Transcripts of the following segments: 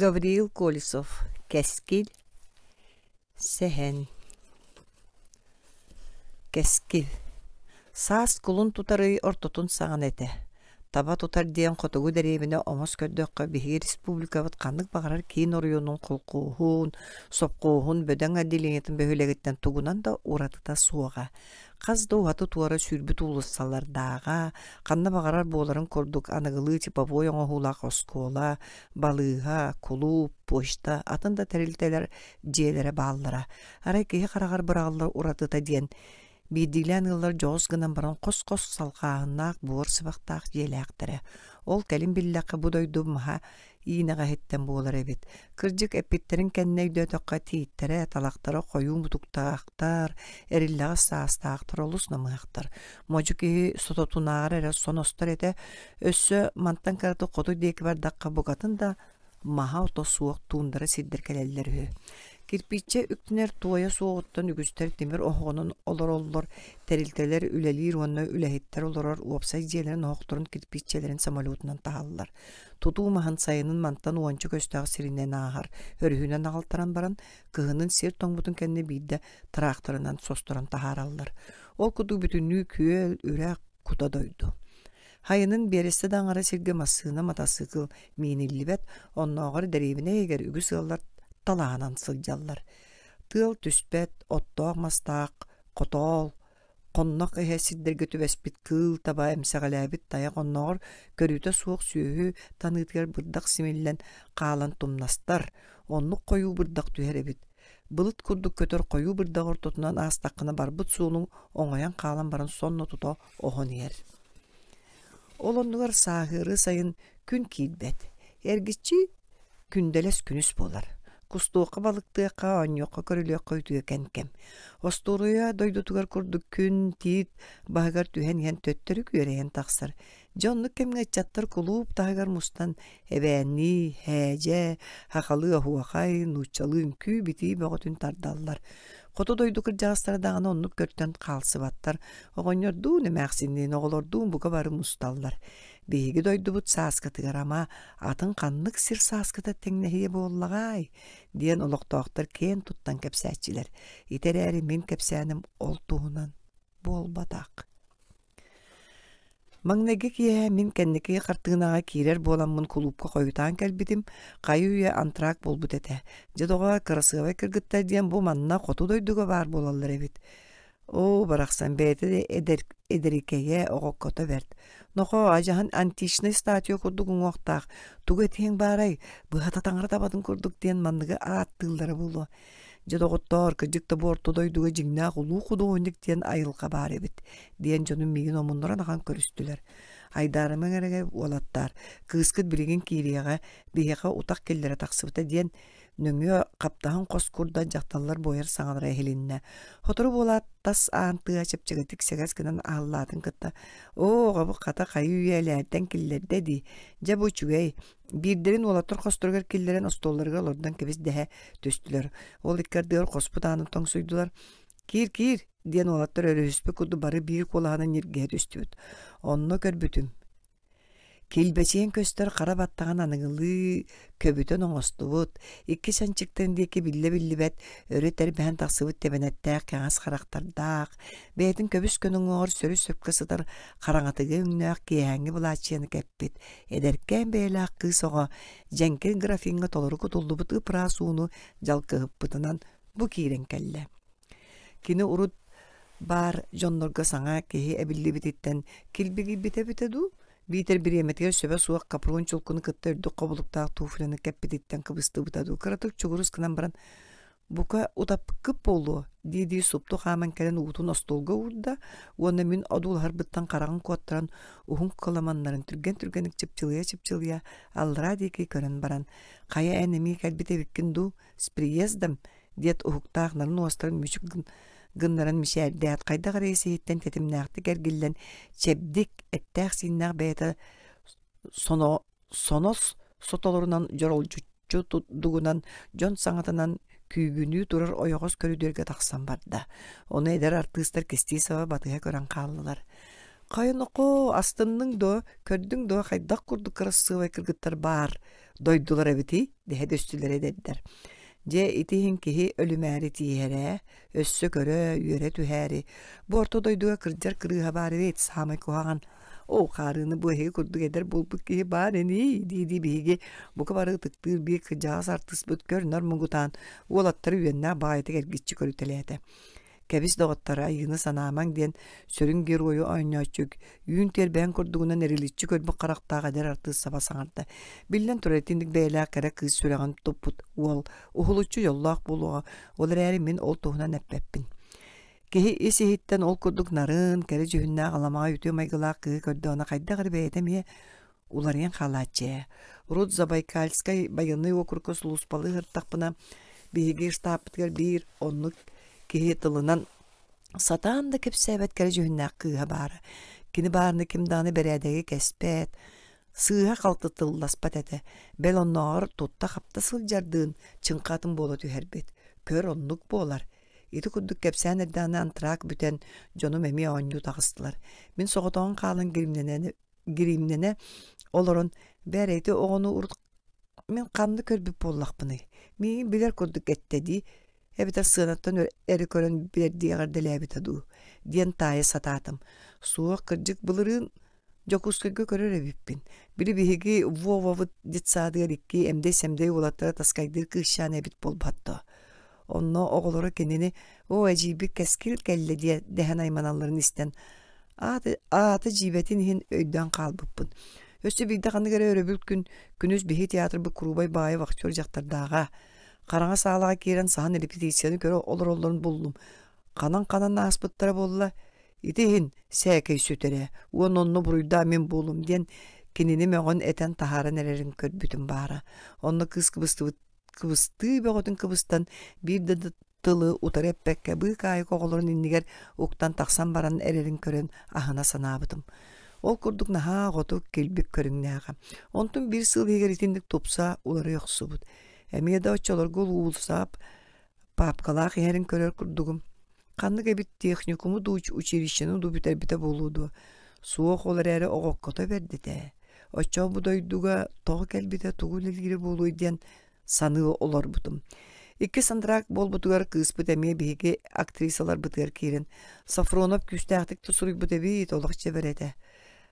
Гавриил Колесов «Кэскил» Сэһэн Кэскил Саас кулун тутар ый ортотун саҕана этэ. Таба тутар диэн хотугу дэриэбинэ омос көрдөххө биһиги республикабыт ханнык баҕарар киин оройуонун холкуоһун, сопхуоһун бөдөҥ отделениетын бөһүөлэгиттэн тугунан да уратыта суоҕа. Хас да уһаты-туора сүүрбүт уулуссалардааҕа, ханна баҕарар буоларын курдук аныгылыы типовой оҥоһуулаах оскуола, балыыһа, кулууп, почта, атын да тэрилтэлэр дьиэлэрэ бааллара. Арай киһи хараҕар быраҕыллар уратыта диэн, биирдиилээн ыаллар дьоҕус гынан баран хос-хос салҕааһыннаах буор сыбахтаах дьиэлээхтэрэ. Ол кэлин биллэххэ бу дойду маһа иинэҕэһиттэн буолар эбит. Кырдьык эппиттэрин кэннэ өйдөөтөххө тииттэрэ, талахтара хойуу мутуктаахтар, эриллэҕэс саастаахтар олус намыһахтар. Модьу киһи сототунааҕар эрэ соностор этэ. Өссө мантан кыратык хоту диэки бардахха букатын да маһа-ото суох туундара сирдэр кэлэллэр үһү. Кирпииччэ үктэнэр туойа суоҕуттан үгүстэр тимир оһоҕунан олороллор, тэрилтэлэр үлэлиир уонна үлэһиттэр олорор уопсай дьиэлэрин оһохторун кирпииччэлэрин самолетунан таһаллар. Тутуу маһын сайынын мантан уонча көстөөх сиринэн ааһар, өрүһүнэн аҕалтаран баран, кыһынын сир тоҥмутун кэннэ биирдэ тыраахтарынан состорон таһаараллар. Ол курдук бүтүннүү күөл, үрэх, кута дойду. Хайынын биэрэстэ да аҥара сиргэ массыына, матасыыкыл мииниллибэт, оннооҕор дэриэбинэ иһигэр үгүс ыаллар талаһанан сылдьаллар. Тыал түспэт, оттоох-мастаах, хотоол, Хоннох иһэ сирдэргэ түбэспит кыыл таба эмсэҕэлээбит тайах оннооҕор көрүүтэ суох сүөһү таныытыгар бырдах симиллэн хаалан тумнастар, оннук хойуу бырдах түһэр эбит. Былыт курдук көтөр хойуу бырдах ортотунан аастаххына барбыт суолуҥ оҥойон хаалан баран сонно тута оһон иһэр. Ол оннугар сааһыары сайын күн киирбэт, эргиччи күндэлэс күнүс буолар. Кустуохха, балыктыахха, оонньуохха, көрүлүөххэ үтүөкэн кэм. Остуоруйа дойдутугар курдук күн, тиит баһыгар түһэн иһэн төттөрү күөрэйэн тахсар. Дьэ оннук кэмҥэ ыччаттар кулууп таһыгар мустан эбээннии, һээдьэ, сахалыы оһуохай, нууччалыы үҥкүү-битии бөҕөтүн тардаллар. Хоту дойду кырдьаҕастара даҕаны оннук көртөн хаалсыбаттар. Оҕонньордуун, эмээхсинниин, оҕолордуун бука бары мусталлар. Биһиги дойдубут сааскытыгар ама атын ханнык сир сааскыта тэҥнэһиэ буоллаҕаай диэн олохтоохтор киэн туттан кэпсээччилэр. Ити эрээри мин кэпсээним ол туһунан буолбатах. Маҥнайгы киэһэ мин кэнники хартыынаҕа киирэр буоламмын кулуупка хойутаан кэлбитим, хайы-үйэ антракт буолбут этэ. Дьэ доҕоор, кырасыабай кыргыттар диэн бу манна хоту дойдуга баар буолаллар эбит. Оо, барахсан бэйэтэ да эдэр эдэрикэйэ, оҕоккото бэрт. Нохоо, адьаһын античнай статуя курдук уҥуохтаах, тугу этиэҥ баарай, быһата таҥара табатын курдук диэн манныгы ааттыыллара буолуо. Дьэ, доҕоттоор, кырдьык да бу орто дойдуга дьиҥнээх улуу худуоһунньук диэн айылҕа баар эбит, диэн дьонум миигин омуннуран ахан көрүстүлэр. Айдаарымаҥ эрэ уолаттаар, кыыскыт билигин киириэҕэ, биһиэхэ утах киллэрэ тахсыбыта диэн нөҥүө хаптаһын хос курдан дьахталлар буойар саҥалара иһилиннэ. Сотору буолаат тас аан тыа чэпчэкитик сэгэс гынан аһыллаатын кытта «Оо, оҕобут хата хайыы-үйэ элээрдэн киллэрдэ дии, дьэ бу үчүгэй, биирдэрин уолаттар хосторугар киллэрэн остуолларыгар олордон кэбис» дэһэ түстүлэр. Ол икки ардыгар хоспут аанын тоҥсуйдулар. «Киир, киир!» диэн уолаттар өрүһүспүт курдук бары биир куолаһынан ньиргиһэ түстүбүт. Онно көрбүтүм, Килбэчийэн көстөр хара баттаҕын аныгылыы көбүтэн оҥостубут, икки чанчыктан диэки биллэ-биллибэт өрө тэрбэһэн тахсыбыт тэбэнэттээх кэҥэс харахтардаах, бэйэтин көбүс-көнө уҥуоҕар сөрү-сөпкө сытар хараҥатыгы өҥнөөх киэһээҥҥи былааччыйаны кэппит, эдэркээн бэйэлээх кыыс оҕо дьэҥкир графиҥҥа толору кутуллубут ып-ыраас ууну дьалкыһыппытынан бу киирэн кэллэ. Кини урут баар дьоннорго саҥа киһи эбиллибититтэн килбигийбитэ эбитэ дуу, биитэр бириэмэтигэр сөбө суох капрон чулкуну кытта үрдүк хобулуктаах туфляны кэппититтэн кыбыстыбыта дуу, кыратык чугурус гынан баран «Бука утаппыккыт буолуо» дии-дии супту хааман кэлэн уутун остуолга уурда уонна мин одуулаһарбыттан хараҕын куоттаран уһун кыламаннарын түргэн-түргэнник чыпчылыйа-чыпчылыйа аллараа диэки көрөн баран «Хайа эн эмиэ кэлбит эбиккин дуу, с приездом» диэт уһуктаах нарын уостарын мүчүк гыннаран мичээрдээт хайдах эрэ ис-иһиттэн тэтимнээхтик эргиллэн чэбдик эттээх-сииннээх бэйэтэ соно сонос сотолорунан дьоролдьуччу дугунан дьон саҥатынан күүгүнүү турар ойоҕос көрүдүөргэ тахсан барда. Ону эдэр артыыстар кистии саба батыһа көрөн хааллылар. Хайа нохоо, астынныҥ дуо, көрдүҥ дуо хайдах курдук кырасыабай кыргыттар баар дойдулар эбитий? дэһэ түстүлэр эдэрдэр. Дьэ ити иһин киһи өлүмээри тииһэр ээ, өссө көрө, үөрэ түһээри. Бу орто дойдуга кырдьар кырыыһа баар эбит, саамай куһаҕан. Оо, хаарыаны бу эһиги курдук эдэр буолбут киһи баар ини дии-дии биһиги бука бары ытыктыыр биир кырдьаҕас артыыспыт көр-нар муҥутаан уолаттары үөннээх баҕайытык эргиччи көрүтэлээтэ. Кэбис доҕоттор, айыыны санаамаҥ диэн сүрүн геройу оонньооччу үүн тиэрбэһин курдугунан эриличчи көрбүт харахтаах эдэр артыыс саба саҥарда. Биллэн турар, итинник бэйэлээх кэрэ кыыс сүрэҕин туппут уол уһулуччу дьоллоох буолуоҕа, ол эрээри мин ол туһунан эппэппин. Киһи ис-иһиттэн ол курдук нарын, кэрэ дьүһүннээх аламаҕай үтүө майгылаах кыыһы көрдөҕүнэ хайдах эрэ бэйэтэ эмиэ уларыйан хаалааччы ээ. Урут Забайкальскай байыаннай уокурукка сулууспалыы сырыттахпына, биһиги штабпытыгар биир оннук киһи тылынан сатаан да кэпсээбэт кэрэ дьүһүннээх кыыһа баара. Кини баарына ким даҕаны бэрээдэги кэспэт, сыыһа-халты тылласпат этэ. Бэл оннооҕор тутта-хапта сылдьардыын чыҥхатын буола түһэрбит. Көр оннук буолар. Ити курдук кэпсээн эрдэҕинэ антракт бүтэн, дьонум эмиэ оонньуу таҕыстылар. Мин соҕотоҕун хаалан гримнэнэн гримнэнэ олорон бээрэ ити оҕону урут мин ханна көрбүт буоллахпыный миигин билэр курдук эттэ дии эбэтэр сыанаттан эрэ көрөн билэрдии эҕэрдэлээбитэ дуу диэн таайа сатаатым суох кырдьык былырыын Дьокуускайга көрөр эбиппин били биһиги Вовабыт детсадыгар икки эмдэй-сэмдэй уолаттара таскайдыыр кыысчаан эбит буолбат дуо Онно оҕолоро кинини «Оо, эдьиийбит Кэскил кэллэ» диэн дэһэн айманалларын истэн, аата, аата дьиибэтин иһин өйдөөн хаалбыппын. Өссө биирдэ ханнык эрэ өрөбүл күн күнүс биһи театрбыт куруубай баайы вахтер дьахтардааҕа. Хараҥа саалаҕа киирэн саһан репетицияны көрө олороллорун буллум. Ханан-ханан ааспыттара буолла, ити иһин сээкэй сүтэрэ уонна онно буруйдаах мин буолум диэн кинини мөҕөн этэн таһааран эрэрин көрбүтүм баара. Онно кыыс кыбыстыбыт кыбыстыы бөҕөтүн кыбыстан биир да тылы утары эппэккэ быыкаайык оҕолорун иннигэр уктан тахсан баран эрэрин көрөн аһына санаабытым. Ол курдук наһаа оҕотук килбик көрүҥнээҕэ. Онтун биир сыл иһигэр итинник тупса уларыйа охсубут. Эмиэ да оччолорго уулусаап паапкалаах иһэрин көрөр курдугум. Ханнык эбит техникуму дуу, училищены дуу бүтэрбитэ буолуо дуо? Суох ол эрээри оҕоккото бэрдитэ. Оччоҕо бу дойдуга тоҕо кэлбитэ тугу үлэлиирэ буолуой диэн саныы олорбутум. Иккис антракт буолбутугар кыыспыт эмиэ биһиги актрисаларбытыгар киирэн Софронов күүстээхтик да суруйбут эбит, олох чэбэр этэ.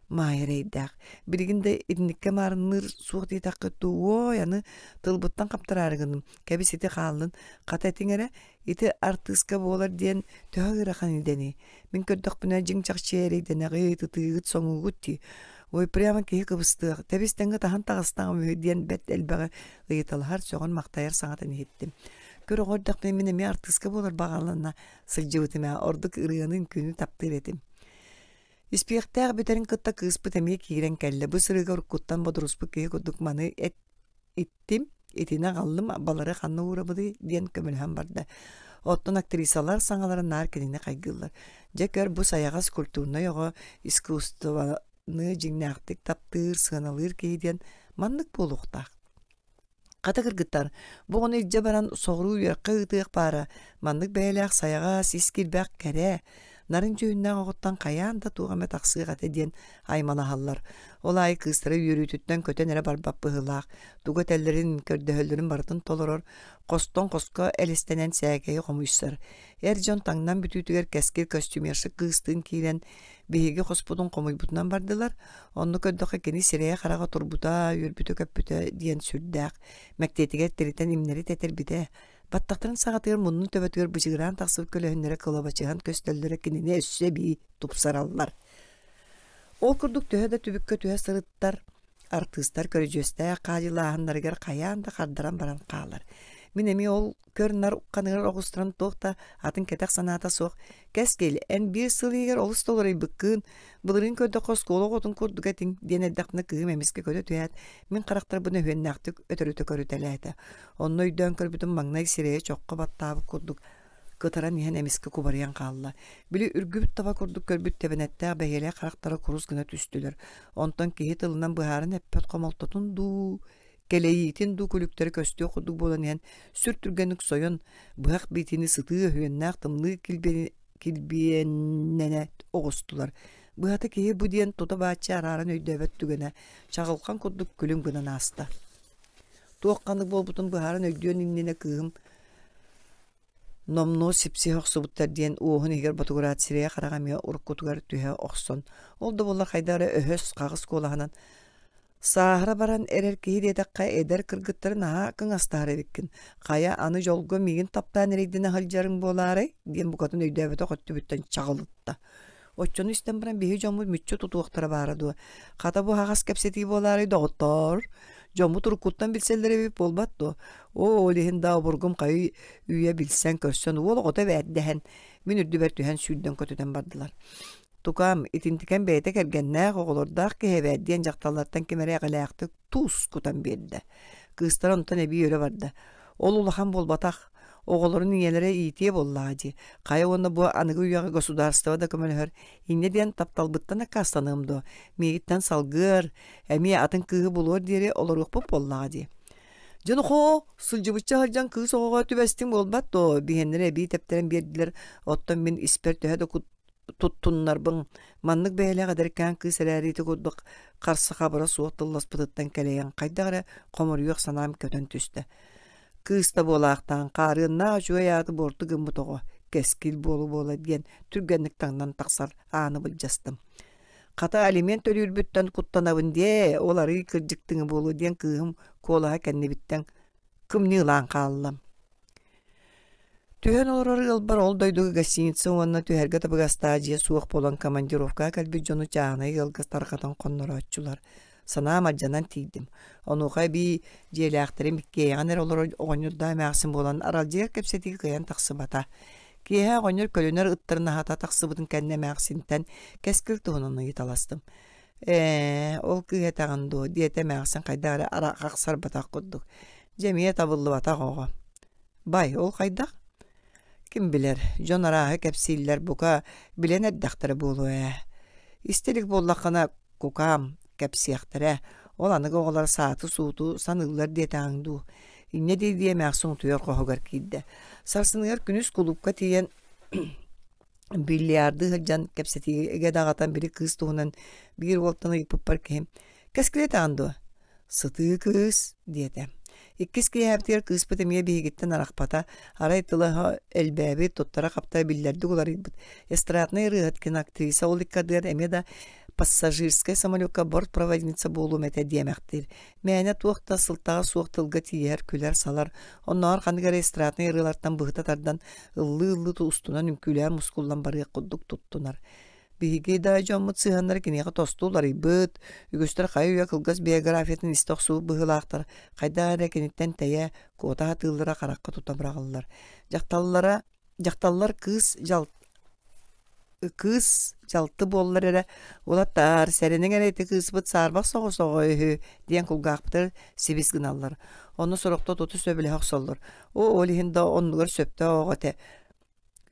Маайа эрэйдээх. Билигин да итинниккэ маарынныыр суох диэтэххэ дуу, уой, аны тылбыттан хаптараары гынным. Кэбис ити хааллын, хата этиҥ эрэ, Ити артыыска буолар диэн төһө ыарахан идэний? Мин көрдөхпүнэ дьиҥ чахчы эрэйдэнэҕит, ытыыгыт, соҥуугут дии. Ой, прямо киһи кыбыстыах, тэбис-тэҥҥэ таһан таҕыстаҕым үһү диэн бэрт элбэҕи ыйыталаһар, сөҕөн-махтайар саҥатын иһиттим. Көр оҕо эрдэхпинэ мин эмиэ артыыска буолар баҕалана сылдьыбытым ээ, ордук ырыаны, үҥкүүнү таптыыр этим. Испиэхтээх бүтэрин кытта кыыспыт эмиэ киирэн кэллэ. Бу сырыыга уруккуттан бодоруспут киһи курдук маны эт иттим, итини аҕаллым, балары ханна уурабытый диэн көмөлөһөн барда. Оттон актрисалар саҥаларын наар кинини хайгыыллар. Дьэ көр, бу сайаҕас культурнай оҕо искусствоны дьиҥнээхтик таптыыр, сыаналыыр киһи диэн маннык буолуохтаах. Хата кыргыттар, бу оҕону илдьэ баран соҕуруу үөрэххэ ыытыах баара, маннык бэйэлээх сайаҕас, ис киирбэх кэрэ, нарын дьүһүннээх оҕоттон хайаан да туох эмэ тахсыах этэ диэн аймалаһаллар. Ол аайы кыыстара үөрүүтүттэн көтөн эрэ барбат быһыылаах, тугу этэллэрин, көрдөһөллөрүн барытын толорор, хостон хоско элистэнэн сээкэйи хомуйсар. Эр дьон таҥнан бүтүүтүгэр кэскил костюмерша кыыстыын киирэн биһиги хоспутун хомуйбутунан бардылар. Онно көрдөххө кини сирэйэ-хараҕа турбута, үөрбүтэ-көппүтэ диэн сүрдээх. Мэктиэтигэр тиритэн имнэри тэтэрбитэ. Баттахтарын саҕатыгар муннун төбөтүгэр бычыгыраан тахсыбыт көлөһүннэрэ кылабачыһан көстөллөрө кинини өссө эбии тупсараллар. Ол курдук төһө да түбүккэ түһэ сырыттар, артыыстар көрүдьүөстээх хаадьылааһыннарыгар хайаан да хардаран баран хаалар. Мин эмиэ ол көр-нар ухханыгар оҕустаран туох да атын кэтэх санаата суох «Кэскил, эн биир сыл иһигэр олус да уларыйбыккын, былырыын көрдөххө оскуола оҕотун курдук этиҥ» диэн эрдэхпинэ кыыһым эмискэ көтө түһээт, мин харахтарбын өһүөннээхтик өтөрүтэ көрүтэлээтэ. Онно өйдөөн көрбүтүм маҥнай сирэйэ чоххо баттаабыт курдук кытаран иһэн эмискэ кубарыйан хаалла. Били үргүбүт таба курдук көрбүт тэбэнэттээх бэһиэлэй харахтара курус гына түстүлэр. Онтон киһи тылынан быһааран эппэт хомолтотун дуу, кэлэйиитин дуу күлүктэрэ көстүөх курдук буолан иһэн сүр түргэнник сойон, быһах биитини сытыы өһүөннээх тымныы килбиэннэнэ оҕустулар. Быһата киһи бу диэн тута бааччы арааран өйдөөбөт түгэнэ чаҕылхан курдук күлүм гынан ааста. Туох ханнык буолбутун быһааран өйдүөн иннинэ кыыһым номнуо сипсиһэ охсубуттар диэн уоһун иһигэр ботугураат сирэйэ-хараҕа эмиэ уруккутугар түһэ охсон, ол да буоллар хайдах эрэ өһөс, хаҕыс куолаһынан «Сааһыра баран эрэр киһи диэтэххэ эдэр кыргыттары наһаа кыҥастаһар эбиккин, хайа аны дьолго миигин таптаан эрэйдэнэ сылдьарыҥ буолаарай?» диэн букатын өйдөөбөтөх өттүбүттэн чаҕылытта. Оччону истэн баран биһи дьоммут мүччү тутуохтара баара дуо? Хата бу аһаҕас кэпсэтии буолаарай доҕоттоор? Дьоммут уруккуттан билсэллэр эбит буолбат дуо? Оо, ол иһин да обургум хайы үйэ билсэн-көрсөн уол оҕото эбээт дэһэн, мин үрдүбэр түһэн сүүрдэн көтүтэн бардылар. Тукаам, итинтикэн бэйэтэ кэргэннээх, оҕолордоох киһи эбээт диэн дьахталлартан ким эрэ эҕэлээхтик туус кутан биэрдэ. Кыыстара онтон эбии өрө барда. Ол улахан буолбатах, оҕолорун ийэлэрэ иитиэ буоллаҕа дии. Хайа уонна бу аныгы үйэҕэ государство да көмөлөһөр. Инньэ диэн тапталбыттан аккаастаныам дуо? Миигиттэн салгыар, эмиэ атын кыыһы булуор диэри олоруохпут буоллаҕа дии. Дьэ нохоо, сылдьыбычча сылдьан кыыс оҕоҕо түбэстиҥ буолбат дуо? Биһиэннэрэ эбии тэптэрэн биэрдилэр, оттон мин испэр төһө да туттуннарбын маннык бэйэлээх эдэркээн кыыс эрээри ити курдук харса-хабыра суох тылласпытыттан кэлэйэн хайдах эрэ хомуруйуох санаам көтөн түстэ. Кыыс да буолаахтаан хаарыаннаах үчүгэй ааты буорту гыммыт оҕо кэскил буолу-буола диэн түргэнник таҥнан тахсар ааны былдьастым. Хата алимент төлүүрбүттэн куттанабын диэ, ол арыый кырдьыктыҥы буолуо диэн кыыһым куолаһа кэннибиттэн кымньыылаан хаалла. Түһэн олорор ыалбар ол дойдуга гостиница уонна түһэргэ табыгастаах дьиэ суох буолан командировкаҕа кэлбит дьону чааһынай ыалга тарҕатан хоннорооччулар. Санаам алдьанан тиийдим. Онуоха эбии дьиэлээхтэрим иккиэйэҕин эрэ олорор оҕонньордоох эмээхсин буолан аралдьыйар кэпсэтии кыайан тахсыбата. Киэһэ оҕонньор көлүнэр ыттарын аһата тахсыбытын кэннэ эмээхсинтэн кэскил туһунан ыйыталастым. Ээ, ол кыыһа этэҕин дуо? диэтэ эмээхсин хайдах эрэ арахсарбатах курдук. Дьэ эмиэ табыллыбатах оҕо. Бай, ол хайдах? Ким билэр, дьон арааһы кэпсииллэр, бука, билэн эрдэхтэрэ буолуо ээ. Истэ илик буоллаххына, кукаам, кэпсиэхтэрэ, ол аныгы оҕолор сааты-сууту саныыллар диэтэҕиҥ дуу. Инньэ дии-дии эмээхсин утуйар хоһугар киирдэ. Сарсыныгар күнүс кулуупка тиийэн бильярдыы сылдьан кэпсэтиигэ даҕатан били кыыс туһунан биир уолтан ыйыппыппар киһим «Кэскилэ этэҕин дуо?» «Сытыы кыыс» диэтэ. Иккис киэһэбитигэр кыыспыт эмиэ биһигиттэн арахпата, арай тыла элбээбит, туттара-хаптара биллэрдик уларыйбыт. Эстраднай ырыаһыт киноактриса ол икки ардыгар эмиэ да пассажирскай самолекка бортпроводница буолуом этэ диэмэхтиир. Мээнэ туох да сылтаҕа суох тылга тииһэр, күлэр-салар, оннооҕор ханнык эрэ эстраднай ырыалартан быһыта тардан ыллыы-ыллыы устунан үҥкүүлээн мускуллан барыах курдук туттунар. Биһиги да дьоммут сыһыаннара киниэхэ тосту уларыйбыт, үгүстэр хайа-үйэ кылгас биографиятын истэ охсубут быһыылаахтар, хайдах эрэ киниттэн тэйэ, куота сатыыллара харахха тута быраҕыллар. Дьахталлара дьахталлар кыыс дьал кыыс дьалты буоллар эрэ уолаттаар сэрэниҥ эрэ ити кыыспыт саарбах соҕус оҕо үһү диэн кулгаахпытыгар сибис гыналлар. Ону сорохто туту сөбүлэһэ охсоллор. Оо, ол иһин да оннугар сөптөөх оҕо этэ.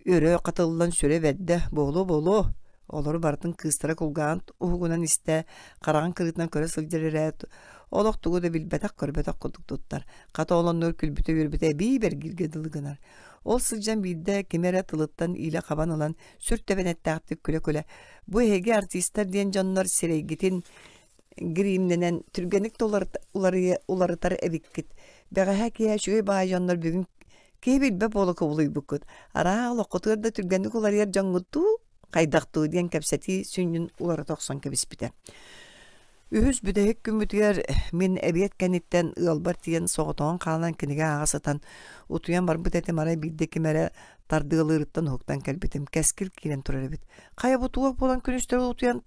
Өрө хатыллан сүрэ бэрдэ буолуо-буолуо, олору барытын кыыстара кулгааҕын уһугунан истэ, хараҕын кырыытынан көрө сылдьар эрээт, олох тугу да билбэтэх-көрбөтөх курдук туттар. Хата ол оннугар күлбүтэ-үөрбүтэ эбии бэргииргэ дылы гынар. Ол сылдьан биирдэ ким эрэ тылыттан иилэ хабан ылан, сүр тэбэнэттээхтик күлэ-күлэ, «Бу эһиги артистар диэн дьоннор сирэйгитин гримнэнэн түргэнник да уларытар эбиккит. Бэҕэһээ киэһэ үчүгэй баай дьоннор бүгүн киһи билбэт буола кубулуйбуккут. Арааһа олоххутугар да түргэнник уларыйар дьоҥҥут дуу, хайдах дуу диэн кэпсэтии сүнньүн уларыта охсон кэбиспитэ. Үһүс бүтэһик күммүтүгэр мин эбиэт кэнниттэн ыалбар тиийэн соҕотоҕун хаалан кинигэ ааҕа сытан утуйан барбыт этим арай биирдэ ким эрэ тардыалыырыттан уһуктан кэлбитим кэскил киирэн турар эбит. Хайа бу туох буолан күнүстэри утуйан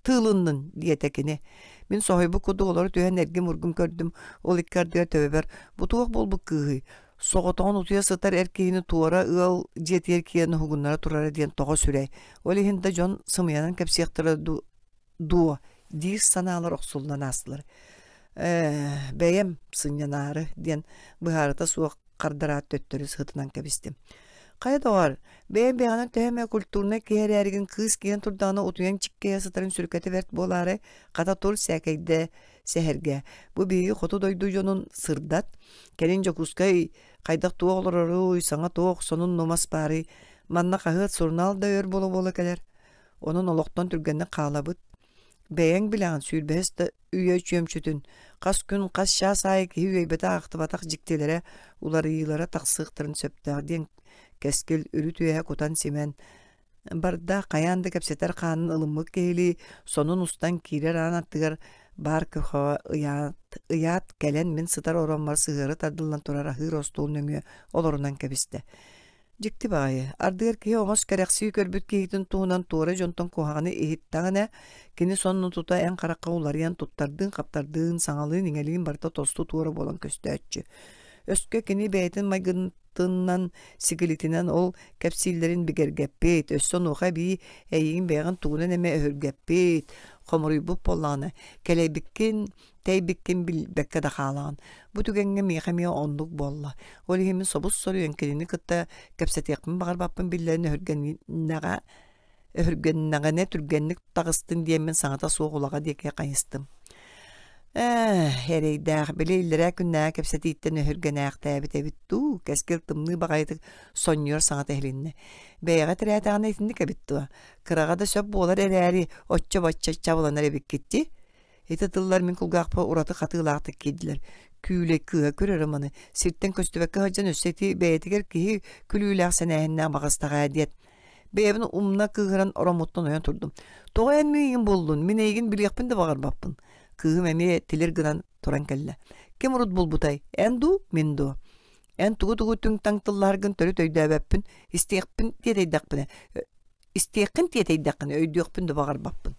тыылыннын диэтэ кини. Мин соһуйбут курдук олоро түһэн эргим-ургум көрдүм, ол икки ардыгар төбөбөр бу туох буолбут кыыһый? Соҕотоҕун утуйа сытар эр киһини туора ыал дьиэтигэр киирэн уһугуннара турара диэн тоҕо сүрэй. Ол иһин да дьон сымыйанан кэпсиэхтэрэ дуо диир санаалар охсуллан аастылар. Ээ, бэйэм сынньанаары диэн быһаарыта суох хардараат төттөрү сытынан кэбистим. Хайа доҕоор, бэйэм бэйэҕинэн төһө эмэ культурнай киһи эрээригин кыыс киирэн турдаҕына утуйан чиккэйэ сытарын сүркэтэ бэрт буолаары, хата тур сээкэйдэ сэһэргэ. Бу биһиги хоту дойду дьонун сырдат, кэлин Дьокуускай хайдах туох олороруй, саҥа туох сонун нумас баарый, манна хаһыат, сурунаал да өр буола-буола кэлэр. Онон олохтон түргэнник хаалабыт. Бэйэҥ билэҕин сүүрбэһис да үйэ чүөмчүтүн хас күн хас чаас аайы киһи үөйбэтэх-ахтыбатах дьиктилэрэ, уларыйыылара тахсыахтарын сөптөөх диэн Кэскил үрүт үөһэ кутан-симэн барда хайаан да кэпсэтэр хаанын ылыммыт киһилии сонун устан киирэр аан аттыгар баар көхөҕө ыйаат, ыйаат кэлэн мин сытар ороммор сыһыары тардыллан турар аһыыр остуол нөҥүө олорунан кэбистэ. Дьикти баҕайы, ардыгар киһи омос кэрэхсии көрбүт киһитин туһунан туора дьонтон куһаҕаны иһиттэҕинэ, кини сонно тута эн харахха уларыйан туттардыын-хаптардыын, саҥалыын-иҥэлиин барыта тосту туора буолан көстөөччү. Өскө кини бэйэтин майгынтынан, сигилитинэн ол кэпсииллэрин бигэргэппит, өссө онуоха эбии эйигин бэйэҕин тугунан эмэ өһүргэппит, хомуруйбут буоллаҕына, кэлэйбиккин тэйбиккин билбэккэ да хаалаҕын. Бу түгэҥҥэ миэхэ эмиэ оннук буолла. Ол иһин мин собус-соруйан кинини кытта кэпсэтиэхпин баҕарбаппын биллэрэн өһүргэннэҕэ өһүргэннэҕинэ түргэнник таҕыстын диэммин саҥата суох улаҕа диэки хайыстым. Ээ, эрэйдээх, били иллэрээ күннээҕи кэпсэтииттэн өһүргэнээхтээбит эбит дуу, кэскил тымныы баҕайытык сонньуйар саҥата иһилиннэ. Бэйэҕэ тирээтэҕинэ итинник эбит дуо? Кыраҕа да сөп буолар эрээри, оччо-бачча чабыланар эбиккит дии. Ити тыллар мин кулгаахпар ураты хатыылаахтык киирдилэр. Күүлэй кыыһа көрөрө маны, сиртэн көстүбэккэ сылдьан өссө ити бэйэтигэр киһи күлүүлээх сэнээһиннээх баҕастаҕа диэт. Бэйэбин умна кыыһыран ороммуттан ойон турдум. Тоҕо эн миигин буллун, мин эйигин билиэхпин да баҕарбаппын. Кыыһым эмиэ тилир гынан туран кэллэ. Ким урут булбутай, эн дуу, мин дуу? Эн тугу-тугу түҥ-таҥ тыллаһаргын төрүт өйдөөбөппүн, истиэхпин тиэтэйдэхпинэ, истиэххин тиэтэйдэххинэ өйдүөхпүн да баҕарбаппын.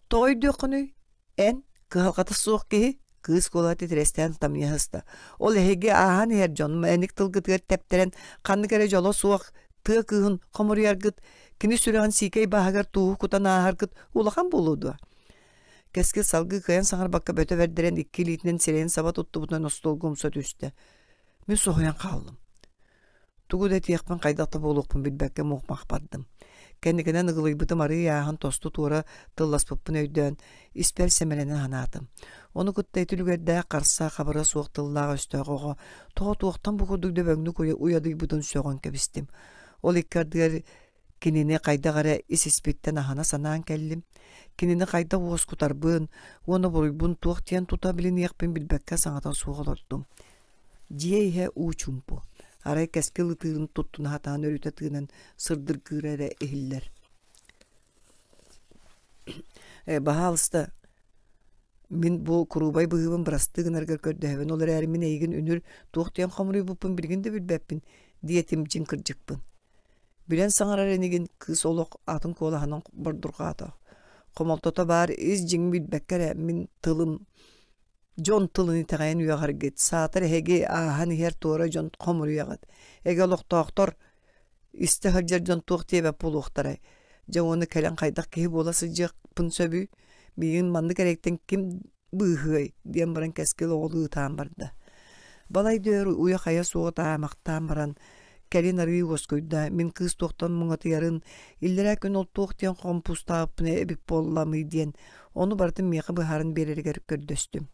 Тоҕо өйдүөххүнүй? Эн, кыһалҕата суох киһи, кыыс куолаһа титирэстээн тамньыһа сыста. Ол эһиги ааһан иһэр дьон мэник тылгытыгар тэптэрэн ханнык эрэ дьоло суох тыа кыыһын хомуруйаргыт, кини сүрэҕин сиикэй бааһыгар тууһу кутан ааһаргыт улахан буолуо дуо? Кэскил салгыы кыайан саҥарбакка бөтө бэрдэрэн икки илиитинэн сирэйин саба туттубутунан остуолга умса түстэ. Мин соһуйан хааллым. Тугу да этиэхпин, хайдах да буолуохпун билбэккэ муох-мах бардым. Кэнникинэн ыгылыйбытым арыый ааһан тосту-туора тылласпыппын өйдөөн, испэр сэмэлэнэ санаатым. Ону кытта ити үлүгэрдээх харса, хабыра суох тыллаах өстөөх оҕо тоҕо туохтан бу курдук дөбөҥнүк уйадыйбытын сөҕөн кэбистим. Ол икки ардыгар кинини хайдах эрэ ис-испиттэн аһына санаан кэллим. Кинини хайдах уоскутарбын уонна буруйбун туох диэн тута билиниэхпин билбэккэ саҥата суох олордум. Дьиэ иһэ уу чуумпу, арай кэскил ытыырын туттуна сатаан өрүтэ тыынан сырдыргыыра эрэ иһиллэр. «Э, баһаалыста, мин бу куруубай быһыыбын бырастыы гынаргар көрдөһөбүн, ол эрээри мин эйигин үнүр туох диэн хомуруйбуппун билигин да билбэппин» диэтим дьиҥ кырдьыкпын. Билэн саҥарар инигин кыыс олох атын куолаһынан бордурҕаата. Хомолтото баар ис дьиҥ билбэккэ эрэ мин тылым Дьон тылын итэҕэйэн үөҕэргит, саатар эһиги ааһан иһэр туора дьон хомуруйаҕыт. Эгэ олохтоохтор истэ сылдьар дьон туох диэбэт буолуохтарай? Дьэ уонна кэлэн хайдах киһи буола сылдьыахпын сөбүй? Миигин маннык эрэйтэн ким быыһыай? диэн баран кэскил оҕолуу ытаан барда. Балай да өр уйа-хайа суох ытаамахтаан баран Кэлин арыый уоскуйда, мин кыыс туохтан муҥатыйарын, иллэрээ күн ол туох диэн хомпуустаабыппын эбит буолламый диэн, ону барытын миэхэ быһааран биэрэригэр көрдөстүм.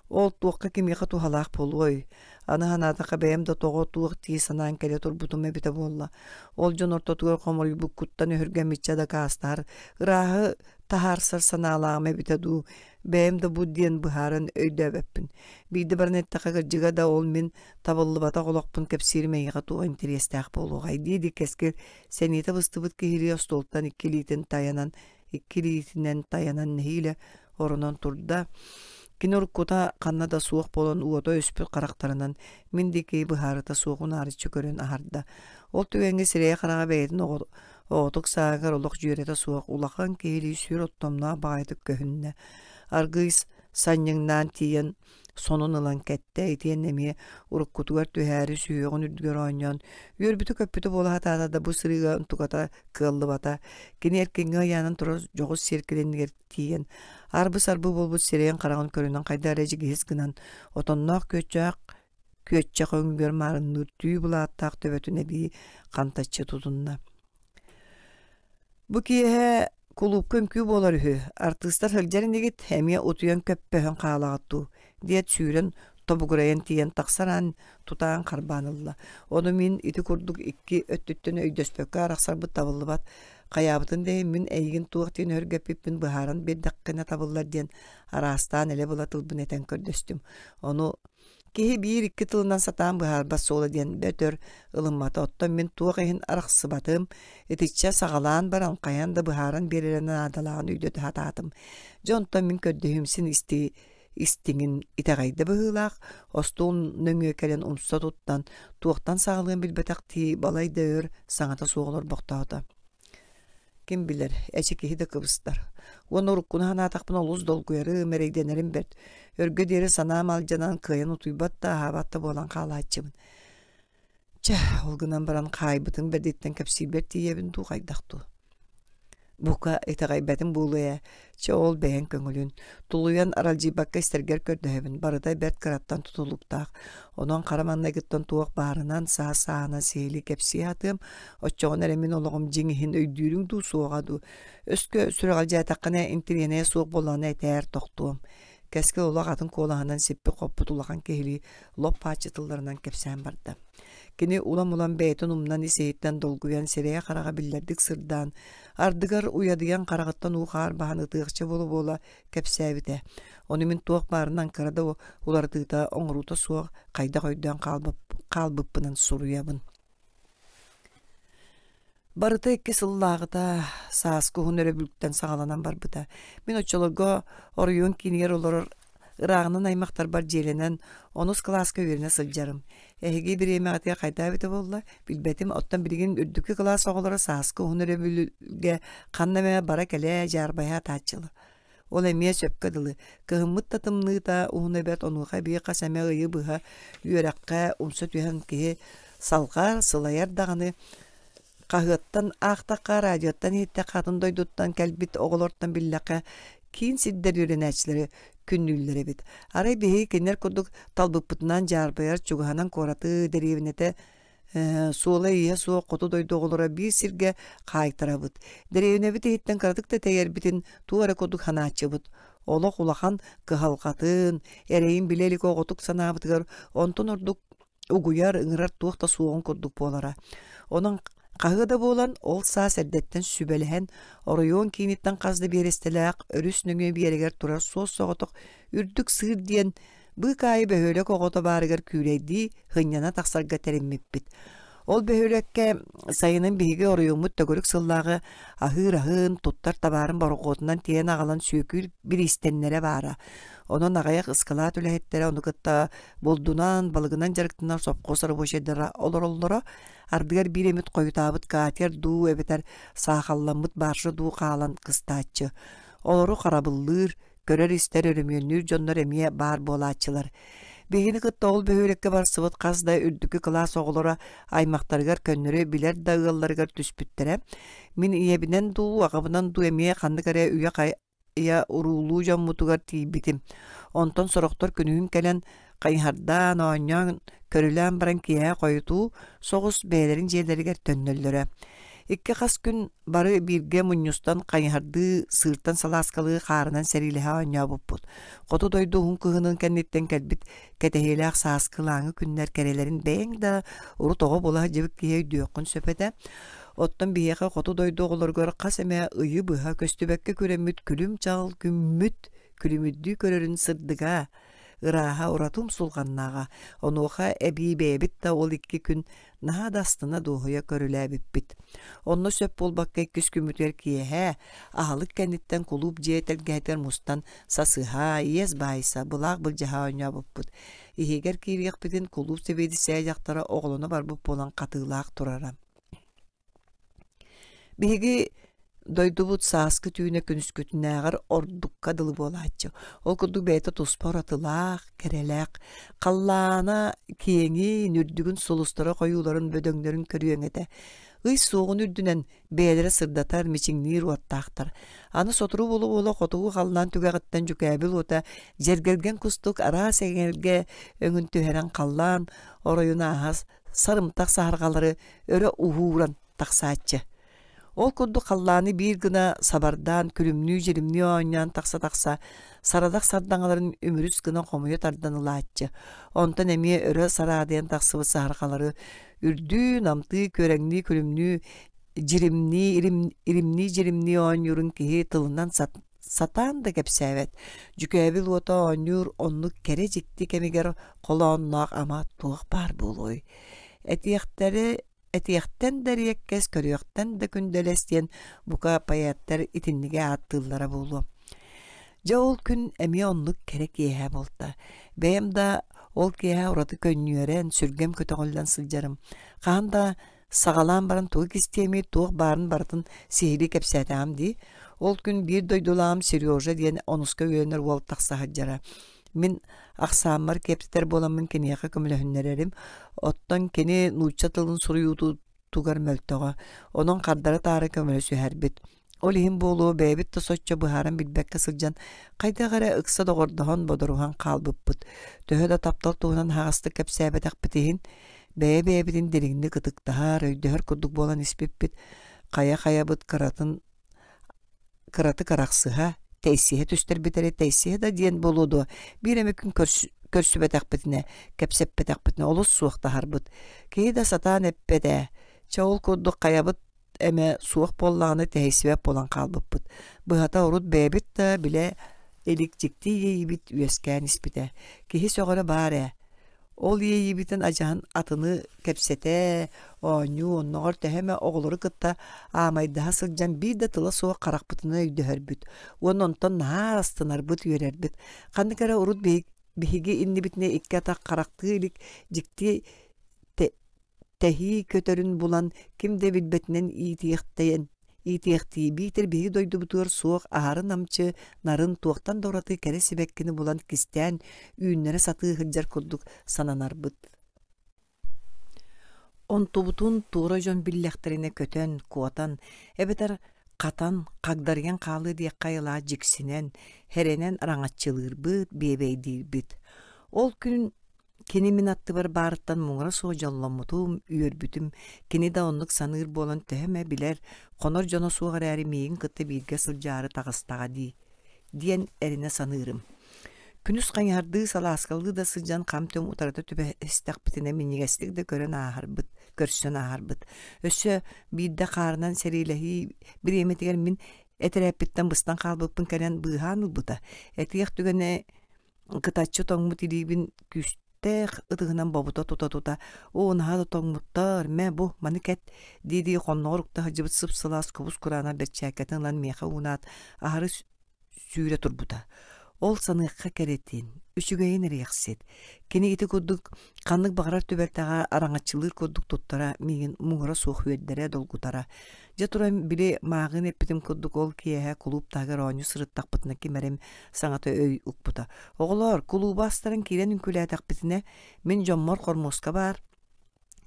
Ол туохха кимиэхэ туһалаах буолуой? Аны санаатахха бэйэм да тоҕо туох дии санаан кэлэ турбутум эбитэ буолла. Ол дьон ортотугар хомуруйбуккуттан өһүргэммиччэ дакаастаһар, ырааһы таһаарсар санаалааҕым эбитэ дуу, бэйэм да бу диэн быһааран өйдөөбөппүн. Биирдэ баран эттэххэ кырдьыга да ол мин табыллыбатах олохпун кэпсиирим эйиэхэ туох интэриэстээх буолуоҕай дии-дии кэскил сэниэтэ быстыбыт киһилии остуолтан икки илиитин тайанан икки илиитинэн тайанан нэһиилэ оронон турда. Кини уруккута ханна да суох буолан уота өспүт харахтарынан мин диэки быһаарыта суох унаарыччы көрөн аһарда. Ол түгэҥҥэ сирэйэ-хараҕа бэйэтин оҕотук сааһыгар олох дьүөрэтэ суох улахан киһилии сүр оттомноох баҕайытык көһүннэ. Аргыый санньыҥнаан тиийэн сонун ылан кэттэ итиэннэ эмиэ уруккутугар түһээри сүһүөҕүн үрдүгэр оонньоон үөрбүтэ-көппүтэ буола сатаата да бу сырыыга онтуката кыаллыбата. Кини эркиҥҥэ ыйаанан турар дьоҕус сиэркилэ иннигэр тиийэн арбы-сарбы буолбут сирэйин-хараҕын көрүнэн хайдах эрэ дьигиһис гынан отонноох күөччээх күөччэх өҥүгэр маарынныыр түү былааттаах төбөтүн эбии хантаччы тутунна. Бу киэһэ кулуупка үҥкүү буолар үһү, артыыстар сылдьар инигит, эмиэ утуйан көппөһөн хаалаҕыт дуу, диэт сүүрэн тобугурайан тиийэн тахсар аан тутаан харбаан ылла. Ону мин ити курдук икки өттүттэн өйдөспөккө арахсарбыт табыллыбат. Хайаабытын да иһин мин эйигин туох диэн өһүргэппиппин быһааран биэрдэххинэ табыллар диэн араастаан элэ-была тылбын этэн көрдөстүм. Ону киһи биир-икки тылынан сатаан быһаарбат суола диэн бөтөр ылыммата. Оттон мин туох иһин арахсыбатым, итиччэ саҕалаан баран хайаан да быһааран биэрэрэ наадалааҕын өйдөтө сатаатым. Дьэ онтон мин көрдөһүүм син истии истиҥин итэҕэйдэ быһыылаах, остуол нөҥүө кэлэн умса туттан, туохтан саҕалыан билбэтэхтии балай да өр саҥата суох олорбохтоото. Ким билэр, эчи киһи да кыбыстар. Уонна уруккуну санаатахпына олус долгуйарым, эрэйдэнэрим бэрт. Өргө диэри санаам алдьанан кыайан утуйбат да, аһаабат да буолан хаалааччыбын. Чэ, ол гынан баран хаайбытыҥ бэрдиттэн кэпсиирбэр тиийэбин дуу, хайдах дуу? Бука, итэҕэйбэтим буолуо ээ. Чэ, ол бэйэҥ көҥүлүн. Тулуйан аралдьыйбакка истэргэр көрдөһөбүн. Барыта бэрт кыраттан тутулуктаах. Онон хара маҥнайгыттан туох баарынан, саас-сааһынан сиһилии кэпсии сатыам. Оччоҕуна эрэ мин олоҕум дьиҥ иһин өйдүүрүҥ дуу, суоҕа дуу. Өскө сүрэҕэлдьээтэххинэ, интэриэһинэйэ суох буоллаҕына этээр, тохтуом. Кэскил олох атын куолаһынан сиппит-хоппут улахан киһилии лоп-бааччы тылларынан кэпсээн барда. Кини улам-улам бэйэтин умнан ис-иһиттэн долгуйан сирэйэ-хараҕа биллэрдик сырдаан, ардыгар уйадыйан хараҕыттан уу-хаар баһан ытыахча буола-буола кэпсээбитэ. Ону мин туох баарынан кыра да уларытыыта оҥоруута суох хайдах өйдөөн хаалбыппынан суруйабын. Барыта икки сыллааҕыта сааскы уһун өрөбүлтэн саҕаланан барбыта. Мин оччолорго оройуон киинигэр олорор ырааҕынан аймахтарбар дьиэлэнэн онус кылааска үөрэнэ сылдьарым. Эһиги бириэмэҕитигэр хайдах эбитэ буолла, билбэтим. Оттон билигин үрдүкү кылаас оҕолоро сааскы уһун өрөбүлгэ ханна эмэ бара-кэлэ, дьаарбайа атааччылар. Ол эмиэ сөпкө дылы, кыһыммыт да тымныыта уһун эбэт онуоха эбии хас эмэ ыйы быһа үөрэххэ умса түһэн киһи салҕар, сылайар даҕаны хаһыаттан аахтахха, радиоттан иһиттэххэ, атын дойдуттан кэлбит оҕолортон биллэххэ, киин сирдэр үөрэнээччилэри күннүүллэр эбит. Арай биһиги кинилэр курдук талбыппытынан дьаарбайар чугаһынан куораты, дэриэбинэтэ суола-ииһэ суох хоту дойду оҕолоро биир сиргэ хаайтарабыт. Дэриэбинэбит иһиттэн кыратык да тэйэрбитин туох эрэ курдук санааччыбыт. Олох улахан кыһалҕатын, эрэйин билэ илик оҕотук санаабытыгар онтон ордук угуйар, ыҥырар туох да суоҕун курдук буолара. Онон хаһыа да буолан, ол саас эрдэттэн сүбэлэһэн, оройуон кииниттэн хас да биэрэстэлээх өрүс нөҥүө биэрэгэр турар суос-соҕотох үрдүк сыыр диэн Быыкаайы бөһүөлэк оҕото баарыгар күүлэйдии, сынньана тахсарга тэриммиппит. Ол бөһүөлэккэ сайынын биһиги оройуоммут төгүрүк сыллааҕы аһыыр аһын, туттар табаарын борохуотунан тиэйэн аҕалан сүөкүүр бириистэннэрэ баара. Онон аҕыйах ыскылаат үлэһиттэрэ ону кытта булдунан, балыгынан дьарыктанар сопхуос рабочайдара олороллоро. Ардыгар биир эмит хойутаабыт катер дуу эбэтэр саахалламмыт баржа дуу хаалан кыстааччы. Олору харабыллыыр, көрөр-истэр, өрөмүөннүүр дьоннор эмиэ баар буолааччылар. Биһигини кытта ол бөһүөлэккэ барсыбыт хас да үрдүкү кылаас оҕолоро аймахтарыгар көннөрү билэр да ыалларыгар түспүттэрэ. Мин ийэбинэн дуу, аҕабынан дуу эмиэ ханнык эрэ үйэ уруулуу дьоммутугар тиийбитим. Онтон сорохтор күнүһүн кэлэн хайыһардаан, оонньоон, көрүлээн баран киэһэ хойутуу соҕус бэйэлэрин дьиэлэригэр төннөллөрө. Икки хас күн бары бииргэ мунньустан хайыһардыы, сыыртан салааскалыы хаарынан сэриилэһэ оонньообуппут. Хоту дойду уһун кыһынын кэнниттэн кэлбит кэтэһиилээх сааскы ылааҥы күннэр кэрэлэрин бэйэҥ да урут оҕо буола сылдьыбыт киһи өйдүөххүн сөп этэ. Оттон биһиэхэ хоту дойду оҕолоругар хас эмэ ыйы быһа көстүбэккэ күрэммит күлүм-чаҕыл күммүт күлүмүрдүү көрөрүн сырдыга, ырааһа ураты умсулҕаннааҕа. Онуоха эбии бэйэбит да ол икки күн наһаа да астына-дуоһуйа көрүлээбиппит. Онно сөп буолбакка иккис күммүтүгэр киэһэ аһылык кэнниттэн кулууп дьиэ тэлгэһэтигэр мустан сасыһа, иэс баайса, былаах былдьаһа оонньообуппут. Иһигэр киириэхпитин кулууп сэбиэдиссэйэ дьахтара оҕолоно барбыт буолан хатыылаах турара. Биһиги дойдубут сааскы түүнэ күнүскүтүнээҕэр ордукка дылы буолааччы. Ол курдук бэйэтэ туспа уратылаах, кэрэлээх, халлаана киэҥин, үрдүгүн сулустара хойууларын бөдөҥнөрүн көрүөҥ этэ. Ый суоҕун үрдүнэн бэйэлэрэ сырдатар, мичиҥниир уоттаахтар. Аны сотору буола-буола хотугу халлаан түгэҕиттэн дьүкээбил уота дьэргэлгэн кустук араас эҥэргэ өҥүн түһэрэн халлаан оройун ааһа сарымтах саһарҕалары өрө уһууран тахсааччы. Ол курдук халлааны биир гына сабардаан, күлүмнүү-дьиримнии оонньоон тахса-тахса, сарадах сардаҥаларын үмүрүс гына хомуйа тардан ылааччы. Онтон эмиэ өрө сараадыйан тахсыбыт саһарҕалары үрдүү, намтыы, күөрэҥнии, күлүмнүү, дьиримнии, иримнии-дьиримнии оонньуурун киһи тылынан сатаан да кэпсээбэт. Дьүкээбил уота оонньуур оннук кэрэ дьикти кэмигэр холоонноох ама туох баар буолуой? Этиэхтэри Этиэхтэн да эриэккэс, көрүөхтэн да күндэлэс диэн бука поэттар итинниги ааттыыллара буолуо. Дьэ ол күн эмиэ оннук кэрэ киэһэ буолта. Бэйэм да ол киэһэ ураты көнньүөрэн, сүргэм көтөҕүллэн сылдьарым. Хаһан да саҕалаан баран тугу кистиэмий, туох баарын барытын сиһилии кэпсээтэҕим дии. Ол күн биир дойдулааҕым Сережа диэн онуска үөрэнэр уол тахса сылдьара. Мин ахсааммар кэпсэтэр буоламмын киниэхэ көмөлөһүннэрэрим. Оттон кини нуучча тылын суруйуутугар мөлтөҕө. Онон хардары-таары көмөлөсүһэрбит. Ол иһин буолуо бэйэбит да соччо быһааран билбэккэ сылдьан, хайдах эрэ ыкса доҕордоһон, бодоруһан хаалбыппыт. Төһө да таптал туһунан аһаҕастык кэпсээбэтэхпит иһин, бэйэ-бэйэбитин дириҥник ытыктаһар, өйдөһөр курдук буолан испиппит. Хайа-хайабыт кыратын кыратык арахсыһа, тэйсиһэ түстэрбит эрэ тэйсиһэ да диэн буолуо дуо, биир эмэ күн көрсүбэтэхпитинэ, кэпсэппэтэхпитинэ олус суохтаһарбыт. Киһи да сатаан эппэт ээ. Чэ ол курдук хайабыт эмэ суох буоллаҕына тэһийсибэт буолан хаалбыппыт. Быһата урут бэйэбит да билэ илик дьикти иэйиибит үөскээн испитэ. Киһи сөҕөрө баар ээ. Ол иэйиибитин адьаһын атыны кэпсэтэ, оонньуу, онноҕор төһө эмэ оҕолору кытта аамайдаһа сылдьан биир да тыла суох харахпытынан өйдөһөрбүт уонна онтон наһаа астынарбыт, үөрэрбит. Ханнык эрэ урут биһиги иннибитинэ икки атах харахтыы илик дьикти тэһии көтөрүн булан ким да билбэтинэн иитиэхтэйэн иитиэхтии биитэр биһиги дойдубутугар суох аһары намчы, нарын, туохтан да ураты кэрэ сибэккини булан кистээн үүннэрэ сатыы сылдьар курдук сананарбыт. Онтубутун туора дьон биллэхтэринэ көтөн, куотан, эбэтэр хатан, хагдарыйан хаалыа диэххэ айылаах дьиксинэн, хэрэнэн араҥаччылыырбыт, биэбэйдиирбит. Ол күн Кини мин аттыбар баарыттан муҥура суох дьолломмутум, үөрбүтүм. Кини да оннук саныыр буолан төһө эмэ билэр, хонор дьоно суох эрээри миигин кытта бииргэ сылдьаары таҕыстаҕа дии диэн эрэнэ саныырым. Күнүс хайыһардыы салааскалыы да сылдьан хам-түм утарыта түбэстэхпитинэ минньигэстик да көрөн ааһарбыт, көрсөн ааһарбыт. Өссө биирдэ хаарынан сэриилэһии бириэмэтигэр мин этэрээппиттэн быстан хаалбыппын кэлэн быыһаан ылбыта. Этиэх түгэнэ Кытаччы тоҥмут илиибин күүстээх ытыһынан бобута тута-тута «Оо, наһаа да тоҥмуттар, мэ, бу, маны кэт» дии-дии хонноҕор укта сылдьыбыт сып-сылаас кубус-кураанах бэрчээккэтин ылан миэхэ уунаат, аһары сүүрэ турбута. Ол саныахха кэрэтин, үчүгэйин эриэхсит. Кини ити курдук ханнык баҕарар түбэлтэҕэ араҥаччылыыр курдук туттара миигин муҥура суох үөрдэрэ, долгутара. Дьэ туран, били мааҕын эппитим курдук ол киэһэ кулууп таһыгар оонньуу сырыттахпытына ким эрэ саҥата өй укпута. Оҕолоор, кулууба астаран киирэн үҥкүүлээтэхпитинэ, мин дьоммор хормуоска баар.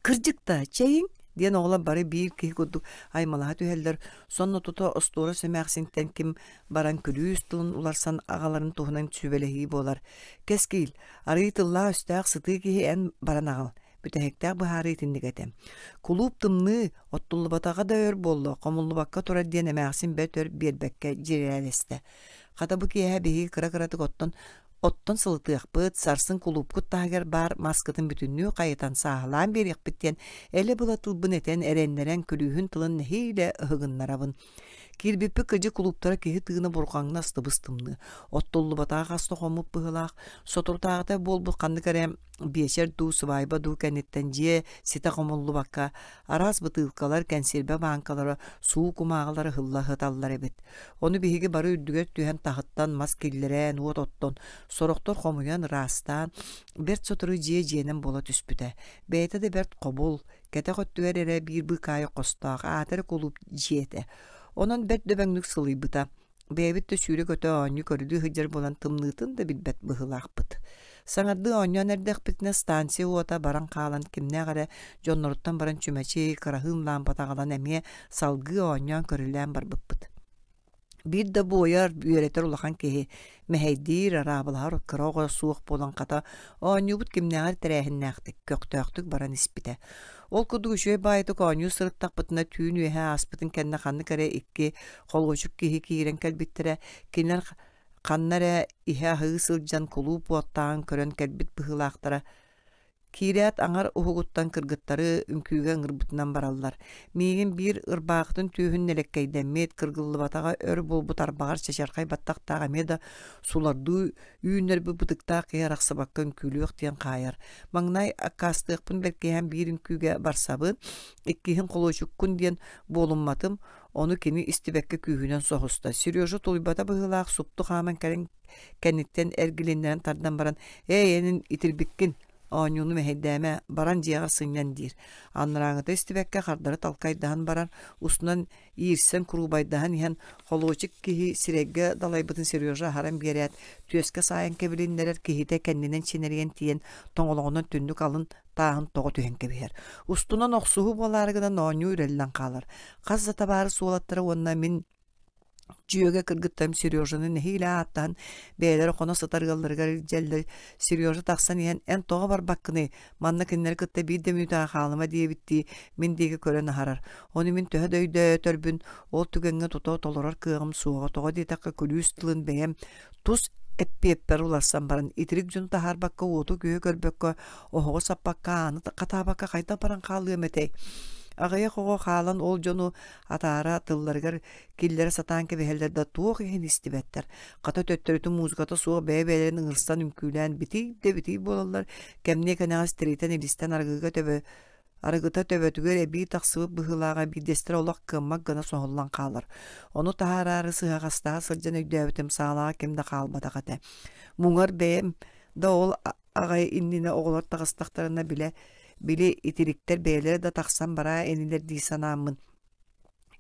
Кырдьык да, чэйиҥ! диэн оҕолор бары биир киһи курдук аймалаһа түһэллэр. Сонно тута остуорас эмээхсинтэн ким баран күлүүс тылын уларсан аҕаларын туһунан сүбэлэһии буолар. Кэскиил, арыый тыллаах-өстөөх сытыы киһи эн баран аҕал. Бүтэһиктээх быһаарыы итинник этэ. Кулууп тымныы, оттуллубатаҕа да өр буолла, хомуллубакка турар диэн эмээхсин бэрт өр биэрбэккэ дьирээлэстэ. Хата бу киэһэ биһиги кыра-кыратык оттон оттон сылытыахпыт, сарсын кулуупкут таһыгар баар маскытын бүтүннүү хайытан сааһылаан биэриэхпит диэн элэ-была тылбын этэн эрэннэрэн күлүүһүн тылын нэһиилэ ыһыгыннарабын. Киирбиппит кыдьык кулууптара киһи тыына бурҕаҥнас тыбыс-тымныы. Оттуллубатаҕа хас да хоммут быһыылаах, соторутааҕыта буолбут ханнык эрэ биэчэр дуу, сыбаайба дуу кэнниттэн дьиэ ситэ хомуллубакка, араас бытыылкалар, кэнсиэрбэ бааҥкалара, суу кумааҕылар ыһылла сыталлар эбит. Ону биһиги бары үрдүгэр түһэн таһыттан мас киллэрэн, уот оттон, сорохтор хомуйан, ыраастаан, бэрт сотору дьиэ дьиэнэн буола түспүтэ. Бэйэтэ да бэрт хобул, кэтэх өттүгэр эрэ биир быыкаайы хостоох, аата эрэ кулууп дьиэтэ. Онон бэрт дөбөҥнүк сылыйбыта. Бэйэбит да сүүрэ-көтө оонньуу-көрүлүү сылдьар буолан тымныытын да билбэт быһыылаахпыт. Саҥардыы оонньоон эрдэхпитинэ станция уота баран хаалан кимнээх эрэ дьонноруттан баран чүмэчи, кыраһыын лаампата аҕалан эмиэ салгыы оонньоон-көрүлээн барбыппыт. Биир да буойар, үөрэтэр улахан киһи мэһэйдиир, араабылаһар кыра оҕо суох буолан хата оонньуубут кимнээҕэр тэрээһиннээхтик, көхтөөхтүк баран испитэ. Ол курдук үчүгэй баайытык оонньуу сырыттахпытына түүн үөһэ ааспытын кэннэ ханнык эрэ икки холуочук киһи киирэн кэлбиттэрэ, кинилэр ханна эрэ иһэ-аһыы сылдьан кулууп уоттааҕын көрөн кэлбит быһыылаахтара. Киирээт аҥар уһугуттан кыргыттары үҥкүүгэ ыҥырбытынан бараллар. Миигин биир ырбаахытын түөһүн нэлэккэйдэммит, кыргыллыбатаҕа өр буолбут арбаҕар чачархай баттахтаах эмиэ да сулардыы үүннэрбит бытыктаах киһи арахсыбакка үҥкүүлүөх диэн хаайар. Маҥнай аккаастыахпын бэркиһээн биир үҥкүүгэ барсабын, иккиһин холуочуккун диэн буолумматым, ону кини истибэккэ күүһүнэн соһуста. Сережа тулуйбата быһыылаах супту хааман кэлэн кэнниттэн эргилиннэрэн тардан баран «Эй, эн итирбиккин, оонньууну мэһэйдээмэ, баран дьиэҕэр сынньан» диир. Анарааҥыта истибэккэ хардары талкайдаһан баран, устунан иирсэн куруубайдаһан иһэн, холуочук киһи сирэйгэ далайбытын Сережа аһаран биэрээт, түөскэ саайан кэбилиннэрэр киһитэ кэннинэн чинэрийэн тиийэн, тоҥолоҕунан түннүк алын тааһын тоҕо түһэн кэбиһэр. Устунан охсуһуу буолаары гынан оонньуу үрэллэн хаалар. Хас да табаарыс уолаттара уонна мин Дьүөгэ кыргыттарым Сережаны нэһиилэ ааттаан, бэйэлэрэ хоно сытар ыалларыгар илдьэллэр. Сережа тахсан иһэн, «Эн тоҕо барбаккыный? Манна кинилэри кытта биир да мүнүүтэҕэ хаалыма» диэбиттии мин диэки көрөн аһарар. Ону мин төһө да өйдөөтөрбүн, ол түгэҥҥэ тута толорор кыаҕым суоҕа. Тоҕо диэтэххэ, күлүүс тылын бэйэм тус эппиэппэр уларсан баран, итирик дьону таһаарбакка, уоту-күөһү көрбөккө, оһоҕу саппакка, ааны хатаабакка хайдах баран хаалыам этэй? Аҕыйах оҕо хаалан ол дьону атаара тылларыгар киллэрэ сатаан кэбиһэллэр да туох иһин истибэттэр. Хата төттөрүтүн музыката суох бэйэ-бэйэлэрин ыҥырсан үҥкүүлээн битий да битий буолаллар, кэмниэ кэнэҕэс тиритэн илистэн арыгыга төбө арыгыта төбөтүгэр эбии тахсыбыт быһыылааҕа биирдэстэрэ олох кыаммат гына соһуллан хаалар. Ону таһаараары сыһаҕастаһа сылдьан өйдөөбүтүм саалаҕа ким да хаалбатах этэ. Муҥар бэйэм да ол аҕай иннинэ оҕолор таҕыстахтарына билэ били итириктэр бэйэлэрэ да тахсан бараа инилэр дии санааммын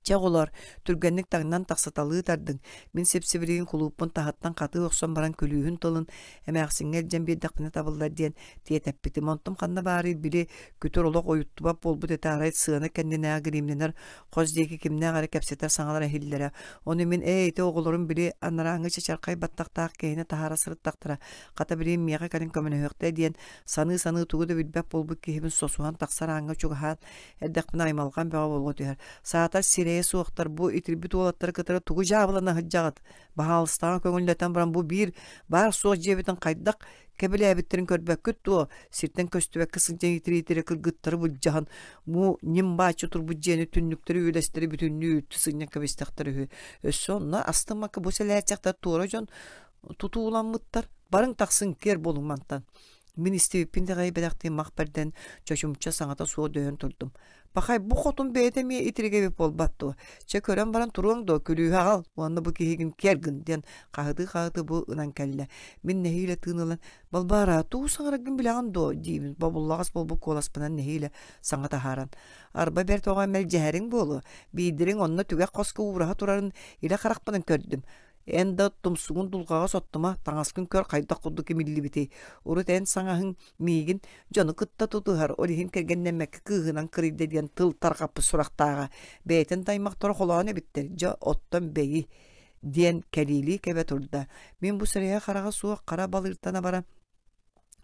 Чэ, оҕолоор, түргэнник таҥнан тахсыталыы тардыҥ, мин сип-сибилигин кулууппун таһыттан хатыы охсон баран күлүүһүн тылын эмээхсиҥҥэ илдьэн биэрдэхпинэ табыллар диэн тиэтэппитим. Онтум ханна баарый, били күтүр олох уйуттубат буолбут этэ арай сыана кэннинээҕи гримнэнэр хос диэки кимнээх эрэ кэпсэтэр саҥалара иһиллэрэ. Ону мин ээ ити оҕолорум били анарааҥҥы чачархай баттахтаах киһини таһаара сырыттахтара, хата билигин миэхэ кэлин көмөлөһүөхтэрэ диэн саныы-саныы тугу да билбэт буолбут киһибин сосуһан тахсар ааҥҥа чугаһаан эрдэхпинэ аймалҕан бөҕө буолуо түһэр. Саатар сирэйэ суохтар бу итирбит уолаттары кытары тугу дьаабылана сылдьаҕыт? Баһаалыстаҕа көҥүллэтэн баран бу биир баар-суох дьиэбитин хайдах кэбилээбиттэрин көрбөккүт дуо? Сиртэн көстүбэккэ сылдьан итири-итири кыргыттары былдьаһан бу ньим-бааччы турбут дьиэни түннүктэри үөлэстэри бүтүннүү үлтү сынньан кэбистэхтэр үһү. Өссө онно астыммакка бу сэлээччэхтэр туора дьон тутууламмыттар. Барыҥ тахсыҥ, киэр буолуҥ мантан. Мин истибиппин итэҕэйбэтэхтии мах бэрдэн, чочумча саҥата суох дөйөн турдум. Пахай, бу хотун бэйэтэ эмиэ итирик эбит буолбат дуо? Чэ, көрөн баран туруоҥ дуо, күлүүһү аҕал уонна бу киһигин киэр гын диэн хаһытыы-хаһытыы бу ынан кэллэ. Мин нэһиилэ тыын ылан, «Балбаара, тугу саҥараргын билэҕин дуо?» диибин, бобуллаҕас буолбут куоласпынан нэһиилэ саҥа таһааран. Арба бэрт оҕо мэлдьэһэриҥ буолуо, биирдэриҥ онно түгэх хоско уураһа турарын илэ харахпынан көрдүм. Эн да тумсугун дулҕаҕа соттума, таҥаскын көр хайдах курдук имиллибитий. Урут эн саҥаһыҥ миигин дьону кытта тутуһар, ол иһин кэргэннэммэккэ кыыһынан кырыйда диэн тыл тарҕаппыт сурахтааҕа. Бэйэтин да аймахтара холоон эбиттэр, дьэ оттон бэйи диэн кэлиилии кэбэ турда. Мин бу сирэйэ-хараҕа суох хара балыыртан абаран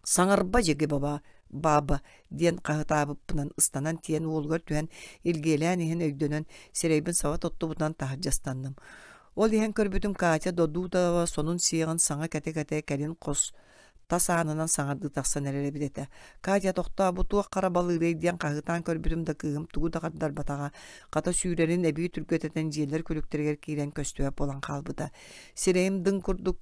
«Саҥарба дьиги баба, бааба» диэн хаһытаабыппынан ыстанан тиийэн уолугар түһэн илгиэлээн иһэн өйдөнөн сирэйбин саба туттубутунан таһырдьа ыстанным. Ол иһэн көрбүтүм Катя Додутова сонун сиэҕин саҥа кэтэ-кэтэ кэлин хос тас аанынан саҥардыы тахсан эрэр эбит этэ. Катя тохтоо бу туох хара балыырай диэн хаһыытаан көрбүтүм да кыыһым тугу да хардарбатаҕа, хата сүүрэрин эбии түргэтэтэн дьиэлэр күлүктэригэр киирэн көстүбэт буолан хаалбыта. Сирэйим дыҥ курдук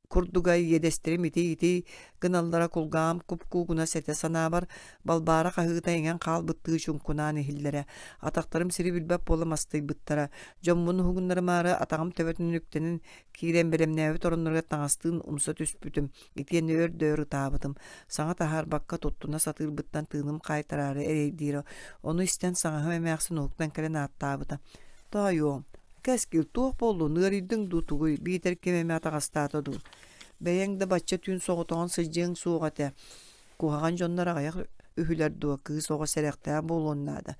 курдуга иэдэстэрим итий-итий гыналлара кулгааҕым куп-куугунас этэ санаабар Балбаара хаһыыта иҥэн хаалбыттыы чуҥкунаан иһиллэрэ. Атахтарым сири билбэт буола мастыйбыттара. Дьоммун уһугуннарымаары атаҕым төбөтүн үктэнэн киирэн бэлэмнээбит оронноругар таҥастыын умса түспүтүм, итиэннэ өр да өр ытаабытым. Саҥа таһаарбакка туттуна сатыырбыттан тыыным хаайтараары эрэйдиирэ. Ону истэн саҥаһым эмээхсин уһуктан кэлэн ааттаабыта: «Тоойуом, Кэскил, туох буоллун, ыарыйдыҥ дуу тугуй, биитэр ким эмэ атаҕастаата дуу? Бэйэҥ да бачча түүн соҕотоҕун сылдьыаҥ суоҕа этэ. Куһаҕан дьоннор аҕыйах үһүлэр дуо, кыыс оҕо сэрэхтээх буолуон наада.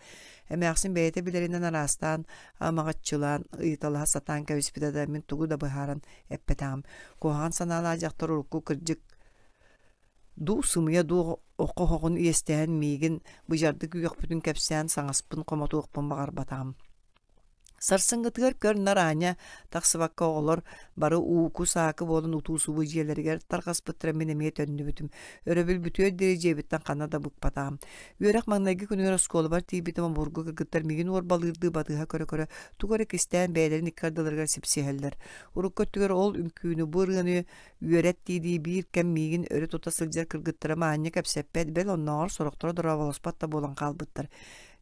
Эмээхсин бэйэтэ билэринэн араастаан амаҕаччылаан ыйыталаһа сатаан кэбиспитэ да мин тугу да быһааран эппэтэҕим. Куһаҕан санаалаах дьахтар урукку кырдьык дуу сымыйа дуу окко-оһоҕун иэстэһэн миигин быдьардык үөхпүтүн кэпсээн саҥаспын хомотуохпун баҕарбатаҕым. Сарсыҥҥытыгар көр-нар аанньа тахсыбакка оҕолор бары ууку-саакы буолан утуу-субуу дьиэлэригэр тарҕаспыттара мин эмиэ төннүбүтүм. Өрөбүл бүтүөр диэри дьиэбиттэн ханна да быкпатаҕым. Үөрэх маҥнайгы күнүгэр оскуолабар тиийбитим обургу кыргыттар миигин уорбалыырдыы батыһа көрө-көрө тугу эрэ кистээн бэйэлэрин икки ардыларыгар сипсиһэллэр. Урукку өттүгэр ол үҥкүүнү бу ырыаны үөрэт дии-дии биир кэм миигин өрө тута сылдьар кыргыттарым аанньа кэпсэппэт, бэл оннооҕор сорохторо дорооболоспот да буолан хаалбыттар.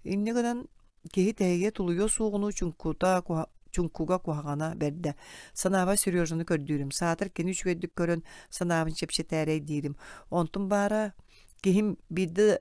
Инньэ гынан Киһи тэһийэ тулуйуо суоҕунуу чуҥкута чуҥкуга куһаҕана бэрдэ. Санаабар Сережаны көрдүүрүм. Саатар кини үчүгэйдик көрөн санаабын чэпчэтээрэй диирим. Онтум баара киһим биирдэ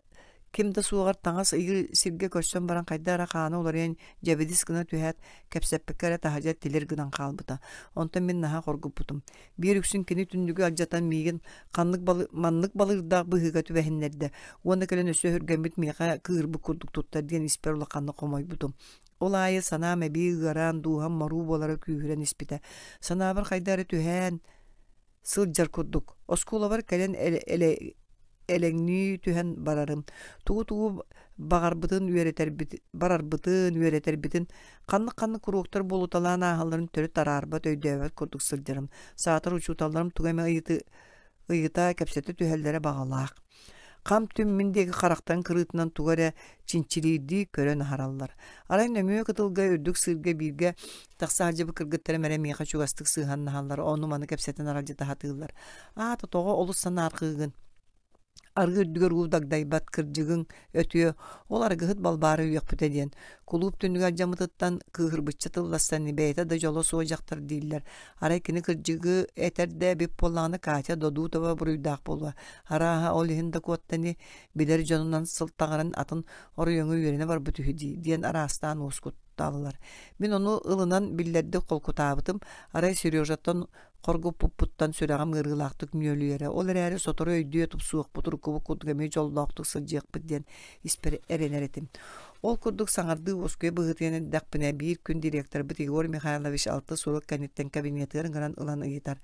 ким да суоҕар таҥас ыйыыр сиргэ көрсөн баран хайда эрэ хаана уларыйан дьэбидис гына түһээт кэпсэппэккэ эрэ таһырдьа тилир гынан хаалбыта. Онтон мин наһаа хоргуппутум. Биир үксүн кини түннүгү алдьатан миигин ханнык балы маннык балыырдаах быһыыга түбэһиннэрдэ уонна кэлэн өссө өһүргэммит миэхэ кыырбыт курдук туттар диэн испэр улаханнык хомойбутум. Ол аайы санаам эбии ыараан, дууһам моруу буолара күүһүрэн испитэ. Санаабар хайда эрэ түһээн сылдьар курдук. Оскуолабар кэлэн элэҥнии түһэн барарым. Тугу-тугу баҕарбытын үөрэтэрбит, барарбытын үөрэтэрбитин, ханнык-ханнык уруоктар буолуталаан ааһалларын төрүт араарбат, өйдөөбөт курдук сылдьарым. Саатар учууталларым тугу эмэ ыйыты, ыйыта, кэпсэтэ түһэллэрэ баҕалаах. Хам-түм мин диэки харахтарын кырыытынан тугу эрэ чинчилиирдии көрөн аһараллар. Арай нөҥүө кытылга үрдүк сыырга бииргэ тахса сылдьыбыт кыргыттарым эрэ миэхэ чугастык сыһыаннаһаллар, ону-маны кэпсэтэн аралдьыта сатыыллар. Аата тоҕо олус санаарҕыыгын? Арыы үрдүгэр уу дагдайбат кырдьыгыҥ өтүө, ол арыгыһыт Балбаара үөхпүтэ диэн, кулууп түннүгэ алдьаммытыттан кыыһырбычча тылластан бэйэтэ да дьоло суох дьахтар дииллэр. Арай кини кырдьыгы этэр да эбит буоллаҕына Катя Додутова буруйдаах буолуо. Арааһа ол иһин да куоттани билэр дьонунан сылтаҕыран атын оройуоҥҥа үөрэнэ барбыт үһү дии диэн араастаан уоскутталлар. Мин ону ылынан биллэрдик холкутаабытым. Арай Сережаттан Хоргуппуппуттан сүрэҕим ыарыылаахтык нүөлүйэрэ, ол эрээри сотору өйдүө тупсуохпут, уруккубут курдук эмиэ дьоллоохтук сылдьыахпыт диэн испэр эрэнэр этим. Ол курдук саҥардыы уоскуйа быһыытыйан эрдэхпинэ, биир күн директорбыт Егор Михайлович алта сурук кэнниттэн кабинетыгар ыҥыран ылан ыйытар: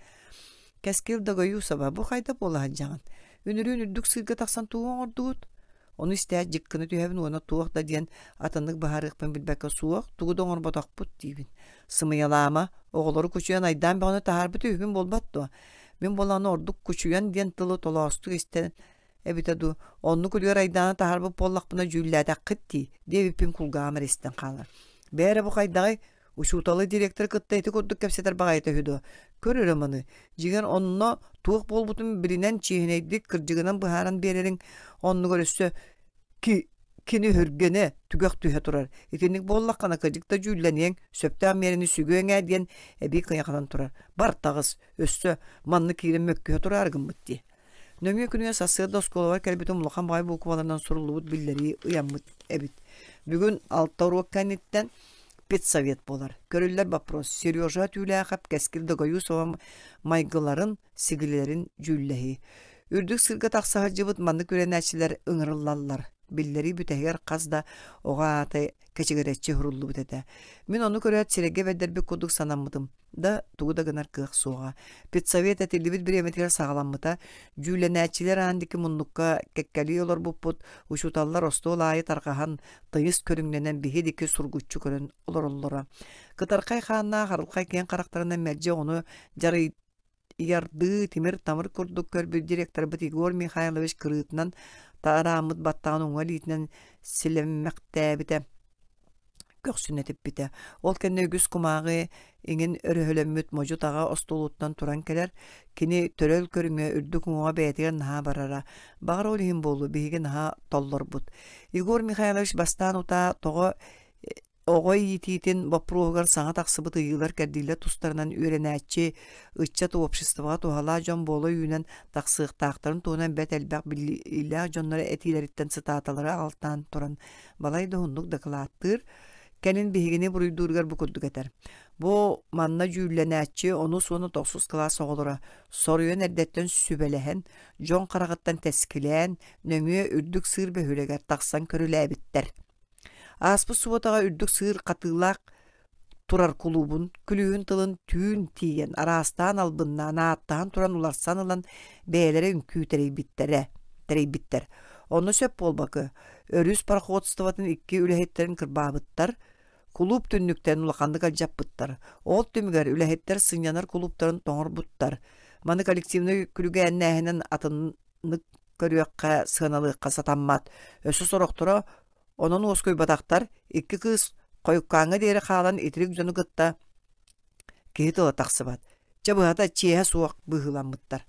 «Кэскил Догоюсова, бу хайда буола сылдьаҕын? Үнүрүүн үрдүк сыырга тахсан тугу оҥордугут?» Ону истээт дьиккына түһэбин уонна туох да диэн атыннык быһаарыахпын билбэккэ суох, тугу да оҥорботохпут диибин. Сымыйалаама, оҕолору кучуйан айдаан бөҕөнү таһаарбыт үһүбүн буолбат дуо? Мин буолааны ордук кучуйан диэн тылы толоостук истэн эбитэ дуу, оннук үлүгэр айдааны таһаарбыт буоллахпына дьүүллээтэххит дии, диэбиппин кулгааҕым эрэ истэн хаалар. Бээрэ бу хайдаҕый? Учууталы директоры кытта ити курдук кэпсэтэр баҕайыта үһү дуо? Көр эрэ маны, дьиҥэр онно туох буолбутун билинэн чиэһинэйдик кырдьыгынан быһааран биэрэриҥ оннугар өссө ки кини өһүргэнэ түгэх түһэ турар. Итинник буоллаххына кырдьык да дьүүллэниэҥ, сөптөөх миэрэни сүгүөҥ ээ диэн эбии кыйаханан турар. Бар таҕыс, өссө манна киирэн мөккүһэ тураары гыммыт дии. Нөҥүө күнүгэр сарсыарда оскуолабар кэлбитим улахан баҕайы буукубаларынан суруллубут биллэрии ыйаммыт эбит. Бүгүн алта уруок кэнниттэн педсовет буолар. Көрүллэр вопрос Сережа Түүлээхэп Кэскил Догоюсова майгыларын, сигилилэрин дьүүллэһии. Үрдүк сыырга тахса сылдьыбыт маннык үөрэнээччилэр ыҥырыллаллар. Биллэрии бүтэһигэр хас да оҕо аата кэчигирэччи уһуруллубут этэ. Мин ону көрөөт сирэйгэ бэрдэрбит курдук санаммытым да тугу да гынар кыах суоҕа. Педсовет этиллибит бириэмэтигэр саҕаламмыта. Дьүүллэнээччилэр аан диэки муннукка кэккэлии олорбуппут, учууталлар остуол аайы тарҕаһан, тыйыс көрүҥнэнэн биһи диэки сургуччу көрөн олороллоро. Кытархай хааннаах арылхай киэҥ харахтарынан мэлдьи оҕону дьарыйардыы тимир-тамыр курдук көрбүт директорбыт Егор Михайлович кырыытынан тарааммыт баттаҕын уҥа илиитинэн силэммэхтээбитэ көхсүн этиппитэ. Ол кэннэ үгүс кумааҕы иҥин өрөһөлөммүт модьу-таҕа остуолуттан туран кэлэр. Кини төрөл көрүҥэ үрдүк уҥуоҕа бэйэтигэр наһаа барара. Баҕар ол иһин буолуо, биһиги наһаа толлорбут. Егор Михайлович бастаан утаа тоҕо оҕо иитиитин боппуруоһугар саҥа тахсыбыт ыйыылар-кэрдиилэр тустарынан үөрэнээччи, ыччат обществоҕа туһалаах дьон буола үүнэн тахсыахтаахтарын туһунан бэрт элбэх биллиилээх дьоннор этиилэриттэн цитаталары аҕалтаан туран балай да уһуннук дакылааттыыр, кэлин биһигини буруйдууругар бу курдук этэр. Бу манна дьүүллэнээччи онус уонна тохсус кылаас оҕолоро соруйан эрдэттэн сүбэлэһэн, дьон хараҕыттан тэскилээн, нөҥүө үрдүк сыыр бөһүөлэгэр тахсан көрүлээбиттэр. Ааспыт субуотаҕа үрдүк сыыр хатыылаах турар кулуубун күлүүһүн тылын түүн тиийэн араастаан албыннаан ааттаһан туран уларсан ылан бэйэлэрэ үҥкүү тэрийбиттэрэ тэрийбиттэр. Онно сөп буолбакка өрүс пароходствотын икки үлэһиттэрин кырбаабыттар, Кулууп түннүктэрин улаханнык алдьаппыттар. Ол түмүгэр үлэһиттэр сынньанар кулууптарын тоҥорбуттар. Маны коллективнай күлүгээннээһинэн атыннык көрүөххэ, сыаналыахха сатаммат. Өссө сорохторо онон уоскуйбатахтар, икки кыыс хойуккааҥҥа диэри хаалан итирик дьону кытта киһи тыла тахсыбат. Чэ быһата чиэһэ суох быһыыламмыттар.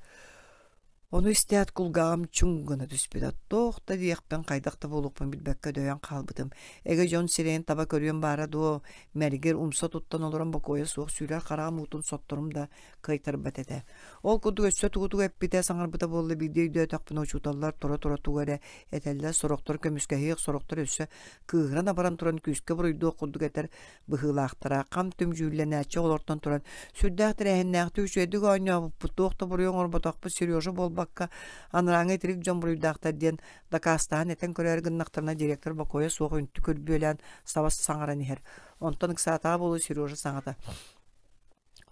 Ону истээт кулгааҕым чуҥ гына түспүтэ. Туох да диэхпин, хайдах да буолуохпун билбэккэ дөйөн хаалбытым. Эгэ дьон сирэйин таба көрүөм баара дуо, мэлигир умса туттан олорон бокуойа суох сүүрэр хараҕым уутун сотторум да кыайтарбат этэ. Ол курдук өссө тугу-тугу эппитэ, саҥарбыта буолла биирдэ өйдөөтөхпүнэ учууталлар тура-тура тугу эрэ этэллэр, сорохтор көмүскэһиэх, сорохтор өссө кыыһыран абаран туран күүскэ буруйдуох курдук этэр быһыылаахтара. Хам-түм дьүүллэнээччи оҕолортон туран сүрдээх тэрээһиннээхтик үчүгэйдик оонньообуппут, туох да буруйу оҥорботохпут Сережа буолбакка, анарааҥҥы итирик дьон буруйдаахтар диэн дакаастаһан этэн көрөөрү гыннахтарына директор бокуойа суох үнтү көрбүөлээн саба саҥаран иһэр. Онтон ыксаатаҕа буолуо Сережа саҥата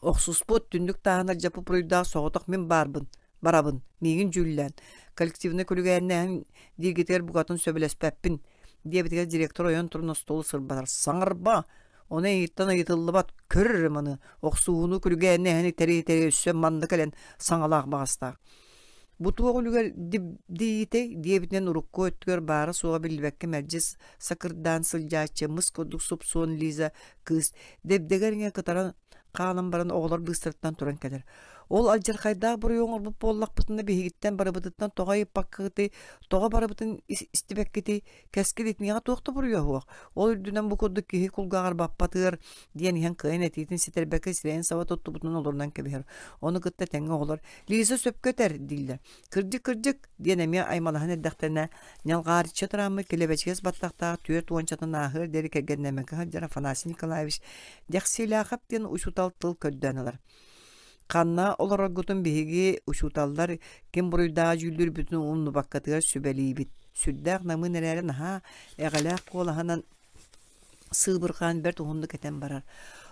Охсуспут, түннүк тааһын алдьаппыт буруйдаах соҕотох мин баарбын, барабын, миигин дьүүллээн, коллективнай күлүгээннээһин дииргитигэр букатын сөбүлэспэппин, диэбитигэр директор ойон туран остуолу сырбатар. Саҥарба! Ону эйигиттэн ыйытыллыбат, көр эрэ маны, охсуһууну күлүгээннээһини тэрий-тэрий өссө манна кэлэн саҥалаах баҕастаах. Бу туох үлүгэр дибдийитэй диэбитинэн урукку өттүгэр баара-суоҕа биллибэккэ мэлдьи сакырдаан сылдьааччы мыс курдук супсуон Лиза кыыс дэбдэгэр иҥэ кытаран хаалан баран оҕолор быыстарыттан туран кэлэр. Ол алдьархайдаах буруйу оҥорбут буоллахпытына биһигиттэн барыбытыттан тоҕо ыйыппаккытый, тоҕо барыбытын истибэккитий, кэскил итиниэхэ туох да буруйа суох. Ол үрдүнэн бу курдук киһи кулгааҕар баппатыар диэн иһэн кыайан этиитин ситэрбэккэ сирэйин саба туттубутунан олорунан кэбиһэр. Ону кытта тэҥҥэ оҕолор «Лиза сөпкө этэр» дииллэр. «Кырдьык, кырдьык» диэн эмиэ аймалаһан эрдэхтэринэ Ньалҕаарыччы тырааммыт килэбэчигэс баттахтаах түөрт уончатын ааһыар диэри кэргэннэммэккэ сылдьар Афанасий Николаевич Дэхсилээхэп диэн учуутал тыл көрдөөн ылар. Ханна олороргутун биһиги, учууталлар, ким буруйдааҕы дьүүллүүрбүтүн умнубаккатыгар сүбэлиибит. Сүрдээх намыын эрээри наһаа эҕэлээх куолаһынан сыыбырҕаан бэрт уһуннук этэн барар.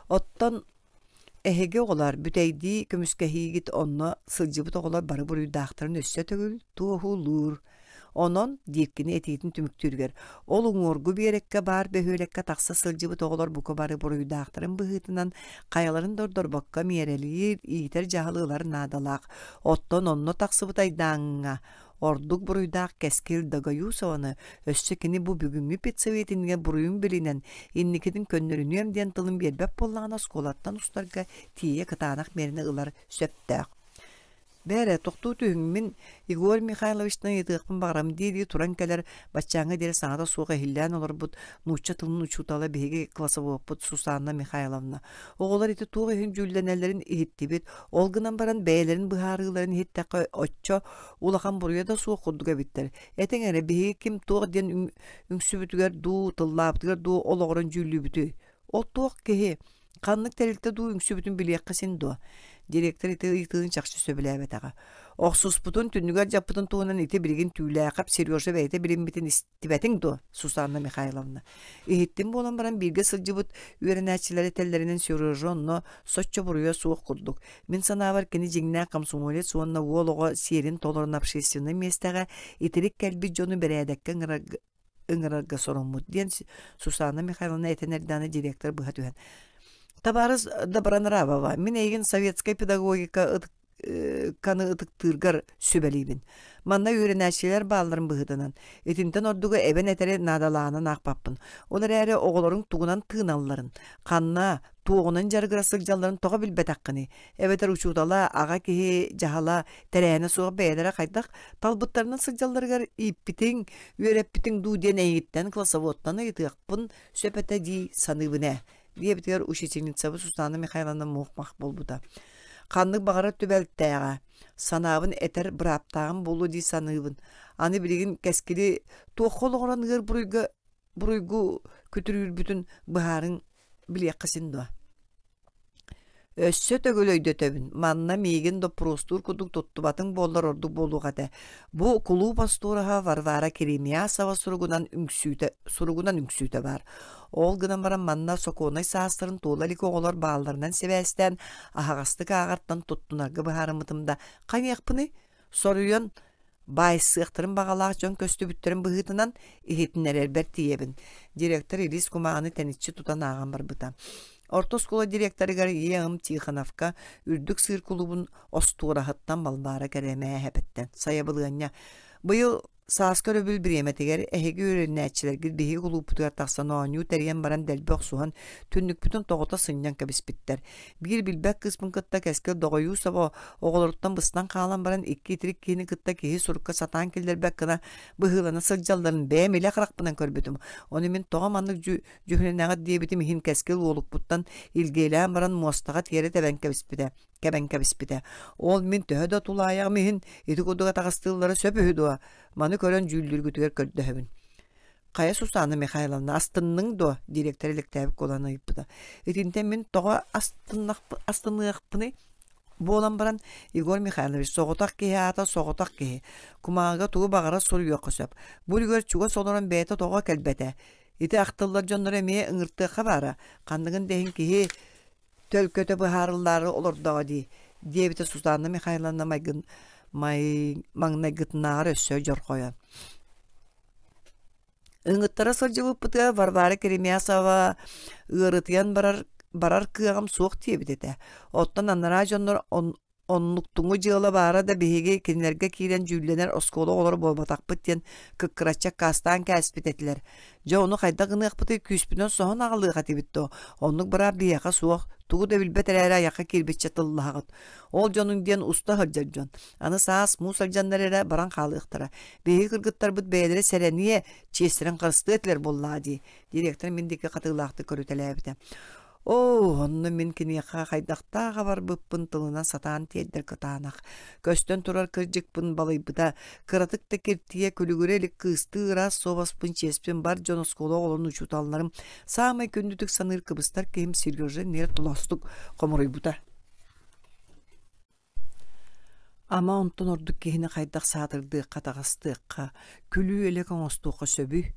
Оттон Эһиги оҕолор бүтэйдии көмүскэһиигит онно сылдьыбыт оҕолор бары буруйдаахтарын өссө төгүл туоһулуур. Онон, диир кини этиитин түмүктүүрүгэр, ол уҥуоргу биэрэккэ баар бөһүөлэккэ тахса сылдьыбыт оҕолор бука бары буруйдаахтарын быһыытынан хайаларын да ордорбокко миэрэлиир, иитэр дьаһалы ылар наадалаах. Оттон онно тахсыбыт айдааҥҥа Ордук буруйдаах Кэскил Догоюсованы өссө кини бу бүгүҥҥү педсоветингэ буруйун билинэн, инникитин көннөрүнүөм диэн тылын биэрбэт буоллаҕына оскуолаттан устарга тиийэ кытаанах миэрэни ылар сөптөөх. Бээрэ, тохтуу түһүҥ, мин Егор Михайловичтан ыйытыахпын баҕарам дии-дии туран кэлэр, баччааҥҥа диэри саҥата суох иһиллээн олорбут нуучча тылын учуутала биһиги классоводпут Сусанна Михайловна. Оҕолор ити туох иһин дьүүллэнэллэрин иһиттибит, ол гынан баран бэйэлэрин быһаарыыларын иһиттэххэ оччо улахан буруйа да суох курдук эбиттэр. Этиҥ эрэ, биһиги ким туох диэн үҥсүбүтүгэр дуу, тыллаабытыгар дуу олоҕуран дьүүллүүбүтүй? Ол туох киһи, ханнык тэрилтэ дуу үҥсүбүтүн билиэххэ син дуо? Директор ити ыйытыытын чахчы сөбүлээбэтэҕэ. Охсуспутун, түннүгэр дьаппытын туһунан ити билигин Түүлээхэп Сережа бэйэтэ билиммитин Истибэтиҥ дуо, Сусанна Михайловна? Иһиттим буолан баран бииргэ сылдьыбыт үөрэнээччилэр этэллэринэн Сережа онно соччо буруйа суох курдук. Мин санаабар кини дьиҥнээх комсомолец уонна уол оҕо сиэрин толорон общественнай миэстэҕэ итирик кэлбит дьону бэрээдэккэ ыҥырарга, ыҥырарга соруммут диэн Сусанна Михайловна этэн эрдэҕинэ директор быһа түһэн «Табаарыс Добронравова, мин эйигин советскай педагогика ытык каны ытыктыыргар сүбэлиибин. Манна үөрэнээччилэр баалларын быһыытынан, итинтэн ордугу эбэн этэри наадалааҕынан аахпаппын. Ол эрээри оҕолоруҥ тугунан тыыналларын, ханна, туоҕунан дьарыгыра сылдьалларын тоҕо билбэтэххиний? Эбэтэр учуутала, аҕа киһи дьаһала, тэрээһинэ суох бэйэлэрэ хайдах талбыттарынан сылдьалларыгар ииппитиҥ, үөрэппитиҥ дуу диэн эйигиттэн классоводтан ыйытыахпын сөп этэ дии саныыбын ээ диэбитигэр учительницабыт Сусанна Михайловна муох-мах буолбута. Ханнык баҕарар түбэлтээҕэ, санаабын этэр бырааптааҕым буолуо дии саныыбын. Аны билигин кэскили туохха олоҕуран ыар буруйга буруйгу күтүрүүрбүтүн быһаарыҥ билиэххэ син дуо? Өссө төгүл өйдөтөбүн, манна миигин доппуруостуур курдук туттубатыҥ буоллар ордук буолуох этэ. Бу кулууп остуораһа Варвара Керемясова суругунан үҥсүүтэ, суругунан үҥсүүтэ баар. Ол гынан баран манна сокуоннай саастарын туола илик оҕолор баалларынан сибээстээн аһаҕастык ааҕартан туттунарга быһаарыммытым да, хайыахпыный? Соруйан баайсыахтарын баҕалаах дьон көстүбүттэрин быһыытынан иһитиннэрэрбэр тиийэбин. Директор илиис кумааҕыны тэниччи тутан ааҕан барбыта. Орто оскуола директорыгар Е.М. Тихоновка үрдүк сыыр кулуубун остуораһыттан Балбаара Кэрэмээһэпиттэн сайабылыанньа быйыл Сааскы өрөбүл бириэмэтигэр эһиги үөрэнээччилэргит биһиги кулууппутугар тахсан оонньуу тэрийэн баран дэлби охсуһан, түннүкпүтүн тоҕута сынньан кэбиспиттэр. Биир билбэт кыыспын кытта Кэскил Доҕойуусова оҕолоруттан быстан хаалан баран икки итирик киһини кытта киһи сурукка сатаан киллэрбэт гына быһыылана сылдьалларын бэйэм илэ харахпынан көрбүтүм. Ону мин тоҕо маннык дьүһүнэнэҕит диэбитим иһин Кэскил уолукпуттан илгиэлээн баран муостаҕа тиэрэ тэбэн кэбиспитэ. кэбэн кэбиспитэ. Ол мин төһө да тулаайаҕым иһин ити курдук атаҕастыыллара сөп үһү дуо? Маны көрөн дьүүллүүргүтүгэр көрдөһөбүн. Хайа Сусанна Михайловна, астынныҥ дуо? Директор элэктээбит куолаһын ыйыппыта. Итинтэн мин тоҕо астыныахпыный? Буолан баран, Егор Михайлович соҕотох киһи аата соҕотох киһи. Кумааҕыга тугу баҕарар суруйуохха сөп. Бу үлүгэр чугас олорон бэйэтэ тоҕо кэлбэтэ? Ити ахтыллар дьоннору эмиэ ыҥыртыахха баара. Ханныгын да иһин киһи төлкөтө быһаарыллаары олордоҕо дии, диэбитэ Сусанна Михайловна майгын май маҥнайгытынааҕар өссө дьорҕойон. Ыҥыттара сылдьыбыппытыгар Варвара Керемясова ыарытыйан барар барар кыаҕым суох диэбит этэ. Оттон анараа дьоннор Оннуктуҥу дьыала баара да биһиги кинилэргэ киирэн дьүүллэнэр оскуола оҕолоро буолбатахпыт диэн кыккыраччы аккаастаан кээспит этилэр. Дьэ ону хайдах гыныахпытый күүспүнэн соһон аҕалыах этибит дуо? Оннук быраап биһиэхэ суох, тугу да билбэт эрээри айахха киирбиччэ тыллаһаҕыт. Ол дьонуҥ диэн уста сылдьар дьон. Аны саас муус алдьаннар эрэ баран хаалыахтара. Биһиги кыргыттарбыт бэйэлэрэ сэрэниэ, чиэстэрин харыстыа этилэр буоллаҕа дии, директор мин диэки хатыылаахтык көрүтэлээбитэ. Оо, онно мин киниэхэ хайдахтаах абарбыппын тылынан сатаан тиэрдэр кытаанах, көстөн турар кырдьыкпын балыйбыта, кыратык да киртийэ күлүгүрэ илик кыыстыы ыраас суобаспын чиэспин бар дьон оскуола оҕолорун учууталларым саамай күндүтүк саныыр кыбыстар киһим Сережа нээр толоостук хомуруйбута. Ама онтон ордук киһини хайдах саатырдыахха, таҕыстыахха, күлүү-элэк оҥостуохха сөбүй?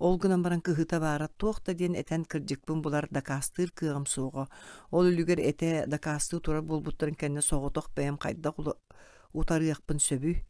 Ол гынан баран кыһыыта баара туох да диэн этэн кырдьыкпын булар, дакаастыыр кыаҕым суоҕа. Ол үлүгэр этэ дакаастыы турар буолбуттарын кэннэ соҕотох бэйэм хайдах утарыахпын сөбүй?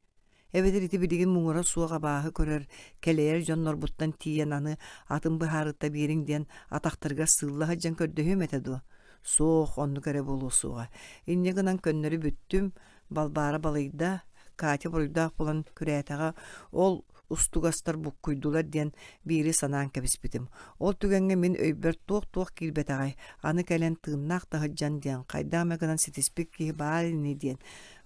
Эбэтэр ити билигин муҥура суох абааһы көрөр, кэлэйэр дьоннорбуттан тиийэн аны атын быһаарыта биэриҥ диэн атахтарыгар сыылла сылдьан көрдөһүөм этэ дуо? Суох, оннук эрэ буолуо суоҕа. Инньэ гынан көннөрү бүттүм, Балбаара балыйда, Катя буруйдаах буолан күрээтэҕэ, ол устугастар буккуйдулар диэн биири санаан кэбиспитим. Ол түгэҥҥэ мин өйбөр туох-туох киирбэтэҕэй, аны кэлэн тыыннаах таһырдьан диэн хайдах эмэ гынан ситиспит киһи баар ини диэн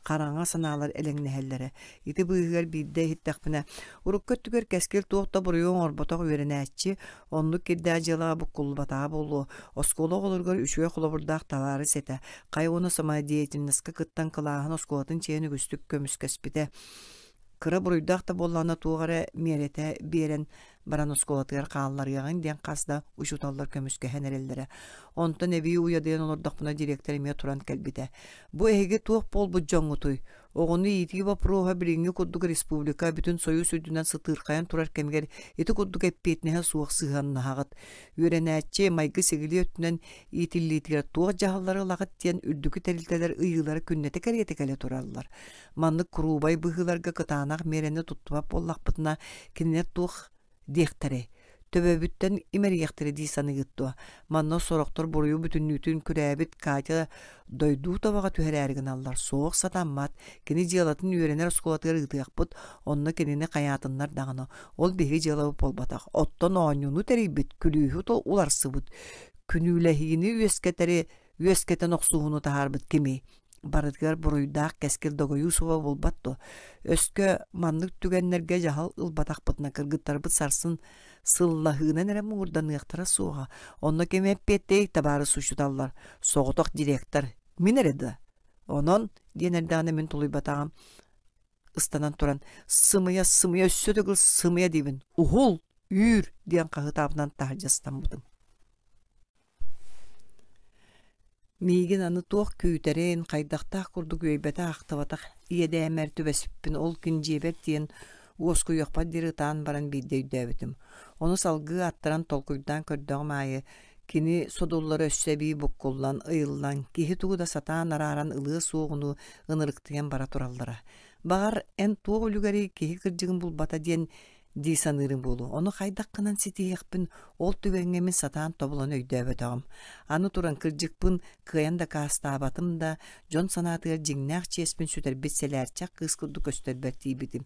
хараҥа санаалар элэҥнэһэллэрэ. Ити быыһыгар биирдэ иһиттэхпинэ, урукку өттүгэр Кэскил туох да буруйу оҥорботох үөрэнээччи, оннук кирдээх дьыалаҕа буккуллубатаҕа буолуо, оскуола оҕолоругар үчүгэй холобурдаах табаарыс этэ, хайа уонна самодеятельноска кыттан кылааһын оскуолатын чиэһин үгүстүк көмүскэспитэ. Кыра буруйдаах да буоллаҕына туох эрэ миэрэтэ биэрэн баран оскуолатыгар хаалларыаҕыҥ диэн хас да учууталлар көмүскэһэн эрэллэрэ. Онтон эбии уйадыйан олордохпуна директор эмиэ туран кэлбитэ. Бу эһиги туох буолбут дьоҥҥутуй? Оҕону иитии боппуруоһа билиҥҥи курдук республика бүтүн Союз үрдүнэн сытыырхайан турар кэмигэр ити курдук эппиэтинэһэ суох сыһыаннаһаҕыт. Үөрэнээччи майгы-сигили өттүнэн иитиллиитигэр туох дьаһаллары ылаҕыт диэн үрдүкү тэрилтэлэр ыйыылара күннэтэ кэриэтэ кэлэ тураллар. Маннык куруубай быһыыларга кытаанах миэрэни туттубат буоллахпытына, кинилэр туох диэхтэрэй? Төбөбүттэн имэрийиэхтэрэ дии саныыгыт дуо? Манна сорохтор буруйу бүтүннүүтүн күрээбит Катя дойдуу табаҕа түһэрээри гыналлар. Суох сатаммат. Кини дьыалатын үөрэнэр оскуолатыгар ыытыахпыт, онно кинини хайаатыннар даҕаны. Ол биһиги дьыалабыт буолбатах. Оттон оонньууну тэрийбит, күлүүһү уларсыбыт, күнүүлэһиини үөскэтэри үөскэтэн охсуһууну таһаарбыт кимий? Барытыгар буруйдаах кэскил Догоюсова буолбат дуо? Өскө маннык түгэннэргэ дьаһал ылбатахпытына кыргыттарбыт сарсын сыллаһыынан эрэ муҥурданыахтара суоҕа. Онно ким эппиэттэй табаарыс учууталлар? Соҕотох директор. Мин эрэ да? Онон, диэн эрдэҕинэ мин тулуйбатаҕым ыстанан туран «Сымыйа, сымыйа, өссө төгүл сымыйа диибин, уһул, үүр!» диэн хаһыытаабытынан таһырдьа ыстаммытым. Миигин аны туох күүтэрин, хайдахтаах курдук үөйбэтэх-ахтыбатах иэдээмэр түбэспиппин ол күн дьиэбэр тиийэн уоскуйуохпар диэри ытаан баран биирдэ өйдөөбүтүм. Ону салгыы аттаран толкуйдаан көрдөҕүм аайы кини содуллара өссө эбии буккуллан, ыйыллан, киһи тугу да сатаан арааран ылыа суоҕунуу ынырыктыйан бара тураллара. Баҕар, эн туох үлүгэрий киһи кырдьыгын булбата диэн дии саныырым буолуо. Ону хайдах гынан ситиһиэхпин ол түгэҥҥэ мин сатаан тобулан өйдөөбөтөҕүм. Аны туран кырдьыкпын кыайан дакаастаабатым да, дьон санаатыгар дьиҥнээх чиэспин сүтэрбит сэлээрчэх кыыс курдук көстөрбөр тиийбитим.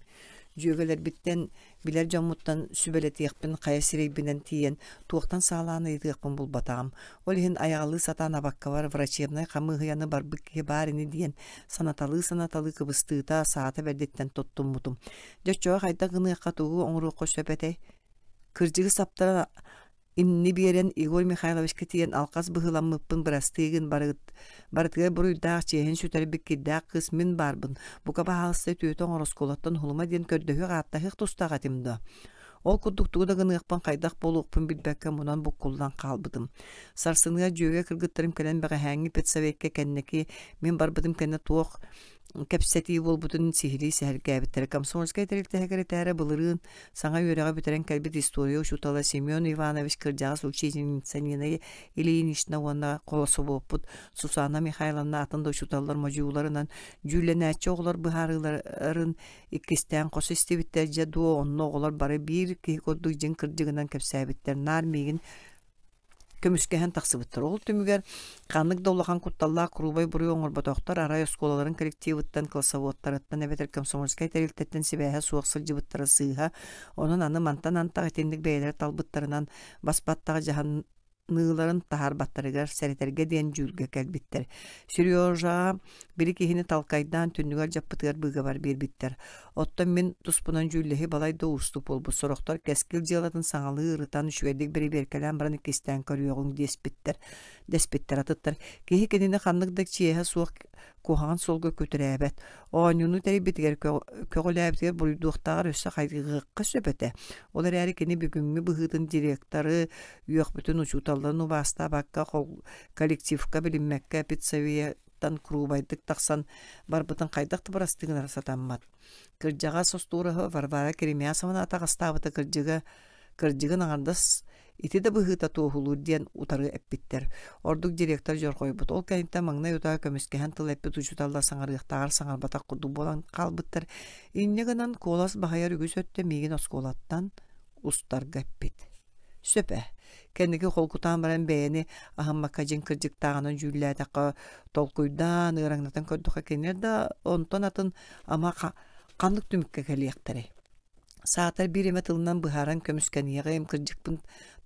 Дьүөгэлэрбиттэн, билэр дьоммуттан сүбэлэтиэхпин хайа сирэйбинэн тиийэн, туохтан саалаан ыйытыахпын булбатаҕым. Ол иһин айаҕалыы сатаан абаккабар врачебнай хамыыһыйаны барбыт киһи баар ини диэн санаталыы-санаталыы кыбыстыыта, саата бэрдиттэн туттуммутум. Дьэ оччоҕо хайдах гыныахха, тугу оҥоруохха сөп этэй? Кырдьыгы саптаран инни биэрэн Егор Михайловичка тиийэн алҕас быһыыламмыппын бырастыы гын барыт барытыгар буруйдаах чиэһин сүтэрбит кирдээх кыыс мин баарбын бука баһаалыста үтүөтэ оҥор оскуолаттан уһулума диэн көрдөһүөх ааттаһыах тустаах этим дуо ол курдук тугу да гыныахпын хайдах буолуохпун билбэккэ мунан буккуллан хаалбытым сарсыныгар дьүөгэ кыргыттарым кэлэн бэҕэһээҥҥи педсовекка кэнники мин барбытым кэннэ туох кэпсэтии буолбутун сиһилии сэһэргээбиттэрэ. Комсомольскай тэрилтэ сэкирэтээрэ былырыын саҥа үөрэҕи бүтэрэн кэлбит история учуутала Семен Иванович кырдьаҕас учительница Нина Ильинична уонна холособуоппут Сусанна Михайловна атын да учууталлар модьуйууларынан дьүүллэнээччи оҕолор быһаарыыларын иккистээн хос истибиттэр дьэ дуо онно оҕолор бары биир киһи курдук дьиҥ кырдьыгынан кэпсээбиттэр наар миигин көмүскэһэн тахсыбыттар. Ол түмүгэр ханнык да улахан кутталлаах куруубай буруйу оҥорботохтор, арай оскуолаларын коллективыттан, классоводтарыттан эбэтэр комсомольскай тэрилтэттэн сибээһэ суох сылдьыбыттара сыыһа. Онон аны мантан антах итинник бэйэлэрэ талбыттарынан бас-баттах дьаһаныыларын таһаарбаттарыгар сэрэтэргэ диэн дьүүлгэ кэлбиттэр. Сережаҕа били киһини талкайдаан түннүгэр дьаппытыгар быыгабар биэрбиттэр. Оттон мин туспунан дьүүллэһии балай да уустук буолбут. Сорохтор кэскил дьыалатын саҥалыы ырытан, үчүгэйдик бэрэбиэркэлээн баран иккистээн көрүөҕүҥ диэспиттэр. Дэспиттэр атыттар. Киһи кинини ханнык да чиэһэ суох куһаҕан суолга күтүрээбэт. Оонньууну тэрийбитигэр көҕүлээбитигэр буруйдуохтааҕар өссө хайгыахха сөп этэ. Ол эрээри кини бүгүҥҥү быһыытын директоры, үөхпүтүн учууталларын убаастаабакка, коллективка билиммэккэ педсовет тан куруубайдык тахсан барбытын хайдах да бырастыы гынара сатаммат. Кырдьаҕас остуораһы Варвара Керемясовна атаҕастаабыта кырдьыга кырдьыгын аҥардас ити да быһыыта туоһулуур диэн утары эппиттэр. Ордук директор дьорҕойбут. Ол кэнниттэн маҥнай утаа көмүскэһэн тыл эппит учууталлар саҥарыахтааҕар саҥарбатах курдук буолан хаалбыттар. Инньэ гынан куолас баһыйар үгүс өттө миигин оскуолаттан устарга эппит. Сөп ээ. Кэнники холкутаан баран бэйэни аһыммакка дьиҥ кырдьыктааҕынан дьүүллээтэххэ, толкуйдаан, ыараҥнатан көрдөххө кинилэр да онтон атын ама ханнык түмүккэ кэлиэхтэрэй? Саатар биир эмэ тылынан быһааран көмүскэниэҕим, кырдьыкпын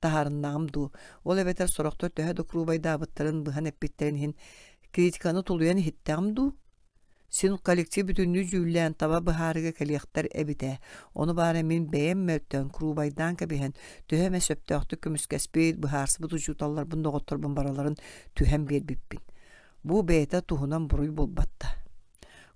таһаарыннаҕым дуу? Ол эбэтэр сорохтор төһө да куруубайдаабыттарын быһан эппиттэрин иһин критиканы тулуйан иһиттэҕим дуу? Син коллектив бүтүннүү дьүүллээн таба быһаарыыга кэлиэхтэр эбит ээ. Ону баара мин бэйэм мөлтөөн, куруубайдаан кэбиһэн, төһө эмэ сөптөөхтүк көмүскэспит, быһаарсыбыт учууталларбын, доҕотторбун барыларын түһэн биэрбиппин. Бу бэйэтэ туһунан буруй буолбат да.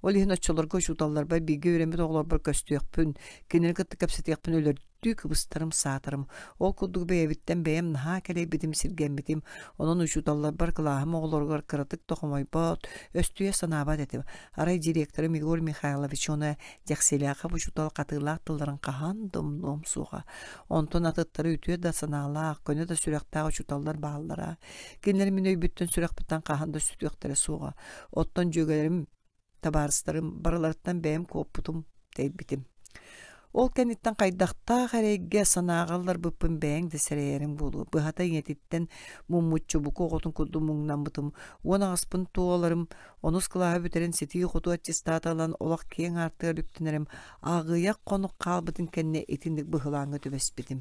Ол иһин оччолорго учууталларбар бииргэ үөрэммит оҕолорбор көстүөхпүн, кинилэри кытта кэпсэтиэхпин өлөрдүм Түү кыбыстарым, саатарым. Ол курдук бэйэбиттэн бэйэм наһаа кэлэйбитим, сиргэммитим. Онон учууталларбар, кылааһым оҕолоругар кыратык да хомойбот, өстүйэ санаабат этим. Арай директорым Егор Михайлович уонна Дьэксилээхэп учуутал хатыылаах тылларын хаһан да умнуом суоҕа. Онтон атыттары үтүө да санаалаах, көнө да сүрэхтээх учууталлар бааллара. Кинилэр мин өйбүттэн сүрэхпиттэн хаһан да сүтүөхтэрэ суоҕа. Оттон дьүөгэлэрим табаарыстарым барыларыттан бэйэм куоппутум, тэйбитим. Ол кэнниттэн хайдахтаах эрэйгэ санааҕа ылларбыппын бэйэҥ да сэрэйэриҥ буолуо. Быһата ийэтиттэн муммут чубуку оҕотун курдук муҥнаммытым. 18-пын туоларым, онус кылааһы бүтэрэн ситии-хотуу аттестат ылан олох киэҥ аартыгар үктэнэрим аҕыйах хонук хаалбытын кэннэ итинник быһылааҥҥа түбэспитим.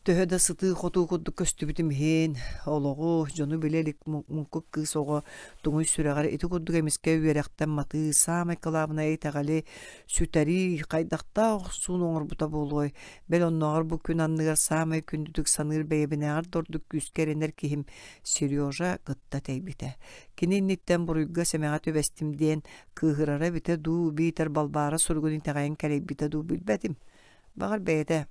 Төһө да сытыы-хотуу курдук көстүбүтүм иһин, олоҕу, дьону билэ илик муҥкук кыыс оҕо туҥуй сүрэҕэр ити курдук эмискэ үөрэхтэн матыы, саамай кылаабынай итэҕэли сүтэрии хайдахтаах охсууну оҥорбута буолуой? Бэл оннооҕор бу күн анныгар саамай күндүтүк саныыр бэйэбинээҕэр да ордук күүскэ эрэнэр киһим Сережа кытта тэйбитэ. Кини инниттэн буруйга-сэмэҕэ түбэстим диэн кыыһырара эбитэ дуу, биитэр Балбаара суругун итэҕэйэн кэлэйбитэ дуу билбэтим. Баҕар бэйэтэ.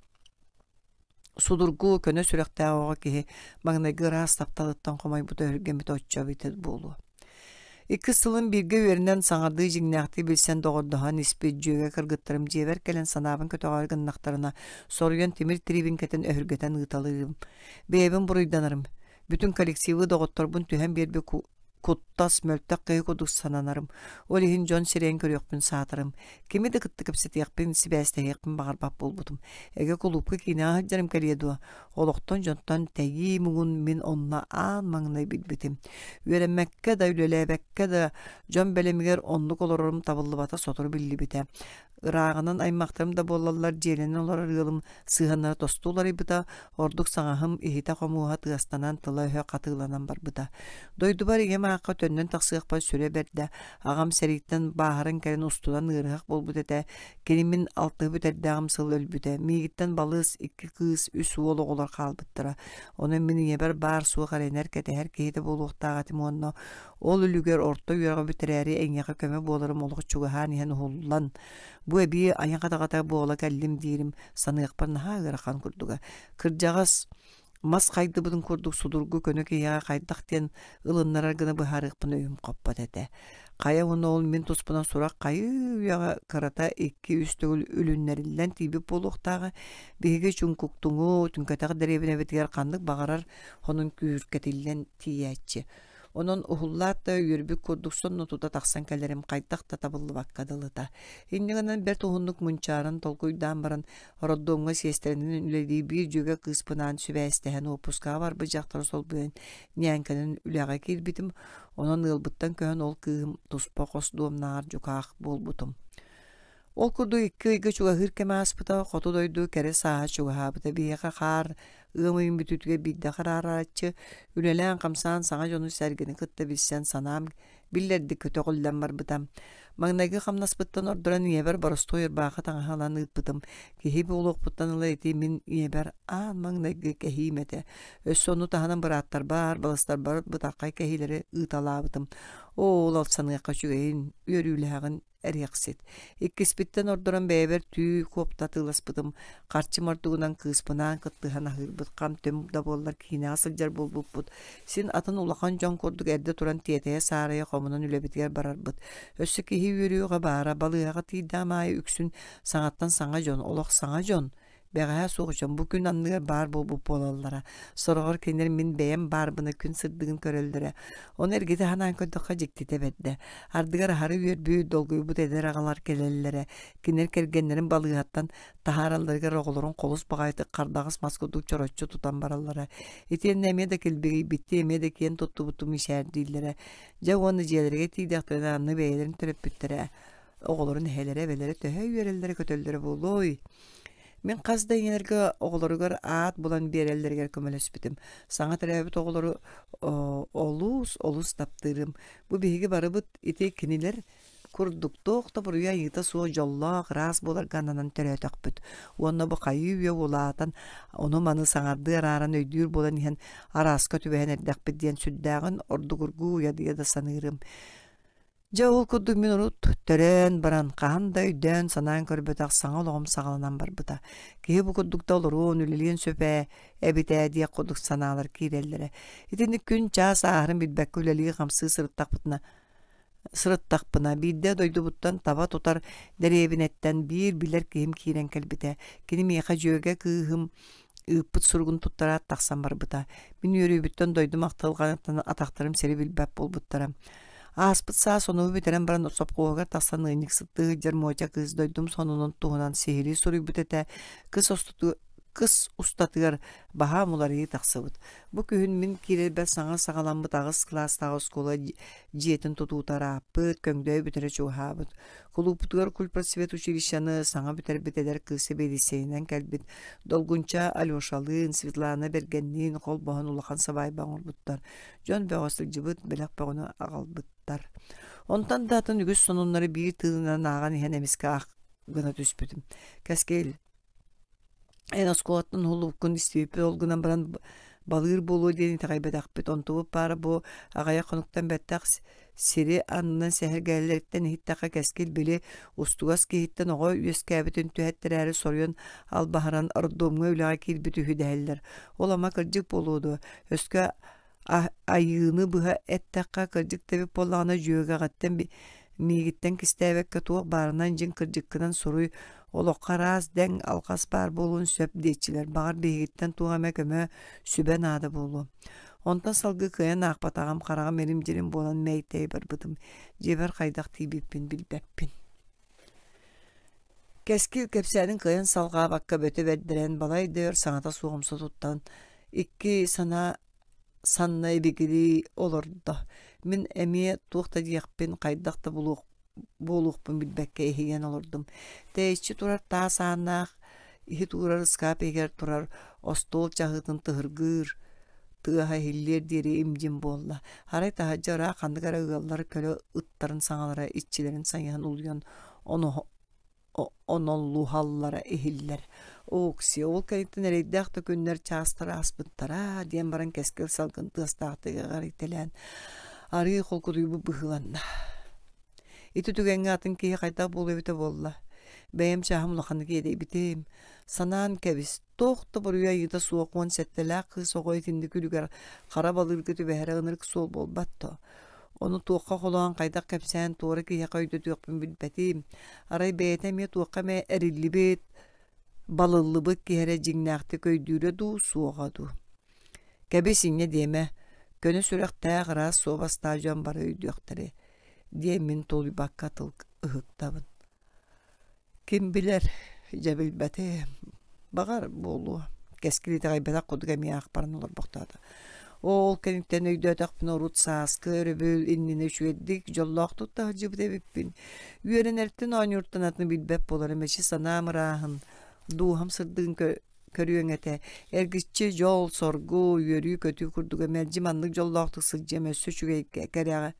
Судургу, көнө сүрэхтээх оҕо киһи маҥнайгы ыраас тапталыттан хомойбута өһүргэммитэ оччо эбитэ буолуо. Иккис сылын бииргэ үөрэнэн саҥардыы дьиҥнээхтик билсэн доҕордоһон испит дьүөгэ кыргыттарым дьиэбэр кэлэн санаабын көтөҕөөрү гыннахтарына, соруйан тимир тириибин кэтэн өһүргэтэн ыыталыырым. Бэйэбин буруйданарым. Бүтүн коллективы доҕотторбун түһэн биэрбит куттас, мөлтөх киһи курдук сананарым. Ол иһин дьон сирэйин көрүөхпүн саатарым. Кими да кытта кэпсэтиэхпин, сибээстэһиэхпин баҕарбат буолбутум. Эгэ кулуупка киинэҕэ сылдьарым кэлиэ дуо? Олохтон дьонтон тэйии муҥун мин онно аан маҥнай билбитим. Үөрэммэккэ да, үлэлээбэккэ да дьон бэлэмигэр оннук олорорум табыллыбата сотору биллибитэ. Ырааҕынан аймахтарым да буоллаллар дьиэлэнэн олорор ыалым сыһыаннара тосту уларыйбыта, ордук саҥаһым иһитэ-хомуоһа тыастанан тыла-өһө хатыыланан барбыта. Дойдубар ийэм аахха төннөн тахсыахпар сүрэ бэрдэ, аҕам сэрииттэн бааһыран кэлэн устунан ыарыһах буолбут этэ, кини мин алтыһы бүтэрдээҕим сыл өлбүтэ, миигиттэн балыс, икки кыыс, үс уол оҕолор хаалбыттара. Онон мин ийэбэр баар-суох эрэнэр, кэтэһэр киһитэ буолуохтаах этим уонна ол үлүгэр орто үөрэҕи бүтэрээри эйиэхэ көмө буоларым олох чугаһаан иһэн уһуллан, бу эбии айах адаҕата буола кэллим диирим саныахпар наһаа ыарахан курдуга. Кырдьаҕас мас хайдыбытын курдук судургу көнө киһиэхэ хайдах диэн ылыннарар гына быһаарыахпын өйүм хоппот этэ. Хайа уонна ол мин туспунан сурах хайыы үйэҕэ кырата икки-үс төгүл үлүннэриллэн тиийбит буолуохтааҕа. Биһиги чуҥкуктуҥу, түҥкэтэх дэриэбинэбитигэр ханнык баҕарар хонун күүркэтиллэн тиийээччи. Онон уһуллаат да үөрбүт курдук сонно тута тахсан кэлэрим хайдах да табыллыбакка дылыта. Инньэ гынан бэрт уһуннук мунчааран толкуйдаан баран роддомҥа сиэстэрэнэн үлэлии биир дьүөгэ кыыспынаан сибээстэһэн уоппускаҕа барбыт дьахтары солбуйан ньээҥкэнэн үлэҕэ киирбитим. Онон ыалбыттан көһөн ол кыыһым туспа хос дуомнааҕар дьукаах буолбутум. Ол курдук икки ыйга чугаһыыр кэм ааспыта, хоту дойду кэрэ сааһа чугаһаабыта. Биһиэхэ хаар ыам ыйын бүтүүтүгэр биирдэ хараарааччы, үлэлээн-хамсаан саҥа дьону-сэргэни кытта билсэн санаам биллэрдик көтөҕүллэн барбыта. Маҥнайгы хамнаспыттан ордорон ийэбэр боростуой ырбаахы таҥаһы ылан ыыппытым. Киһи буолуохпуттан ыла ити мин ийэбэр аан маҥнайгы кэһиим этэ. Өссө ону таһынан бырааттарбар, балыстарбар бытархай кэһиилэри ыыталаабытым. Оо, ол саныахха үчүгэйин, үөрүүлээҕин эриэхсит. Иккиспиттэн ордорон бэйэбэр түү куопта атыыласпытым, харчым ордугунан кыыспынаан кыттыһан аһыырбыт хам-түм да буоллар киинэҕэ сылдьар буолбуппут. Син атын улахан дьон курдук эрдэ туран тиэтэйэ-саарайа хомунан үлэбитигэр барарбыт. Өссө киһи үөрүөҕэ баара, балыыһаҕа тиийдэҕим аайы үксүн саҥаттан саҥа дьон, олох саҥа дьон Бэҕэһээ суох дьон бу күн анныгар баар буолбут буолаллара. Сороҕор кинилэр мин бэйэм баарбына күн сырдыгын көрөллөрө. Ону эргитэ санаан көрдөххө дьиктитэ бэрдэ. Ардыгар аһары үөрбүт, долгуйбут эдэр аҕалар кэлэллэрэ. Кинилэр кэргэннэрин балыыһаттан таһааралларыгар оҕолорун холус баҕайытык хардаҕас мас курдук чороччу тутан бараллара. Итиэннэ эмиэ да килбигийбиттии, эмиэ да киэн туттубуттуу мичээрдииллэрэ. Дьэ уонна дьиэлэригэр тиийдэхтэринэ аны бэйэлэрин төрөппүттэрэ оҕолорун эһэлэрэ, эбэлэрэ төһө үөрэллэрэ-көтөллөрө буолуой? Мин хас да ийэлэргэ оҕолоругар аат булан биэрэллэригэр көмөлөспүтүм. Саҥа төрөөбүт оҕолору олус, олус таптыырым. Бу биһиги барыбыт ити кинилэр курдук туох да буруйа айыыта суох дьоллоох, ыраас буоларга ананан төрөөтөхпүт. Уонна бу хайыы-үйэ улаатан, ону-маны саҥардыы арааран өйдүүр буолан иһэн арааска түбэһэн эрдэхпит диэн сүрдээҕин ордугургуу уйадыйа да саныырым. Дьэ ол курдук мин урут төрөөн баран хаһан да өйдөөн-санаан көрбөтөх саҥа олоҕум саҕаланан барбыта. Киһи бу курдук да олоруон, үлэлиэн сөп ээ, эбит ээ диэх курдук санаалар киирэллэрэ. Итинник күн-чаас ааһарын билбэккэ үлэлии-хамсыы сырыттахпытына сырыттахпына биирдэ дойдубуттан таба тутар дэриэбинэттэн биир билэр киһим киирэн кэлбитэ. Кини миэхэ дьүөгэ кыыһым ыыппыт суругун туттараат тахсан барбыта. Мин үөрүүбүттэн дойдум ахтылҕаныттан атахтарым сири билбэт буолбуттара. Ааспыт саас онуһу бүтэрэн баран сопхуоһугар тахсан ыанньыксыттыы сылдьар Мотя кыыс дойдум сонунун туһунан сиһилии суруйбут этэ. Кыс, кыс устатыгар баһаам уларыйыы тахсыбыт. Бу күһүн мин киирэрбэр саҥа саҕаламмыт аҕыс кылаастаах оскуола дьиэтин тутуута ырааппыт, көҥдөйө бүтэрэ чугаһаабыт. Кулууппутугар культпросвет училищены саҥа бүтэрбит эдэр кыыс сэбиэдиссэйинэн кэлбит Долгунча Алешалыын, Светлана Бэргэнниин холбоһон улахан сыбаайба оҥорбуттар. Дьон бөҕө сылдьыбыт, бэлэх бөҕөнү аҕалбыттар. Онтон да атын үгүс сонуннары биир тыынынан ааҕан иһэн эмискэ ах гына түспүтүм. Кэскил Эн оскуолаттан уһуллубуккун истибиппит, ол гынан баран балыыр буолуо диэн итэҕэйбэтэхпит. Онтубут баара бу аҕыйах хонуктан бэттэх Сири аннынан сэһэргэлэриттэн иһиттэххэ кэскил били устугас киһиттэн оҕо үөскээбитин түһэттэрээри соруйан албаһыран роддомҥа үлэҕэ киирбит үһү дэһэллэр. Ол ама кырдьык буолуо дуо? Өскө айыыны быһа эттэххэ кырдьык да эбит буоллаҕына дьүөгэҕиттэн миигиттэн кистээбэккэ туох баарынан дьиҥ кырдьыккынан суруй олоххо араас дэҥ алҕас баар буолуон сөп диэччилэр баҕар биһигиттэн туох эмэ көмө сүбэ наада буолуо онтон салгыы кыайан аахпатаҕым хараҕым ирим-дьирим буолан мэйтэй барбытым дьиэбэр хайдах тиийбиппин билбэппин Кэскил кэпсээнин кыайан салҕаабакка бөтө бэрдэрэн балай да өр саҥата суох умса туттан икки санаа санна ибигирии олордо. Мин эмиэ туох да диэхпин, хайдах да буолуохпун билбэккэ иһийэн олордум. Тэйиччи турар таас ааннаах, иһит уурар ыскаап иһигэр турар остуол чаһыытын тыһыргыыр тыаһа иһиллиэр диэри им-дьим буолла. Арай таһырдьа ыраах ханнык эрэ ыаллар көлө ыттарын саҥалара иччилэрин сайыһан улуйан оноллуһаллара иһиллэр. Ооксия, ол кэнниттэн эрэйдээх да күннэр чаастар ааспыттара диэн баран кэскил салгын тыастаахтык эҕэритэлээн арыы холкутуйбут быһыыланна. Ити түгэҥҥэ атын киһи хайдах буолуо эбитэ буолла. Бэйэм чааһым улаханнык иэдэйбитим. Санаан кэбис, туох да буруйа айыыта суох 17-лээх кыыс оҕо итинник үлүгэр хара балыырга түбэһэрэ ынырык суол буолбат дуо? Ону туохха холоон хайдах кэпсээн туора киһиэхэ өйдөтүөхпүн билбэтим. Арай бэйэтэ эмиэ туохха эмэ эриллибит, балыллыбыт киһи эрэ дьиҥнээхтик өйдүүрэ дуу, суоҕа дуу. Кэбис инньэ диэмэ, көнө сүрэхтээх, ыраас суобастаах дьон бары өйдүөхтэрэ диэн мин тулуйбакка тыл ыһыктабын. Ким билэр, дьэ билбэтим. Баҕар, буолуо. Кэскил итэҕэйбэтэх курдук эмиэ аахпаран олорбохтоото. Ол кэнниттэн өйдөөтөхпүнэ урут сааскы өрөбүл иннинэ үчүгэйдик, дьоллоохтук да сылдьыбыт эбиппин. Үөрэнэртэн оонньууртан атын билбэт буоларым эчи санаам ырааһын, дууһам сырдыгын көрүөҥ этэ. Эргиччи дьол, соргу, үөрүү-көтүү курдуга мэлдьи маннык дьоллоохтук сылдьыам өссө үчүгэйгэ, кэрэҕэ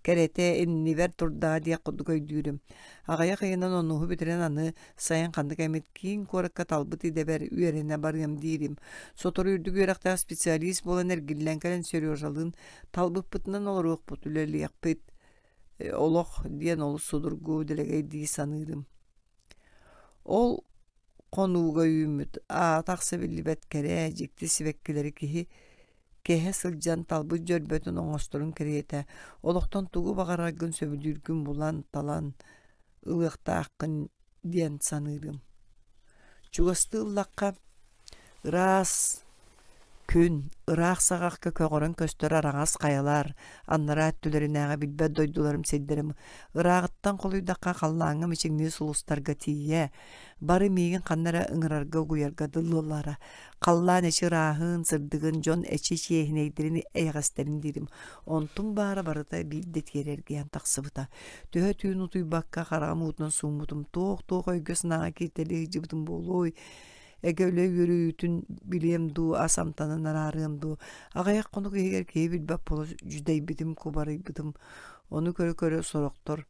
кэрэтэ иннибэр турдаҕа диэх курдук өйдүүрүм. Аҕыйах ыйынан онуһу бүтэрэн аны сайын ханнык эмит киин куоракка талбыт идэбэр үөрэнэ барыам диирим. Сотору үрдүк үөрэхтээх специалист буолан эргиллэн кэлэн Сережалыын талбыппытынан олоруохпут, үлэлиэхпит. Олох диэн олус судургу, дэлэгэй дии саныырым. Ол хонууга үүммүт аата ахса биллибэт кэрэ, дьикти сибэккилэри киһи кэһэ сылдьан талбыт дьөрбөтүн оҥосторун кэриэтэ, олохтон тугу баҕараргын сөбүлүүргүн булан, талан ылыахтааххын диэн саныырым. Чугастыы ыллахха, ыраас күн, ыраах саҕахха көҕөрөн көстөр араҥас хайалар, анараа өттүлэринээҕи билбэт дойдуларым сирдэрим ырааҕыттан холуйдахха халлааҥҥа мичиҥниир сулустарга тиийэ, бары миигин ханна эрэ ыҥырарга угуйарга дылылара. Халлаан эчи ырааһын, сырдыгын, дьон эчи чиэһинэйдэрин, эйэҕэстэрин диирим. Онтум баара барыта биирдэ тиэрэ эргийэн тахсыбыта. Төһө түүн утуйбакка хараҕым уутунан сууммутум, туох-туох өйгө-санааҕа кииртэлии сылдьыбытым буолуой? Эгэ үлэ үөрүүтүн билиэм дуу, ас амтанын араарыам дуу? Аҕыйах хонук иһигэр киһи билбэт буола дьүдэйбитим, кубарыйбытым. Ону көрө-көрө сорохтор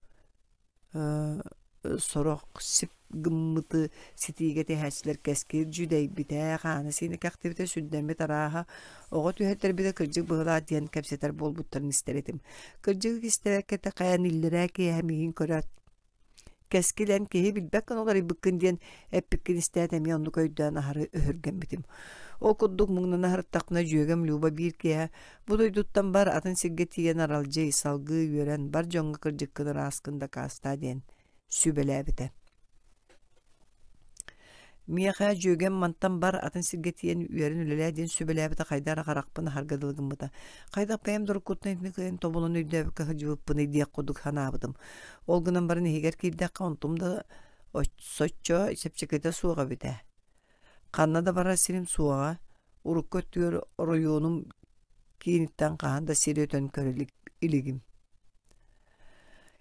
сорох сип гыммыты ситиигэ түһээччилэр кэскил дьүдэйбитэ, хаана-сиинэ кэхтибитэ, сүрдэммит арааһа, оҕо түһэртэрбитэ кырдьык быһыылаах диэн кэпсэтэр буолбуттарын истэр этим. Кырдьыгы кистээбэккэ тэхэйэн иллэрээ киэһэ миигин көрөөт, кэскил эн киһи билбэт гына уларыйбыккын диэн эппиккин истээт эмиэ оннук өйдөөн аһары өһүргэммитим. Ол курдук муҥнана сырыттахпына дьүөгэм Люба биир киэһэ Бу дойдуттан бар, атын сиргэ тиийэн аралдьый, салгыы үөрэн, бар дьоҥҥо кырдьыккын ырааскын дакаастаа диэн сүбэлээбитэ. Миэхэ дьүөгэм мантан бар, атын сиргэ тиийэн үөрэн үлэлээ диэн сүбэлээбитэ хайдах эрэ харахпын аһарга дылы гыммыта. Хайдах бэйэм да уруккуттан итини кыайан тобулан өйдөөбөккө сылдьыбыппыный диэх курдук санаабытым. Ол гынан баран иһигэр киирдэххэ онтум да соччо чэпчэкитэ суох эбит ээ. Ханна да барар сирим суоҕа, урукку өттүгэр оройуонум кииниттэн хаһан да сири өтөн көрө илигим.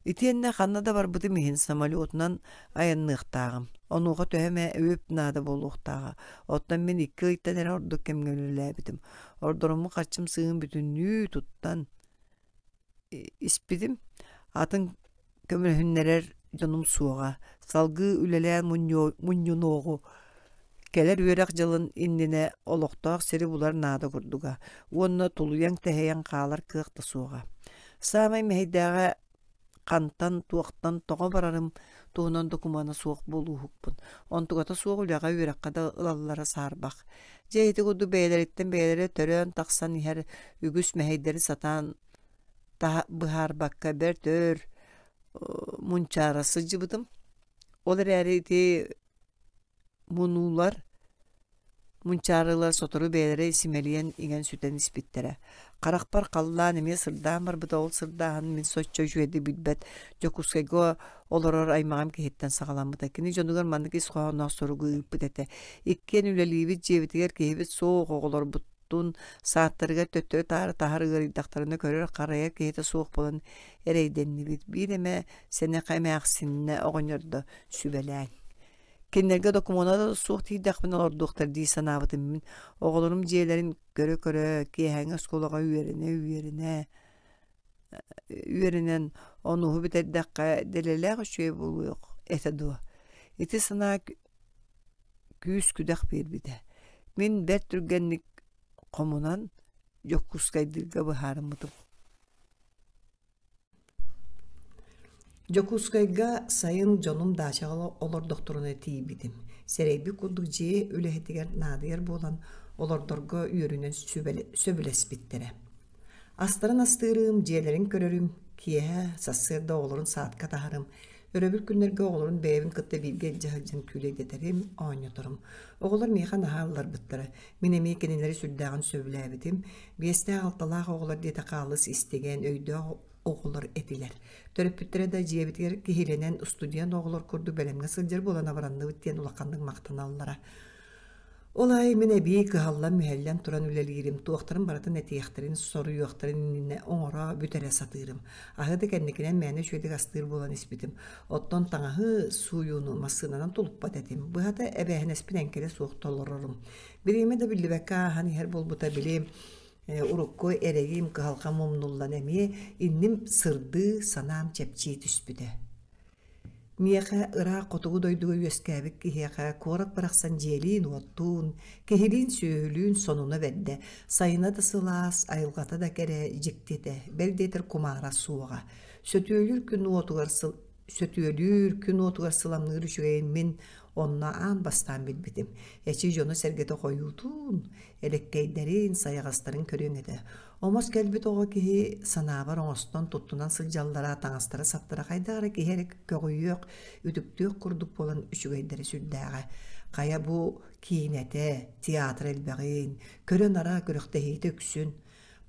Итиэннэ ханна да барбытым иһин самолетунан айанныахтааҕым. Онуоха төһө эмэ үп наада буолуохтааҕа. Оттон мин 2 ыйтан эрэ ордук кэмҥэ үлэлээбитим. Ордоруммут харчым сыыһын бүтүннүү туттан испитим. Атын көмөлөһүннэрэр дьонум суоҕа. Салгыы үлэлээн мунньунуоҕу кэлэр үөрэх дьылын иннинэ олохтоох сири булар наада курдуга уонна тулуйан-тэһийэн хаалар кыах да суоҕа. Саамай мэһэйдээҕэ хантан, туохтан, тоҕо барарым туһунан докумуона суох буолууһукпун. Онтуката суох үлэҕэ, үөрэххэ да ылаллара саарбах. Дьэ ити курдук бэйэлэриттэн бэйэлэрэ төрөөн тахсан иһэр үгүс мэһэйдэри сатаан быһаарбакка бэрт өр мунчаара сылдьыбытым. Ол эрээри ити мунуулар мунчаарылар сотору бэйэлэрэ симэлийэн иҥэн сүтэн испиттэрэ. Харахпар халлаан эмиэ сырдаан барбыта, ол сырдааһын мин соччо үчүгэйдик билбэт Дьокуускайга олорор аймаҕым киһиттэн саҕаламмыта. Кини дьонугар маннык ис хоһоонноох суругу ыыппыт этэ: «Иккиэн үлэлиибит, дьиэбитигэр киһибит суох, оҕолорбутун сааттарыгар төттөрү-таары таһар ыарыйдахтарына көрөр-харайар киһитэ суох буолан эрэйдэннибит. Биир эмэ сэнэх эмээхсиннэ оҕонньордо сүбэлээҥ. Кинилэргэ докумуона да суох тиийдэхпинэ олордуохтар дии санаабытым мин. Оҕолорум дьиэлэрин көрө-көрө, киэһээҥҥи оскуолаҕа үөрэнэ-үөрэнэ үөрэнэн онуһу бүтэрдэххэ дэлэлээх үчүгэй буолуох этэ дуо? Ити санаа күүс-күдэх биэрбитэ. Мин бэрт түргэнник хомунан Дьокуускайдыырга быһаарыммытым. Дьокуускайга сайын дьонум даачаҕа олордохторуна тиийбитим. Сэрэйбит курдук дьиэ үлэһитигэр наадыйар буолан, олордорго үөрүнэн сөбүлэспиттэрэ. Астарын астыырым, дьиэлэрин көрөрүм, киэһэ, сарсыарда оҕолорун саадка таһарым, өрөбүл күннэргэ оҕолорун бэйэбин кытта бииргэ илдьэ сылдьан күүлэйдэтэрим, оонньоторум. Оҕолор миэхэ наһаа ылларбыттара. Мин эмиэ кинилэри сүрдээҕин сөбүлээбитим. Биэстээх-алталаах оҕолор диэтэххэ алыс истигэн, өйдөөх оҕолор этилэр. Төрөппүттэрэ да дьиэбитигэр киһилэнэн устудьуон оҕолор курдук бэлэмҥэ сылдьар буолан абыранныбыт диэн улаханнык махтаналлара. Ол аайы мин эбии кыһаллан-мүһэллэн туран үлэлиирим, туохтарын барытын этиэхтэрин, соруйуохтарын иннинэ оҥоро, бүтэрэ сатыырым. Аһы да кэнникинэн мээнэ үчүгэйдик астыыр буолан испитим. Оттон таҥаһы сууйууну массыынанан тулуппат этим. Быһата, эбээһинэспин эҥкилэ суох толорорум. Бириэмэ да биллибэккэ ааһан иһэр буолбута, били урукку эрэйим, кыһалҕам умнуллан эмиэ инним сырдыы, санаам чэпчии түспүтэ. Миэхэ ыраах хотугу дойдуга үөскээбит киһиэхэ куорат барахсан дьиэлиин-уоттуун, киһилиин-сүөһүлүүн сонуна бэрдэ, сайына да сылаас, айылҕата да кэрэ, дьиктитэ, бэл диэтэр кумаара суоҕа. Сөтүөлүүр күн уотугар сыл сөтүөлүүр күн уотугар сыламныыр үчүгэйин мин онно аан бастаан билбитим. Эчи дьоно-сэргэтэ хойуутун, элэккэйдэрин, сайаҕастарын көрүөҥ этэ. Омос кэлбит оҕо киһи санаабар оҥостон туттунан сылдьаллара, таҥастара-саптара хайдах эрэ киһи эрэ көҕүйүөх, үтүктүөх курдук буолан үчүгэйдэрэ сүрдээҕэ. Хайа бу киинэтэ, театр элбэҕин, көрө-нара күрэхтэһиитэ үксүн,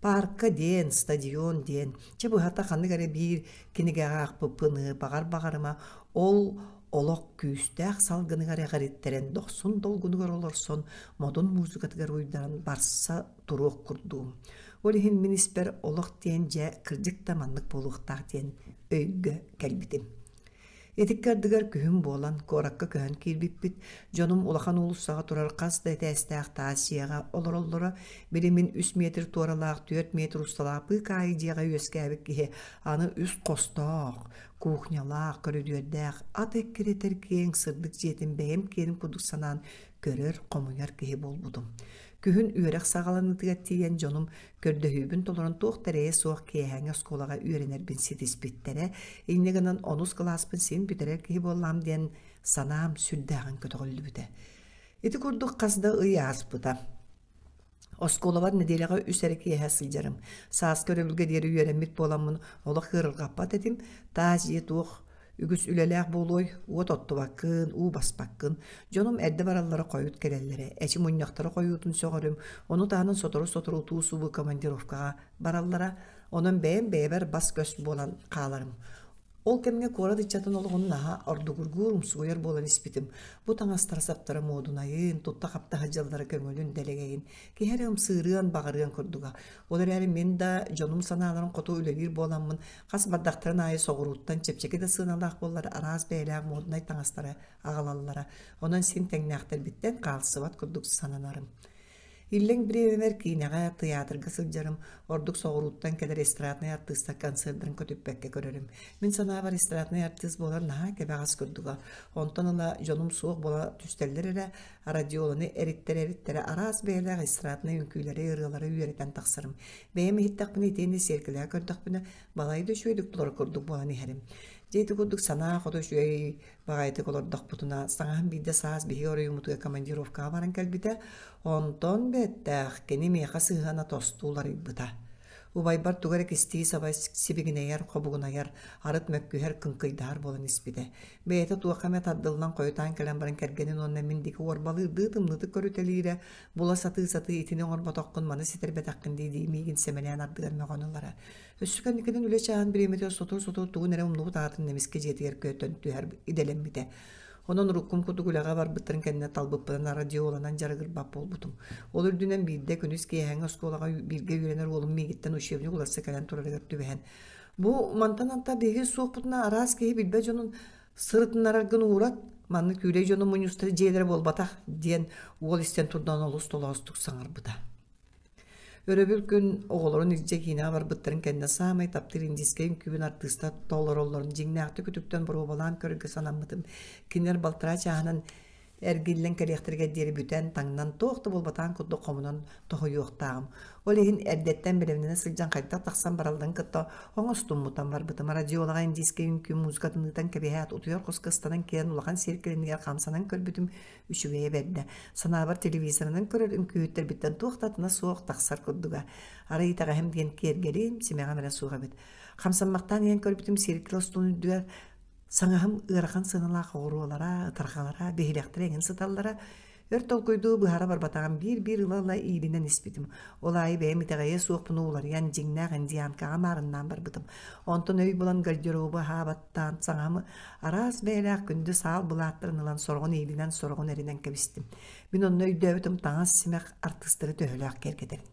Паарка диэн, стадион диэн, чэ быһата ханнык эрэ биир кинигэҕэ аахпыппын баҕар-баҕарыма, ол олох күүстээх салгыныгар эҕириттэрэн дохсун долгунугар олорсон, модун музыкатыгар уйдаран барса туруох курдугум. Ол иһин мин испэр олох диэн дьэ кырдьык да маннык буолуохтаах диэн өйгө кэлбитим. Итиккэ ардыгар күһүн буолан, куоракка көһөн киирбиппит. Дьонум улахан уулуссаҕа турар хас да этээстээх таас дьиэҕэ олороллоро. Били мин үс метр туоралаах, түөрт метр усталаах быыкаайы дьиэҕэ үөскээбит киһи аны үс хостоох, кухнялаах, көрүдүөрдээх, ат эккирэтэр киэҥ сырдык дьиэтин бэйэм киэним курдук санаан көрөр, хомуйар киһи буолбутум. Күһүн үөрэх саҕаланыытыгар тиийэн дьонум көрдөһүүбүн толорон туох да эрэйэ суох киэһээҥҥи оскуолаҕа үөрэнэрбин ситиспиттэрэ. Инньэ гынан онус кылааспын син бүтэрэр киһи буоллаҕым диэн санаам сүрдээҕин көтөҕүллүбүтэ. Ити курдук хас да ый ааспыта. Оскуолабар нэдиэлэҕэ үс эрэ киэһэ сылдьарым. Сааскы өрөбүлгэ диэри үөрэммит буоламмын олох ыарырҕаппат этим. Таас дьиэ туох Үгүс үлэлээх буолуой, уот оттубаккын, уу баспаккын. Дьонум эрдэ бараллара хойут кэлэллэрэ, эчи мунньахтара хойуутун сөҕөрүм, ону таһынан сотору-сотору утуу-субуу командировкаҕа бараллара, онон бэйэм бэйэбэр бас-көс буолан хааларым. Ол кэмҥэ куорат ыччатын олоҕун наһаа ордугургуур, умсугуйар буолан испитим. Бу таҥастара-саптара муодунайын, тутта-хапта сылдьаллара көҥүлүн, дэлэгэйин, киһи эрэ ымсыырыан, баҕарыан курдуга. Ол эрээри мин да дьонум санааларын хоту үлэлиир буоламмын, Хас бардахтарын аайы соҕурууттан чэпчэки да сыаналаах буоллар араас бэйэлээх муодунай таҥастары аҕалаллара. Онон син тэҥнээхтэрбиттэн хаалсыбат курдук сананарым. Иллэҥ бириэмэбэр киинэҕэ, тыйаатырга сылдьарым, ордук соҕурууттан кэлэр эстраднай артыыстар концердарын көтүппэккэ көрөрүм. Мин санаабар эстраднай артыыс буолар наһаа кэбэҕэс курдуга. Онтон ыла дьонум суох буола түстэллэр эрэ, радиоланы эриттэрэ-эриттэрэ араас бэйэлээх эстраднай үҥкүүлэри, ырыалары үөрэтэн тахсарым. Бэйэм иһиттэхпинэ итиэннэ сиэркилэҕэ көрдөхпүнэ, балайда үчүгэйдик толорор курдук буолан иһэрим. Дьэ ити курдук санаа хоту үчүгэй баҕайытык олордохпутуна, саҥаһым биирдэ саас биһиги оройуоммутугар командировкаҕа баран кэлбитэ. Онтон бэттээх кини миэхэ сыһыана тосту уларыйбыта. Убайбар тугу эрэ кистии саба сибигинэйэр, хобугунайар, арыт мөккүһэр, кыҥкыйдаһар буолан испитэ. Бэйэтэ туохха эмэ тардыллан хойутаан кэлэн баран кэргэнин уонна мин диэки уорбалыырдыы тымныытык көрүтэлиирэ, була сатыы-сатыы итини оҥорботоххун, маны ситэрбэтэххин дии-дии миигин сэмэлээн ардыгар мөҕөн ылара. Өссө кэнникинэн үлэ чааһын бириэмэтигэр сотору-сотору тугун эрэ умнубут аатын эмискэ дьиэтигэр көтөн түһэр идэлэммитэ. Онон уруккум курдук үлэҕэ барбыттарын кэннэ талбыппынан радиоланан дьарыгырбат буолбутум. Ол үрдүнэн биирдэ күнүс киэһээҥҥи оскуолаҕа бииргэ үөрэнэр уолум миигиттэн учебник уларса кэлэн турарыгар түбэһэн, «Бу мантан анта биһиги суохпутуна араас киһи билбэт дьонун сырытыннараргын уурат, манна күүлэй дьону мунньустар дьиэлэрэ буолбатах» диэн уол истэн турдан олус толоостук саҥарбыта. Өрөбүл күн оҕолорун илдьэ киинэҕэ барбыттарын кэннэ саамай таптыыр индийскэй үҥкүүбүн артыыстар толороллорун дьиҥнээхтик үтүктэн боруобалаан көрөргө санаммытым. Кинилэр балтараа чааһынан эргиллэн кэлиэхтэригэр диэри бүтэн, таҥнан, туох да буолбатаҕын курдук хомунан тоһуйуохтааҕым. Ол иһин эрдэттэн бэлэмнэнэ сылдьан хайдах тахсан баралларын кытта оҥостуммутан барбытым. Радиолаҕа индийскэй үҥкүү музыкатын ыытан кэбиһээт, утуйар хоско ыстанан киирэн улахан сиэркилэнигэр хамсанан көрбүтүм, үчүгэйэ бэрдэ. Санаабар телевизорынан көрөр үҥкүүһүттэрбиттэн туох да атына суох тахсар курдуга. Арай итэҕэһим диэн киэргэлим, симэҕим эрэ суох эбит. Хамсаммахтаан иһэн көрбүтүм сиэркилэ устун үрдүгэр саҥаһым ыарахан сыаналаах оҕуруолара, ытарҕалара, биһилэхтэрэ эҥин сыталлара. Өр толкуйдуу быһара барбатаҕым биир-биир ыла-ыла иилинэн испитим. Ол аайы бэйэм итэҕэйиэ суохпун уларыйан дьиҥнээх индианкаҕа маарыннаан барбытым. Онтон өй булан гардеробу аһаабаттаан саҥаһым Араас бэйэлээх күндү саал былааттарын ылан сороҕун иилинэн, сороҕун эринэн кэбистим. Мин онно өйдөөбүтүм таҥас-симэх артыыстары төһөлөөх киэргэтэрин.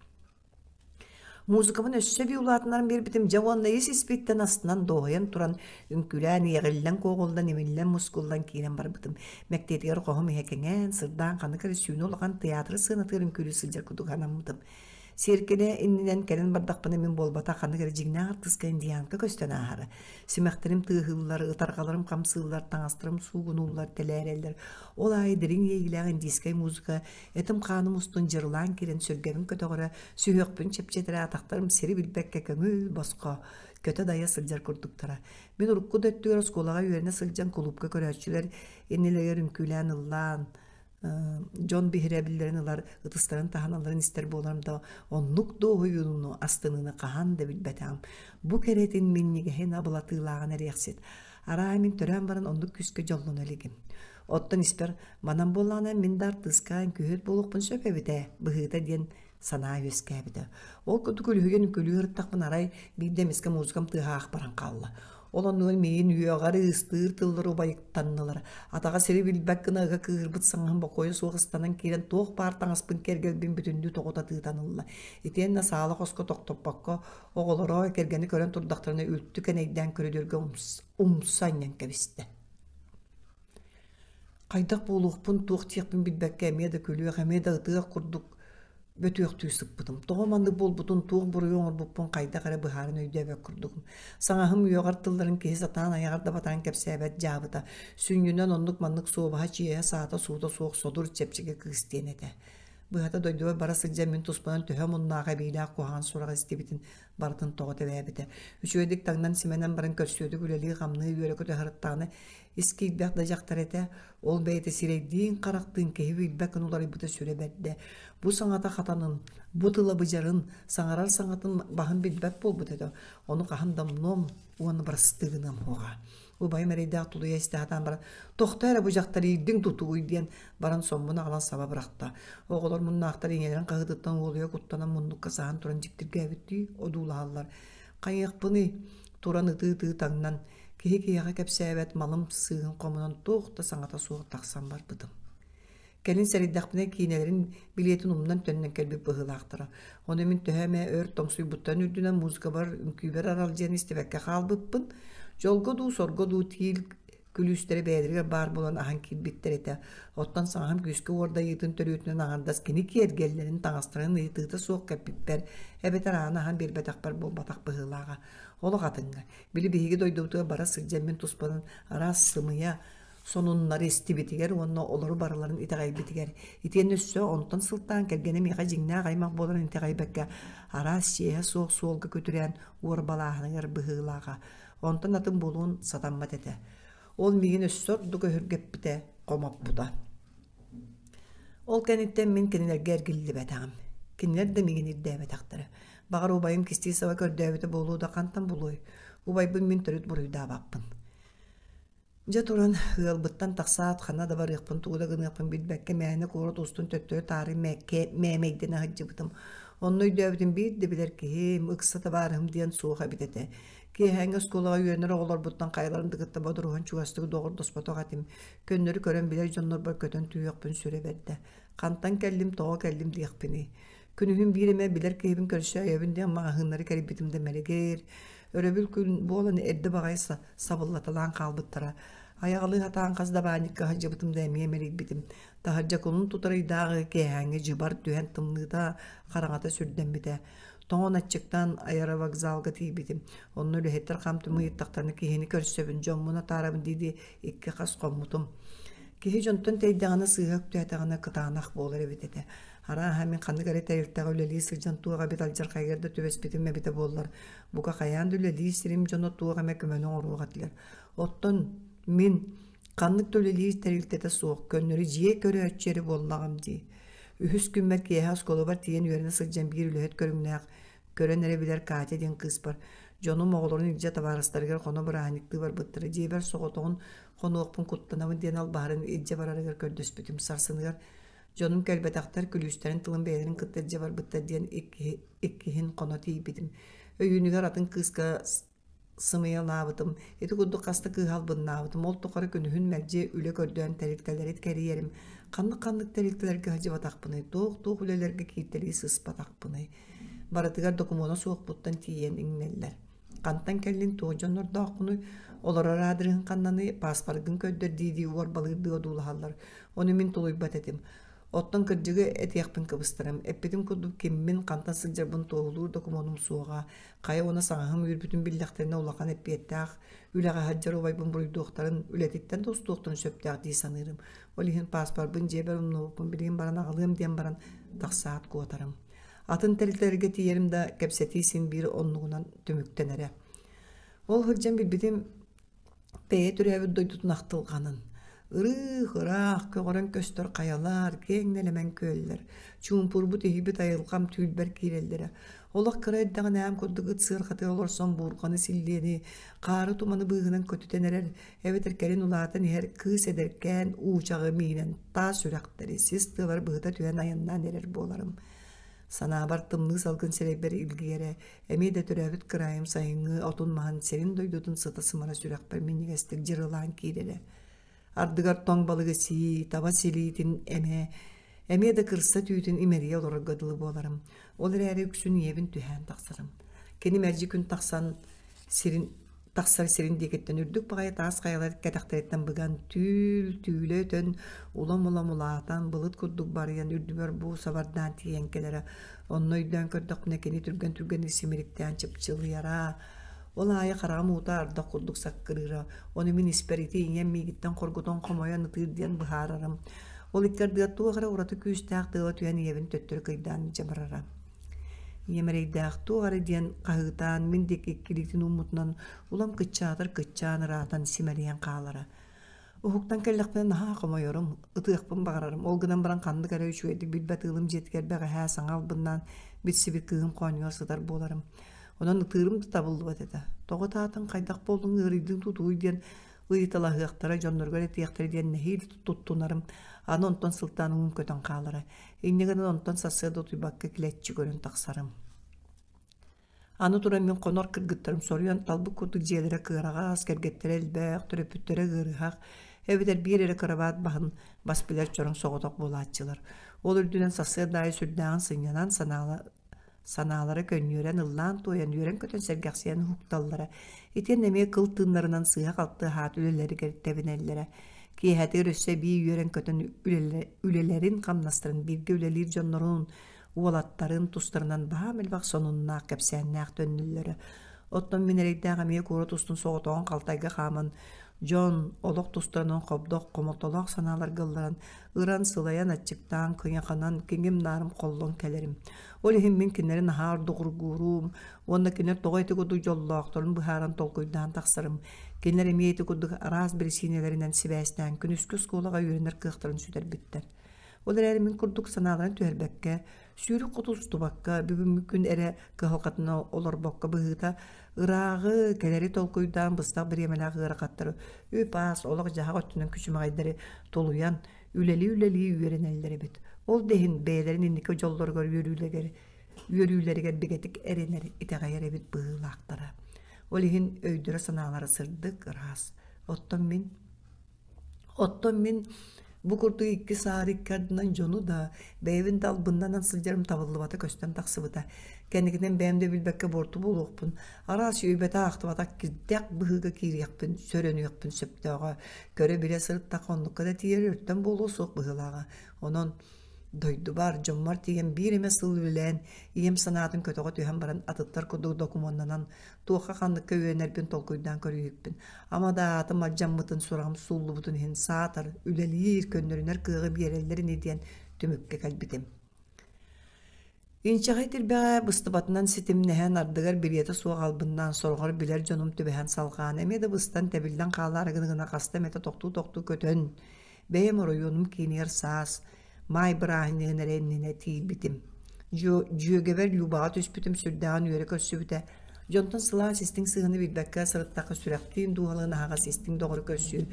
Музыкабын өссө эбии улаатыннаран биэрбитим дьэ уонна ис-испиттэн астынан дуоһуйан туран үҥкүүлээн иэҕиллэн-куоҕуллан, имиллэн-мускуллан киирэн барбытым. Мэктиэтигэр хоһум иһэ кэҥээн, сырдаан ханнык эрэ сүүнэ улахан театр сыанатыгар үҥкүүлүү сылдьар курдук санаммытым. Сиэркилэ иннинэн кэлэн бардахпына мин буолбатах ханнык эрэ дьиҥнээх артыыска индианка көстөн ааһара. Симэхтэрим тыаһыыллар, ытарҕаларым хамсыыллар, таҥастарым суугунууллар, тэлээрэллэр. Ол аайы дириҥ иэйиилээх индийскэй музыка этим-хааным устун дьырылаан киирэн сүргэбин көтөҕөрө, сүһүөхпүн чэпчэтэрэ, атахтарым сири билбэккэ көҥүл босхо көтө-дайа сылдьар курдуктара. Мин урукку да өттүгэр оскуолаҕа үөрэнэ сылдьан кулуупка көрөөччүлэр иннилэригэр үҥкүүлээн ыллаан, дьон биһирэбиллэрин ылар, ытыстарын таһыналларын истэр буоларым да, оннук дуоһуйууну, астыныыны хаһан да билбэтэҕим. Бу кэрэтин минньигэһин абылатыылааҕын эриэхсит. Араа мин төрөөн баран оннук күүскэ дьоллоно илигим. Оттон испэр манан буоллаҕына мин да артыыска үҥкүүһүт буолуохпун сөп эбит ээ, быһыыта диэн санаа үөскээбитэ. Ол курдук үлүһүйэн үҥкүүлүү сырыттахпына арай биирдэ эмискэ музыкам тыаһа аах баран хаалла. Ол оннугар миигин үөҕэр, ыыстыыр тыллар убайыктаннылар. Атаҕа сири билбэт гына ыга кыыһырбыт саҥаһым бокуойа суох ыстанан киирэн туох баар таҥаспын кэргэлбин бүтүннүү тоҕута тыытан ылла. Итиэннэ саала хоско тохтоппокко оҕолоро кэргэни көрөн турдахтарына үлтү кэнэйдээн көрүдүөргэ умса анньан кэбистэ. Хайдах буолуохпун, туох диэхпин билбэккэ эмиэ да күлүөх, эмиэ да ытыах курдук бөтүөхтүү сыппытым. Тоҕо маннык буолбутун, туох буруйу оҥорбуппун хайдах эрэ быһааран өйдөөбөт курдугум. Саҥаһым үөҕэр тылларын киһи сатаан айаҕар да батаран кэпсээбэт дьаабыта. Сүнньүнэн оннук-маннык суобаһа, чиэһэ, саата-суута суох содур чэпчэки кыыс диэн этэ. Быһата дойдубар бара сылдьан мин туспунан төһө омуннаах эбиилээх куһаҕан сураҕы истибитин барытын тоҕо тэбээбитэ. Үчүгэйдик таҥнан-симэнэн баран көрсүөтүк үлэлии-хамныы үөрэ-көтө сырыттаҕына Ис киирбэх да дьахтар этэ, ол бэйэтэ сирэйдиин-харахтыын киһи билбэт гына уларыйбыта сүрэ бэрдэ. Бу саҥата хатанын, бу тыла быдьарын, саҥарар саҥатын баһын билбэт буолбут этэ. Ону хаһан да умнуом уонна бырастыы гыныам суоҕа. Убайым эрэйдээх тулуйа истэ сатаан баран, «Тохтоо эрэ бу дьахтар иирдиҥ тутууй» диэн баран соммун аҕалан саба бырахта. Оҕолор муннаахтар ийэлэрин хаһыытыттан уолуйа куттанан муннукка саһан туран дьиктиргээбиттии одуулаһаллар. Хайыахпыный, туран ытыы-ытыы таҥнан, Киһи киһиэхэ кэпсээбэт малым сыыһын хомунан туох да саҥата суох тахсан барбытым. Кэлин сэрэйдэхпинэ киинэлэрин билиэтин умнан төннөн кэлбит быһыылаахтара. Ону мин төһө эмэ өр тоҥсуйбуттан үрдүнэн музыкабар, үҥкүүбэр аралдьыйан истибэккэ хаалбыппын. Дьолго дуу, сорго дуу тиил Күлүүстэрэ бэйэлэригэр баар буолан аһан киирбиттэр этэ. Оттон саҥаһым күүскэ уордайыытын төрүөтүнэн аҥардас кини киэргэллэрин, таҥастарын ыйытыыта суох кэппиппэр, эбэтэр ааны аһан биэрбэтэхпэр буолбатах быһыылааҕа. Олох атыҥҥа. Били биһиги дойдубутугар бара сылдьан мин туспанан араас сымыйа сонуннары истибитигэр уонна олору барыларын итэҕэйбитигэр. Итиэннэ өссө онтон сылтаан кэргэнэ миэхэ дьиҥнээх аймах буоларын итэҕэйбэккэ араас чиэһэ суох суолга күтүрээн уорбалааһыныгар быһыылааҕа. Онтон атын буолуон сатаммат этэ. Ол миигин өссө ордук өһүргэппитэ, хомоппута. Ол кэнниттэн мин кинилэргэ эргиллибэтэҕим. Кинилэр да миигин ирдээбэтэхтэрэ. Баҕар убайым кистии саба көрдөөбүтэ буолуо да хантан булуой? Убайбын мин төрүт буруйдаабаппын. Дьэ туран, ыалбыттан тахсаат, ханна да барыахпын, тугу да гыныахпын билбэккэ мээнэ куорат устун төттөрү-таары мээмэйдэнэ сылдьыбытым. Онно өйдөөбүтүм биир да билэр киһим, ыкса табаарыһым диэн суох эбит этэ. Киэһээҥҥи оскуолаҕа үөрэнэр оҕолорбуттан хайаларын да кытта бодоруһан чугастык доҕордоспотох этим. Көннөрү көрөн билэр дьоннорбор көтөн түһүөхпүн сүрэ бэрдэ. Хантан кэллим, тоҕо кэллим диэхпиний. Күнүһүн биир эмэ билэр киһибин көрсөөйөбүн диэн маҕаһыыннары кэрийбитим да мэлигир. Өрөбүл күн буолан эрдэ баҕайы сабыллаталаан хаалбыттара. Айаҕалыы сатаан хас да баанньыкка сылдьыбытым да эмиэ мэлийбитим. Таһырдьа кулун тутар ыйдааҕы киэһээҥҥи дьыбар түһэн тымныыта, хараҥата сүрдэммитэ. Тоҥон аччыктаан аэровокзалга тиийбитим. Онно үлэһиттэр хам-түм ыйыттахтарына киһини көрсөбүн, дьоммун атаарабын дии-дии икки хас хоммутум. Киһи дьонтон тэйдэҕинэ сыыһа үктээтэҕинэ кытаанах буолар эбит этэ. Арааһа мин ханнык эрэ тэрилтэҕэ үлэлии сылдьан туох эбит алдьархайыгар да түбэспитим эбитэ буоллар, бука хайаан да үлэлиир сирим дьоно туох эмэ көмөнү оҥоруох этилэр. Оттон мин ханнык да үлэлиир тэрилтэтэ суох, көннөрү дьиэ көрөөччү эрэ буоллаҕым дии. Үһүс күммэр киэһэ оскуолабар тиийэн үөрэнэ сылдьан биир үлэһит көрүҥнээх, көрөн эрэ билэр Катя диэн кыыспар дьонум оҕолорун илдьэ табаарыстарыгар хоно бырааһынньыктыы барбыттара. Дьиэбэр соҕотоҕун хонуохпун куттанабын диэн албаһарын илдьэ барарыгар көрдөспүтүм. Сарсыныгар Дьонум кэлбэтэхтэр, күлүүстэрин тылын бэйэлэрин кытта илдьэ барбыттар диэн иккиһин хоно тиийбитим. Өйүүнүгэр атын кыыска сымыйалаабытым, ити курдук хаста кыыһа албыннаабытым. Ол тухары күнүһүн мэлдьи үлэ көрдөөн тэрилтэлэри кэрийэрим. Ханнык-ханнык тэрилтэлэргэ сылдьыбатахпыный, туох-туох үлэлэргэ кииртэлии сыспатахпыный. Барытыгар докумуона суохпуттан тиийэн иҥнэллэр. Хантан кэллин, туох дьоннордооххунуй, олорор аадырыһын ханнаный, пааспаргын көрдөр дии-дии уорбалыырдыы одуулаһаллар. Ону мин тулуйбат этим. Оттон кырдьыгы этиэхпин кыбыстарым. Эппитим курдук киммин, хантан сылдьарбын туоһулуур докумуонум суоҕа. Хайа уонна саҥаһым үүрбүтүн биллэхтэринэ улахан эппиэттээх үлэҕэ сылдьар убайбын буруйдуохтарын, үлэтиттэн да устуохтарын сөптөөх дии саныырым. Ол иһин пааспарбын дьиэбэр умнубуппун билигин баран аҕалыам диэн баран тахсаат куотарым. Атын тэрилтэлэргэ тиийэрим да кэпсэтии син биир оннугунан түмүктэнэрэ. Ол сылдьан билбитим бэйэ төрөөбүт дойдутун ахтылҕанын ырыых-ыраах көҕөрөн көстөр хайалар, киэҥ нэлэмэн күөллэр, чуумпурбут иһийбит айылҕам түүлбэр киирэллэрэ. Олох кыра эрдэҕинэ аам курдук ыт сыарҕатыгар олорсон буурҕаны силлиэни, хаары туманы быыһынан көтүтэн эрэр, эбэтэр кэлин улаатан иһэр кыыс эдэркээн уучаҕы миинэн таас үрэхтэри, сис тыалары быһыта түһэн айаннаан эрэр буоларым. Санаабар тымныы салгын сирэйбэр илгийэрэ, эмиэ да төрөөбүт кыраайым сайыҥҥы отун-маһын сирин-дойдутун сыта-сымара сүрэхпэр минньигэстик дьырылаан киирэрэ. Ардыгар тоҥ балыгы сии, таба силиитин эмэ, эмиэ да кырса түүтүн имэрийэ олорорго дылы буоларым. Ол эрээри үксүн ийэбин түһээн тахсарым. Кини мэлдьи күн тахсан сирин тахсар сирин диэкиттэн үрдүк баҕайы таас хайалар кэтэхтэриттэн быган түүл түүлэ өтөн улам-улам улаатан былыт курдук барыйан үрдүбэр буу сабардаан тиийэн кэлэрэ онно өйдөөн көрдөхпүнэ кини түргэн-түргэнник симириктээн чыпчылыйара ол аайы хараҕым уута ардах курдук саккырыыра ону мин испэр ити ийэм миигиттэн хоргутан хомойон ытыыр диэн быһаарарым ол икки ардыгар туох эрэ ураты күүстээх тыала түһэн ийэбин төттөрү кыйдаан илдьэ барара Ийэм эрэйдээх туох эрэ диэн хаһыытаан, мин диэки иккилиитин ууммутунан улам кыччаатар кыччаан ыраатан симэлийэн хаалара. Уһуктан кэллэхпинэ наһаа хомойорум, ытыахпын баҕарарым. Ол гынан баран ханнык эрэ үчүгэйдик билбэт ыалым дьиэтигэр бэҕэһээ саҥа албыннаан билсибит кыыһым хоонньугар сытар буоларым. Онон ытыырым да табыллыбат этэ. Тоҕо ытаатыҥ, хайдах буоллуҥ, ыарыйдыҥ тутууй диэн ыйыталаһыахтара, дьонноругар этиэхтэрэ диэн нэһиилэ туттунарым. Аны онтон сылтаан уум көтөн хаалара. Инньэ гынан онтон сарсыарда утуйбакка килэччи көрөн тахсарым. Аны туран мин хонор кыргыттарым соруйан талбыт курдук дьиэлэрэ кыараҕас, кэргэттэрэ элбэх, төрөппүттэрэ ыарыһах, эбэтэр биир эрэ кырабаат баһын бас билэр чороҥ соҕотох буолааччылар. Ол үрдүнэн сарсыарда аайы сүрдээҕин сынньанан, санаала Санаалара көнньүөрэн ыллаан-туойан, үөрэн-көтөн сэргэхсийэн уһукталлара. Итиэннэ эмиэ кыл тыыннарынан сыыһа-халты аһаат үлэлэригэр тэбинэллэрэ. Киэһэтигэр өссө эбии үөрэн-көтөн үлэлэрин-хамнастарын бииргэ үлэлиир дьоннорун, уолаттарын тустарынан баһаам элбэх сонуннаах, кэпсээннээх төннөллөрө. Оттон мин эрэйдээх эмиэ куорат устун соҕотоҕун халтайга хааман, дьон олох тустарынан хобдох, хомолтолоох санааларга ылларан, ыран, сылайан, аччыктаан, кыйаханан, киҥим-наарым холлон кэлэрим. Ол иһин мин кинилэри наһаа ордугургуурум уонна кинилэр тоҕо ити курдук дьоллоохторун быһааран толкуйдаан тахсарым. Кинилэр эмиэ ити курдук араас биричиинэлэринэн сибээстээн күнүскү оскуолаҕа үөрэнэр кыахтарын сүтэрбиттэр. Ол эрээри мин курдук санааларын түһэрбэккэ, сүүрүк хоту устубакка, бүгүҥҥү күн эрэ кыһалҕатына олорбокко быһыыта, ырааҕы, кэлэри толкуйдаан быстах бириэмэлээх ыарахаттары үп-ас, олох-дьаһах өттүнэн күчүмэҕэйдэри тулуйан, үлэлии-үлэлии үөрэнэллэр эбит. Ол да иһин бэйэлэрин инники дьоллоругар үөрүүлэригэр, үөрүүлэригэр бигэтик эрэнэр, итэҕэйэр эбит быһыылаахтара. Ол иһин өйдөрө-санаалара сырдык, ыраас. Оттон мин Оттон мин бу курдук икки саары икки ардынан дьону да, бэйэбин да албыннанан сылдьарым табыллыбата көстөн тахсыбыта. Кэнникинэн бэйэм да билбэккэ буорту буолуохпун, араас үөйбэтэх-ахтыбатах кирдээх быһыыга киириэхпин, сөрөнүөхпүн сөптөөҕө. Көрө-билэ сырыттахха оннукка да тиийэр өртөн буолуо суох быһыылааҕа. Онон дойдубар, дьоммор тиийэн биир эмэ сыл үлэлээн, ийэм санаатын көтөҕө түһэн баран атыттар курдук докумуоннанан туохха-ханныкка үөрэнэрбин толкуйдаан көрүүһүкпүн. Ама да аатым алдьаммытын, сураҕым сууллубутун иһин саатар, үлэлиир, көннөрүнэр кыаҕы биэрэллэр ини диэн түмүккэ кэлбитим. Инчэҕэй тирбэҕэ быстыбатынан ситимнэһэн, ардыгар билиэтэ суох албыннаан, сороҕор билэр дьонум түбэһэн салҕаан, эмиэ да быстан тэбиллэн хаалаары гына хаста эмэтэ тохтуу-тохтуу көтөн, бэйэм оройуонум киинигэр саас, Маай бырааһынньыгын эрэ иннинэ тиийбитим. Дьүөгэбэр Любаҕа түспүтүм сүрдээҕин үөрэ көрсүбүтэ. Дьонтон сылаас истиҥ сыһыаны билбэккэ сырыттахха сүрэхтиин дууһалыын аһаҕас истиҥ доҕору көрсүү,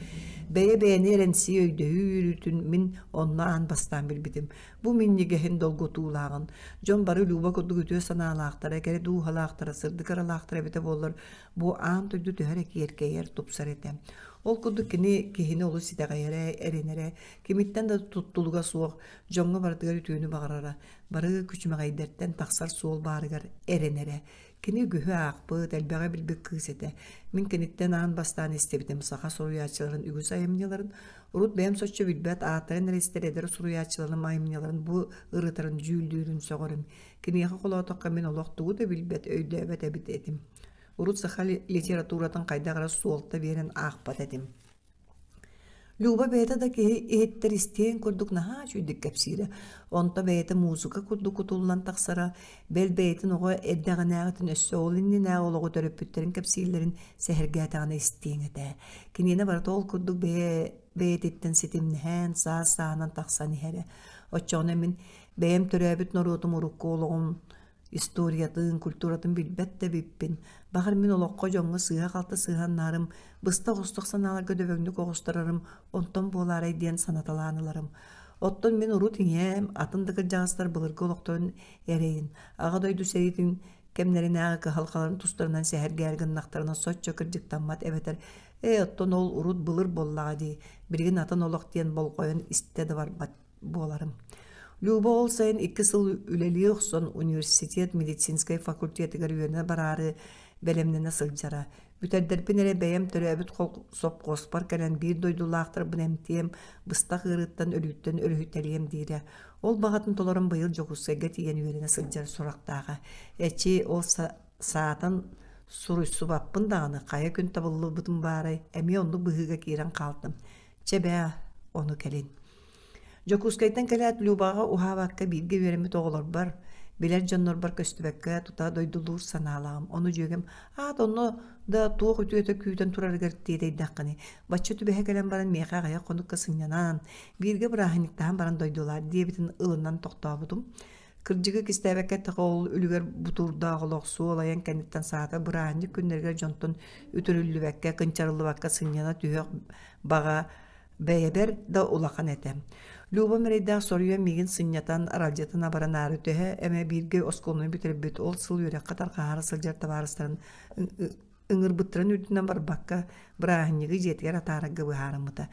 бэйэ-бэйэни эрэнсии өйдөһүү үөрүүтүн мин онно аан бастаан билбитим. Бу минньигэһин долгутуулааҕын, дьон бары Люба курдук үтүө санаалаахтара, кэрэ дууһалаахтара, сырдык ыралаахтара эбитэ буоллар, бу аан дойду төһө эрэ киэркэйэр, тупсар этэ. Ол курдук кини киһини олус итэҕэйэрэ, эрэнэрэ, Кимиттэн да туттулуга суох, дьоҥҥо барытыгар үтүөнү баҕарара, бары күчүмэҕэйдэртэн тахсар суол баарыгар эрэнэрэ. Кини үгүһү аахпыт, элбэҕи билбит кыыс этэ. Мин киниттэн аан бастаан истибитим саха суруйааччыларын үгүс айымньыларын, урут бэйэм соччо билбэт ааттарын эрэ истэр эдэр суруйааччыларым айымньыларын бу ырытарын дьүүллүүрүн сөҕөрүм. Киниэхэ холоотоххо мин олох тугу да билбэт, өйдөөбөт эбит этим. Урут саха литературатын хайдах эрэ суолта биэрэн аахпат этим. Люба бэйэтэ да киһи иһиттэр истиэн курдук наһаа үчүгэйдик кэпсиирэ. Онто бэйэтэ музыка курдук кутуллан тахсара, бэл бэйэтин оҕо эрдэҕинээҕитин өссө ол иннинээҕи олоҕу төрөппүттэрин кэпсииллэрин сэһэргээтэҕинэ истиэҥ этэ. Киниэнэ барыта ол курдук бэйэ бэйэтиттэн ситимнэһэн, саас-сааһынан тахсан иһэрэ. Оччоҕуна мин бэйэм төрөөбүт норуотум урукку олоҕун историятын, культуратын билбэт да эбиппин. Баҕар мин олоххо дьоҥҥо сыыһа-халты сыһыаннаһарым, быстах-остох санааларга дөбөҥнүк оҕустарарым онтон буолаарай диэн санаталаан ыларым. Оттон мин урут ийэм, атын да кырдьаҕастар былыргы олохторун эрэйин, Аҕа дойду сэриитин кэмнэринээҕи кыһалҕаларын тустарынан сэһэргээри гыннахтарына соччо кырдьыктаммат эбэтэр «Ээ, оттон ол урут былыр буоллаҕа дии, билигин атын олох» диэн болҕойон истэ да барбат буоларым. Люба ол сайын икки сыл үлэлии охсон университет медицинскэй факультетыгар үөрэнэ бараары бэлэмнэнэ сылдьара. Бүтэрдэрбин эрэ бэйэм төрөөбүт сопхуоспар кэлэн биир дойдулаахтарбын эмтиэм, быстах ыарыыттан өлүүттэн өрүһүтэлиэм диирэ. Ол баҕатын толорон быйыл Дьокуускайга тиийэн үөрэнэ сылдьар сурахтааҕа. Эчи, ол саатан суруйсубаппын даҕаны хайа күн табыллыбытым баарай, эмиэ оннук быһыыга киирэн хаалтым. Чэ бээ, ону кэлин. Дьокуускайтан кэлээт Любаҕа уһаабакка бииргэ үөрэммит оҕолорбор, билэр дьоннорбор көстүбэккэ тута дойдулуур санаалааҕым. Ону дьүөгэм «Аат онно да туох үтүөтэ күүтэн турарыгар тиэтэйдэххиний, бачча түбэһэ кэлэн баран миэхэ аҕыйах хонукка сынньанан, бииргэ бырааһынньыктаһан баран дойдулаар» диэбитин ылынан тохтообутум. Кырдьыгы кистээбэккэ эттэххэ ол үлүгэр бутуурдаах олох суол айан кэнниттэн саата бырааһынньык күннэригэр дьонтон үтүрүллүбэккэ, кынчарыллыбакка сынньана түһүөх баҕа бэйэбэр да улахан этэ. Любам эрэйдээх соруйан миигин сынньатан, аралдьытан абаранаары төһө эмэ бииргэ оскуоланы бүтэрбит ол сыл үөрэххэ тарҕаһаары сылдьар табаарыстарын ыҥырбыттарын үрдүнэн барбакка, бырааһынньыгы дьиэтигэр атаарарга быһаарыммыта.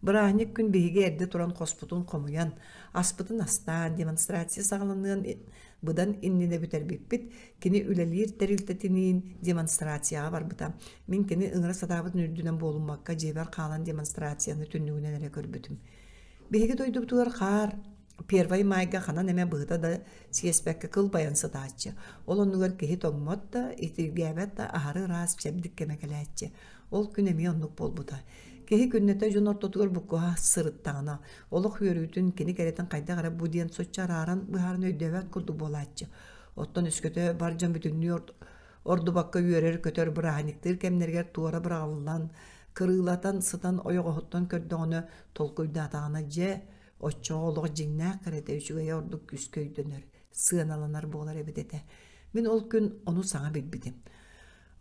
Бырааһынньык күн биһиги эрдэ туран хоспутун хомуйан, аспытын астаан, демонстрация саҕаланыан быдан иннинэ бүтэрбиппит. Кини үлэлиир тэрилтэтиниин демонстрацияҕа барбыта. Мин кини ыҥыра сатаабытын үрдүнэн буолуммакка дьиэбэр хаалан демонстрацияны түннүгүнэн эрэ көрбүтүм. Биһиги дойдубутугар хаар Первай маайга ханан эмэ быһыта да сиэспэккэ кылбайан сытааччы. Ол оннугар киһи тоҥмот да, итиргээбэт да аһары ыраас чэбдик кэмэ кэлээччи. Ол күн эмиэ оннук буолбута. Киһи күннэтэ дьон ортотугар буккуһа сырыттаҕына, олох үөрүүтүн, кини кэрэтин хайдах эрэ бу диэн соччо арааран быһааран өйдөөбөт курдук буолааччы. Оттон өскөтө бар дьон бүтүннүү ордубакка үөрэр-көтөр бырааһынньыктыыр кэмнэригэр туора быраҕыллан, кырыылатан сытан ойоҕоһуттан көрдөҕүнэ, толкуйдаатаҕына дьэ, оччоҕо олох дьиҥнээх кэрэтэ үчүгэйэ ордук күүскэ өйдөнөр, сыаналанар буолар эбит этэ. Мин ол күн ону саҥа билбитим.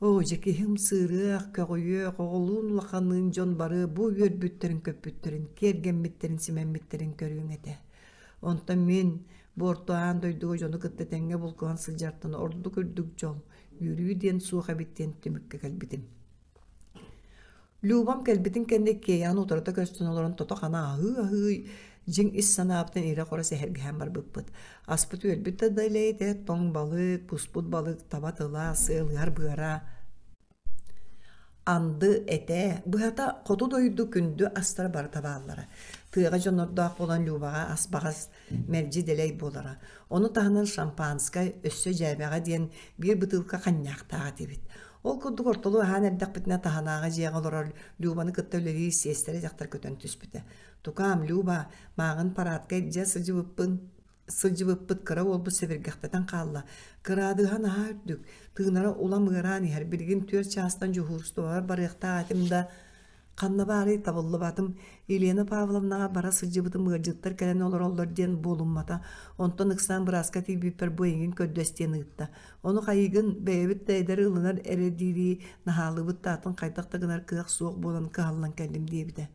Оо, дьэ киһим сыырыах, көҕүйүөх, оҕолуун улаханныын дьон бары бу үөрбүттэрин-көппүттэрин, киэргэммиттэрин, симэммиттэрин көрүөҥ этэ. Онтон мин бу орто аан дойдуга дьону кытта тэҥҥэ булкуһан сылдьартан ордук үрдүк дьол, үөрүү диэн суох эбит диэн түмүккэ кэлбитим. Любам кэлбитин кэннэ иккиэйэҕин утарыта көстөн олорон тото-хана аһыы-аһыы дьиҥ ис санаабытын ирэ-хоро сэһэргэһэн барбыппыт. Аспыт-үөлбүт да дэлэйдэ, тоҥ балык, буспут балык, таба тыла, сыалыһар быара, анды этэ, быһата хоту дойду күндү астара барыта бааллара. Тыаҕа дьоннордоох буолан Любаҕа ас баҕас мэлдьи дэлэй буолара. Ону таһынан шампанскай өссө дьээбэҕэ диэн биир бытыылка ханньаахтаах этибит. Ол курдук ортолуу аһаан эрдэхпитинэ таһынааҕы дьиэҕэ олорор Любаны кытта үлэлиир сиэстэрэ дьахтар көтөн түспүтэ. Тукаам, Люба, мааҕын параадка илдьэ сылдьыбыппын сылдьыбыппыт кыра уолбут сэбиргэхтэтэн хаалла. Кыраадыһа наһаа үрдүк, тыынара улам ыараан иһэр. Билигин 4 чаастан дьуһуурустубабар барыахтаах этим да, Ханна баарый табыллыбатым, Елена Павловнаҕа бара сылдьыбытым ыалдьыттар кэлэн олороллор диэн буолуммата, онтон ыксаан бырааска тиийбиппэр бу эйигин көрдөс диэн ыытта. Ону хайыгын, бэйэбит да эдэр ылынар эрэ диирии наһаалыыбыт да атын хайдах да гынар кыах суох буолан кыһаллан кэллим диэбитэ.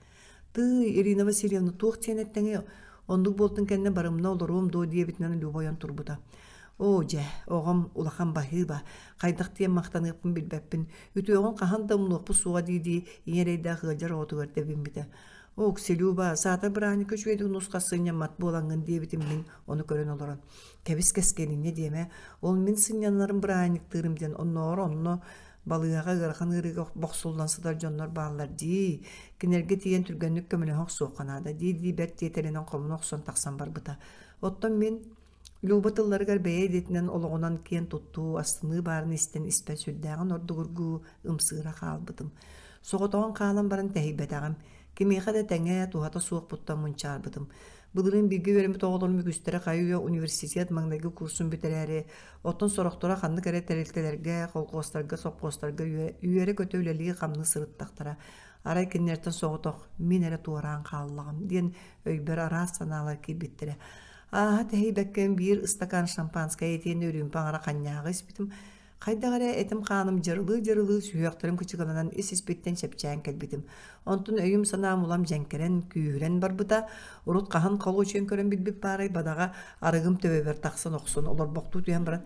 Тыый, Ирина Васильевна туох диэн эттэҥий, оннук буолтун кэннэ барымна олоруом дуо диэбитинэн Люба ойон турбута. Оо дьэ, оҕом улахан баһыыба, хайдах диэн махтаныахпын билбэппин, үтүөҕүн хаһан да умнуохпут суоҕа дии-дии ийэ эрэйдээх ыалдьар оҕотугар тэбиммитэ. Оо, Ксилюба, саатар бырааһынньыкка үчүгэйдик нус-хас сынньаммат буолаҥҥын диэбитим мин ону көрөн олорон. Кэбис кэскилинньэ диэмэ, ол мин сынньанарым бырааһынньыктыырым диэн оннооҕор онно балыыһаҕа ыарахан ыарыыга бохсуллан сытар дьоннор бааллар дии. Кинилэргэ тиийэн түргэнник көмөлөһө охсуохха наада дии-дии бэрт тиэтэлинэн хомуна охсон тахсан барбыта. Оттон мин Люба тылларыгар бэйэ идэтинэн олоҕунан киэн туттуу, астыныы баарын истэн испэр сүрдээҕин ордугургуу, ымсыыра хаалбытым. Соҕотоҕун хаалан баран тэһийбэтэҕим. Кимиэхэ да тэҥэ, туһата суохпуттан мунчаарбытым. Былырыын бииргэ үөрэммит оҕолорум үгүстэрэ хайы-үйэ университет маҥнайгы курсун бүтэрээри, оттон сорохторо ханнык эрэ тэрилтэлэргэ, колхуостарга, сопхуостарга үөрэ-көтө үлэлии-хамныы сырыттахтара. Арай кинилэртэн соҕотох мин эрэ туораан хааллаҕым диэн өйбөр араас санаалар киирбиттэрэ. Ааһа тэһийбэккэ биир ыстакаан шампанскай итиэннэ үрүүмпэ аҥара ханньааҕы испитим. Хайдах эрэ этим-хааным дьарылыы-дьарылыы сүһүөхтэрим кычыгыланан ис-испиттэн чэпчээн кэлбитим. Онтон өйүм-санаам улам дьэҥкэрэн, күүһүрэн барбыта. Урут хаһан холуочуйан көрөн билбит баарай бадаҕа арыгым төбөбөр тахсан охсон олорбохтуу түһэн баран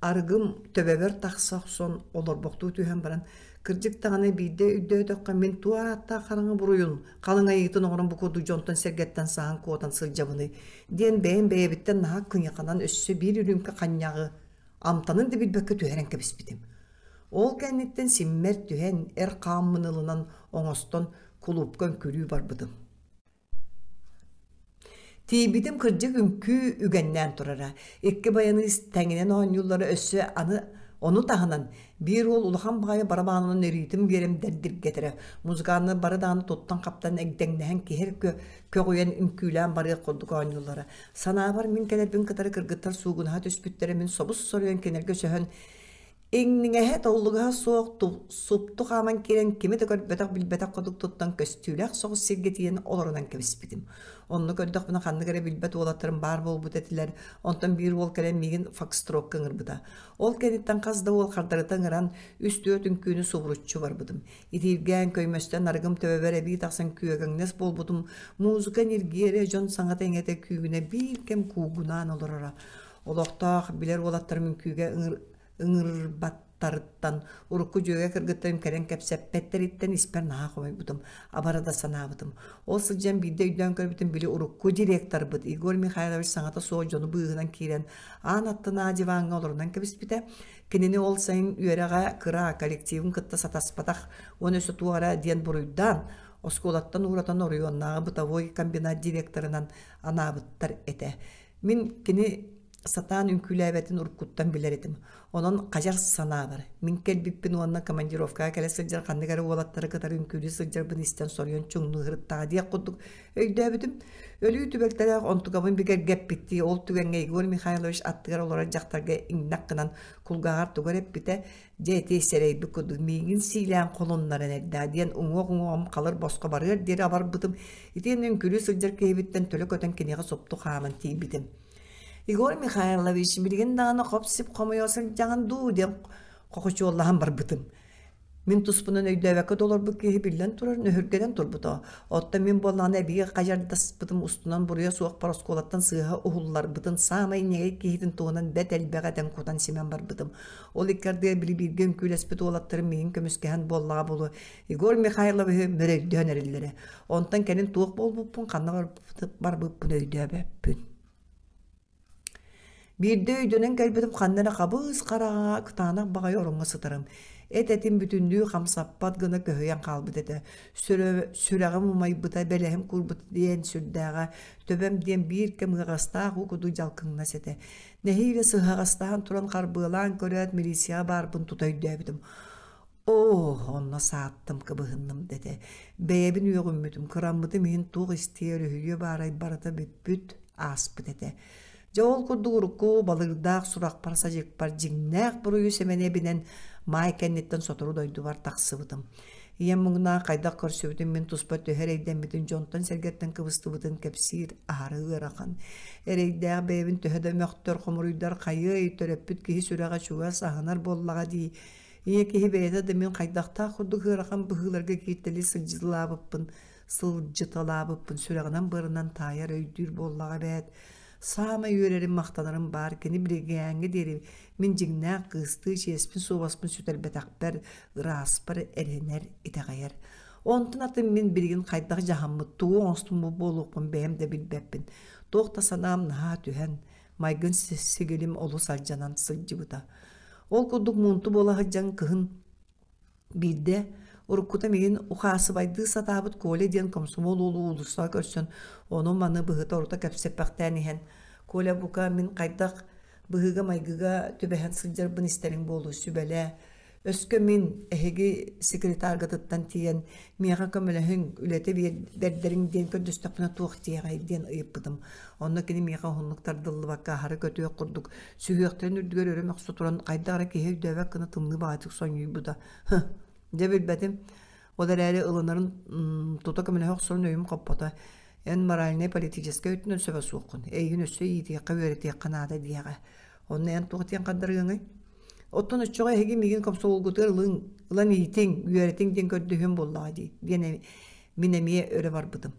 Арыгым төбөбөр тахса охсон, олорбохтуу түһэн баран, кырдьык даҕаны биирдэ өйдөөтөххө мин туох ааттаах хараҥа буруйун, халыҥ айыытын оҥорон бу курдук дьонтон-сэргэттэн саһан куотан сылдьабыный диэн бэйэм бэйэбиттэн наһаа кыйаханан өссө биир үрүүмкэ ханньаҕы амтанын да билбэккэ түһэрэн кэбиспитим. Ол кэнниттэн симмэр түһэн, эр хааммын ылынан оҥостон кулуупка үҥкүүлүү барбытым. Тиийбитим кырдьык үҥкүү үгэннээн турара. Икки байаныыс тэҥинэн оонньууллара өссө аны ону таһынан биир уол улахан баҕайы барабаанынан өрүүтүн биэрэн дэрдиргэтэрэ. Музыканнар бары даҕаны туттан-хаптан эгдэҥнэһэн киһи эрэ көҕүйэн үҥкүүлээн барыах курдук оонньууллара. Санаабар мин кэлэрбин кытары кыргыттар суугунаһа түспүттэрэ мин собус-соруйан кинилэргэ өсөһөн Иҥнигэһэ, толлугаһа суох супту хааман киирэн кими да көрбөтөх-билбэтэх курдук туттан көстүүлээх соҕус сиргэ тиийэн олорунан кэбиспитим. Онно көрдөхпүнэ ханнык эрэ билбэт уолаттарым баар буолбут этилэр, онтон биир уол кэлэн миигин фокстрокка ыҥырбыта. Ол кэнниттэн хас да уол хардарыта ыҥыран, үс-түөрт үҥкүүнү субуруччу барбытым. Итииргээн, көймөстөн арыгым төбөбөр эбии тахсан күөгэҥнэс буолбутум, музыка ньиргиэрэ, дьон саҥата-иҥэтэ күүгүнэ биир кэм куугунаан олороро. Олохтоох билэр уолаттарым үҥкүүгэ ыҥырбат. тарыттан, урукку дьүөгэ кыргыттарым кэлэн кэпсэппэттэриттэн испэр наһаа хомойбутум, абара да санаабытым. Ол сылдьан биирдэ өйдөөн көрбүтүм били урукку директорбыт Егор Михайлович саҥата суох дьону быыһынан киирэн аан аттынаа диваҥҥа олорунан кэбиспитэ. Кинини ол сайын үөрэҕэ кыра коллективын кытта сатаспатах уонна өссө туох эрэ диэн буруйдаан, оскуолаттан ууратан оройуоннааҕы бытовой комбинат директорынан анаабыттар этэ. Мин кини сатаан үҥкүүлээбэтин уруккуттан билэр этим. Онон хадьар санаабар, мин кэлбиппин уонна командировкаҕа кэлэ сылдьар ханнык эрэ уолаттары кытары үҥкүүлүү сылдьарбын истэн соруйан чуҥнууһуруттаҕа диэх курдук өйдөөбүтүм. Өлүү түбэлтэлээх онтукабын бигэргэппиттии ол түгэҥҥэ Егор Михайлович аттыгар олорор дьахтарга иҥнэх гынан кулгааҕар тугу эрэ эппитэ, дьэ ити сэрэйбит курдук миигин сиилээн холуннаран эрдээ диэн уҥуох-уҥуоҕум халыр босхо барыар диэри абарбытым, итиэннэ үҥкүүлүү сылдьар киһибиттэн төлө көтөн киниэхэ супту хааман тиийбитим. Егор Михайлович, билигин даҕаны хоп-сип хомуйа сылдьаҕын дуу диэн хохочуоллаһан барбытым. Мин туспунан өйдөөбөккө толорбут киһи биллэн турар нөһүргэнэн турбута. Оттон мин буоллаҕына эбии хадьардаспытым устунан буруйа суохпар оскуолаттан сыыһа уһулларбытын саамай ньэгэй киһитин туһунан бэрт элбэҕи этэн кутан-симэн барбытым. Ол икки ардыгар били бииргэ үҥкүүлэспит уолаттарым миигин көмүскэһэн буоллаҕа буолуо Егор Михайловиһы мөрөйдөөн эрэллэрэ. Онтон кэлин туох буолбуппун, ханна барбыппын өйдөөбөппүн. Биирдэ өйдөнөн кэлбитим ханна эрэ хабыс хараҥа, кытаанах баҕайы ороҥҥо сытарым. Эт-этим бүтүннүү хамсаппат гына көһүйэн хаалбыт этэ. Сүрэҕим умайбыта, бэлэһим куурбута диэн сүрдээҕэ, төбөм диэн биир кэм ыаҕастаах уу курдук дьалкыҥнас этэ. Нэһиилэ сыһаҕастаһан туран харбыалаан көрөөт, милицияҕа баарбын тута өйдөөбүтүм. Оо, онно сааттым, кыбыһынным дэтэ. Бэйэбин үөҕүммүтүм, кыраммытым иһин туох истиэ, өрүһүйүө баарай барыта бүппүт, ааспыт этэ. Дьэ ол курдук урукку балыырдаах сурахпар-садьыкпар дьиҥнээх буруйу сэмэни эбинэн маай кэнниттэн сотору дойдубар тахсыбытым. Ийэм муҥнаах хайдах көрсүбүтүн мин туспа төһө эрэйдэммитин дьонтон-сэргэттэн кыбыстыбытын кэпсиир аһары ыарахан. Эрэйдээх бэйэбин төһө да мөхтөр, хомуруйдар хайыай, төрөппүт киһи сүрэҕэ чугас, аһынар буоллаҕа дии. Ийэ киһи бэйэтэ да мин хайдахтаах курдук ыарахан быһыыларга кииртэлии сылдьыталаабыппын, сылдьыталаабыппын сүрэҕинэн-быарынан таайар өйдүүр буоллаҕа эбээт. Саамай үөрэрим, махтанарым баар кини билигээҥҥэ диэри мин дьиҥнээх кыыстыы чиэспин-суобаспын сүтэрбэтэхпэр, ырааспар эрэнэр, итэҕэйэр. Онтон атын мин билигин хайдах дьаһаммыт, тугу оҥостуммут буолуохпун бэйэм да билбэппин. Туох да санаам наһаа түһэн, майгын сигилим олус алдьанан сылдьыбыта. Ол курдук муунту буола сылдьан кыһын биирдэ уруккута миигин ухаасыбайдыы сатаабыт Коля диэн комсомол уолу уулуссаҕа көрсөн ону-маны быһыта-орута кэпсэппэхтээн иһэн «Коля, бука мин хайдах быһыыга-майгыга түбэһэн сылдьарбын истэриҥ буолуо, сүбэлээ. Өскө мин эһиги секретаргытыттан тиийэн миэхэ көмөлөһүҥ, үлэтэ бэрдэриҥ диэн көрдөстөхпүнэ туох диэҕэй диэн ыйыппытым. Онно кини миэхэ уһуннук тардыллыбакка аһары көтүөх курдук сүһүөхтэрин үрдүгэр өрө мөхсө туран хайдах эрэ киһи өйдөөбөт гына тымныы баҕайытык сонньуйбута. Дьэ билбэтим. Ол эрээри ылынарын тута көмөлөһө охсорун өйүм хоппото. Эн моральнай-политическай өттүнэн сөбө суоххун. Эйигин өссө иитиэххэ-үөрэтиэххэ наада диэҕэ. Онно эн туох диэн хардарыаҥый? Оттон оччоҕо эһиги миигин комсомолгутугар ылыҥ, ылан иитиҥ, үөрэтиҥ диэн көрдөһүөм буоллаҕа дии, диэн мин эмиэ өрө барбытым.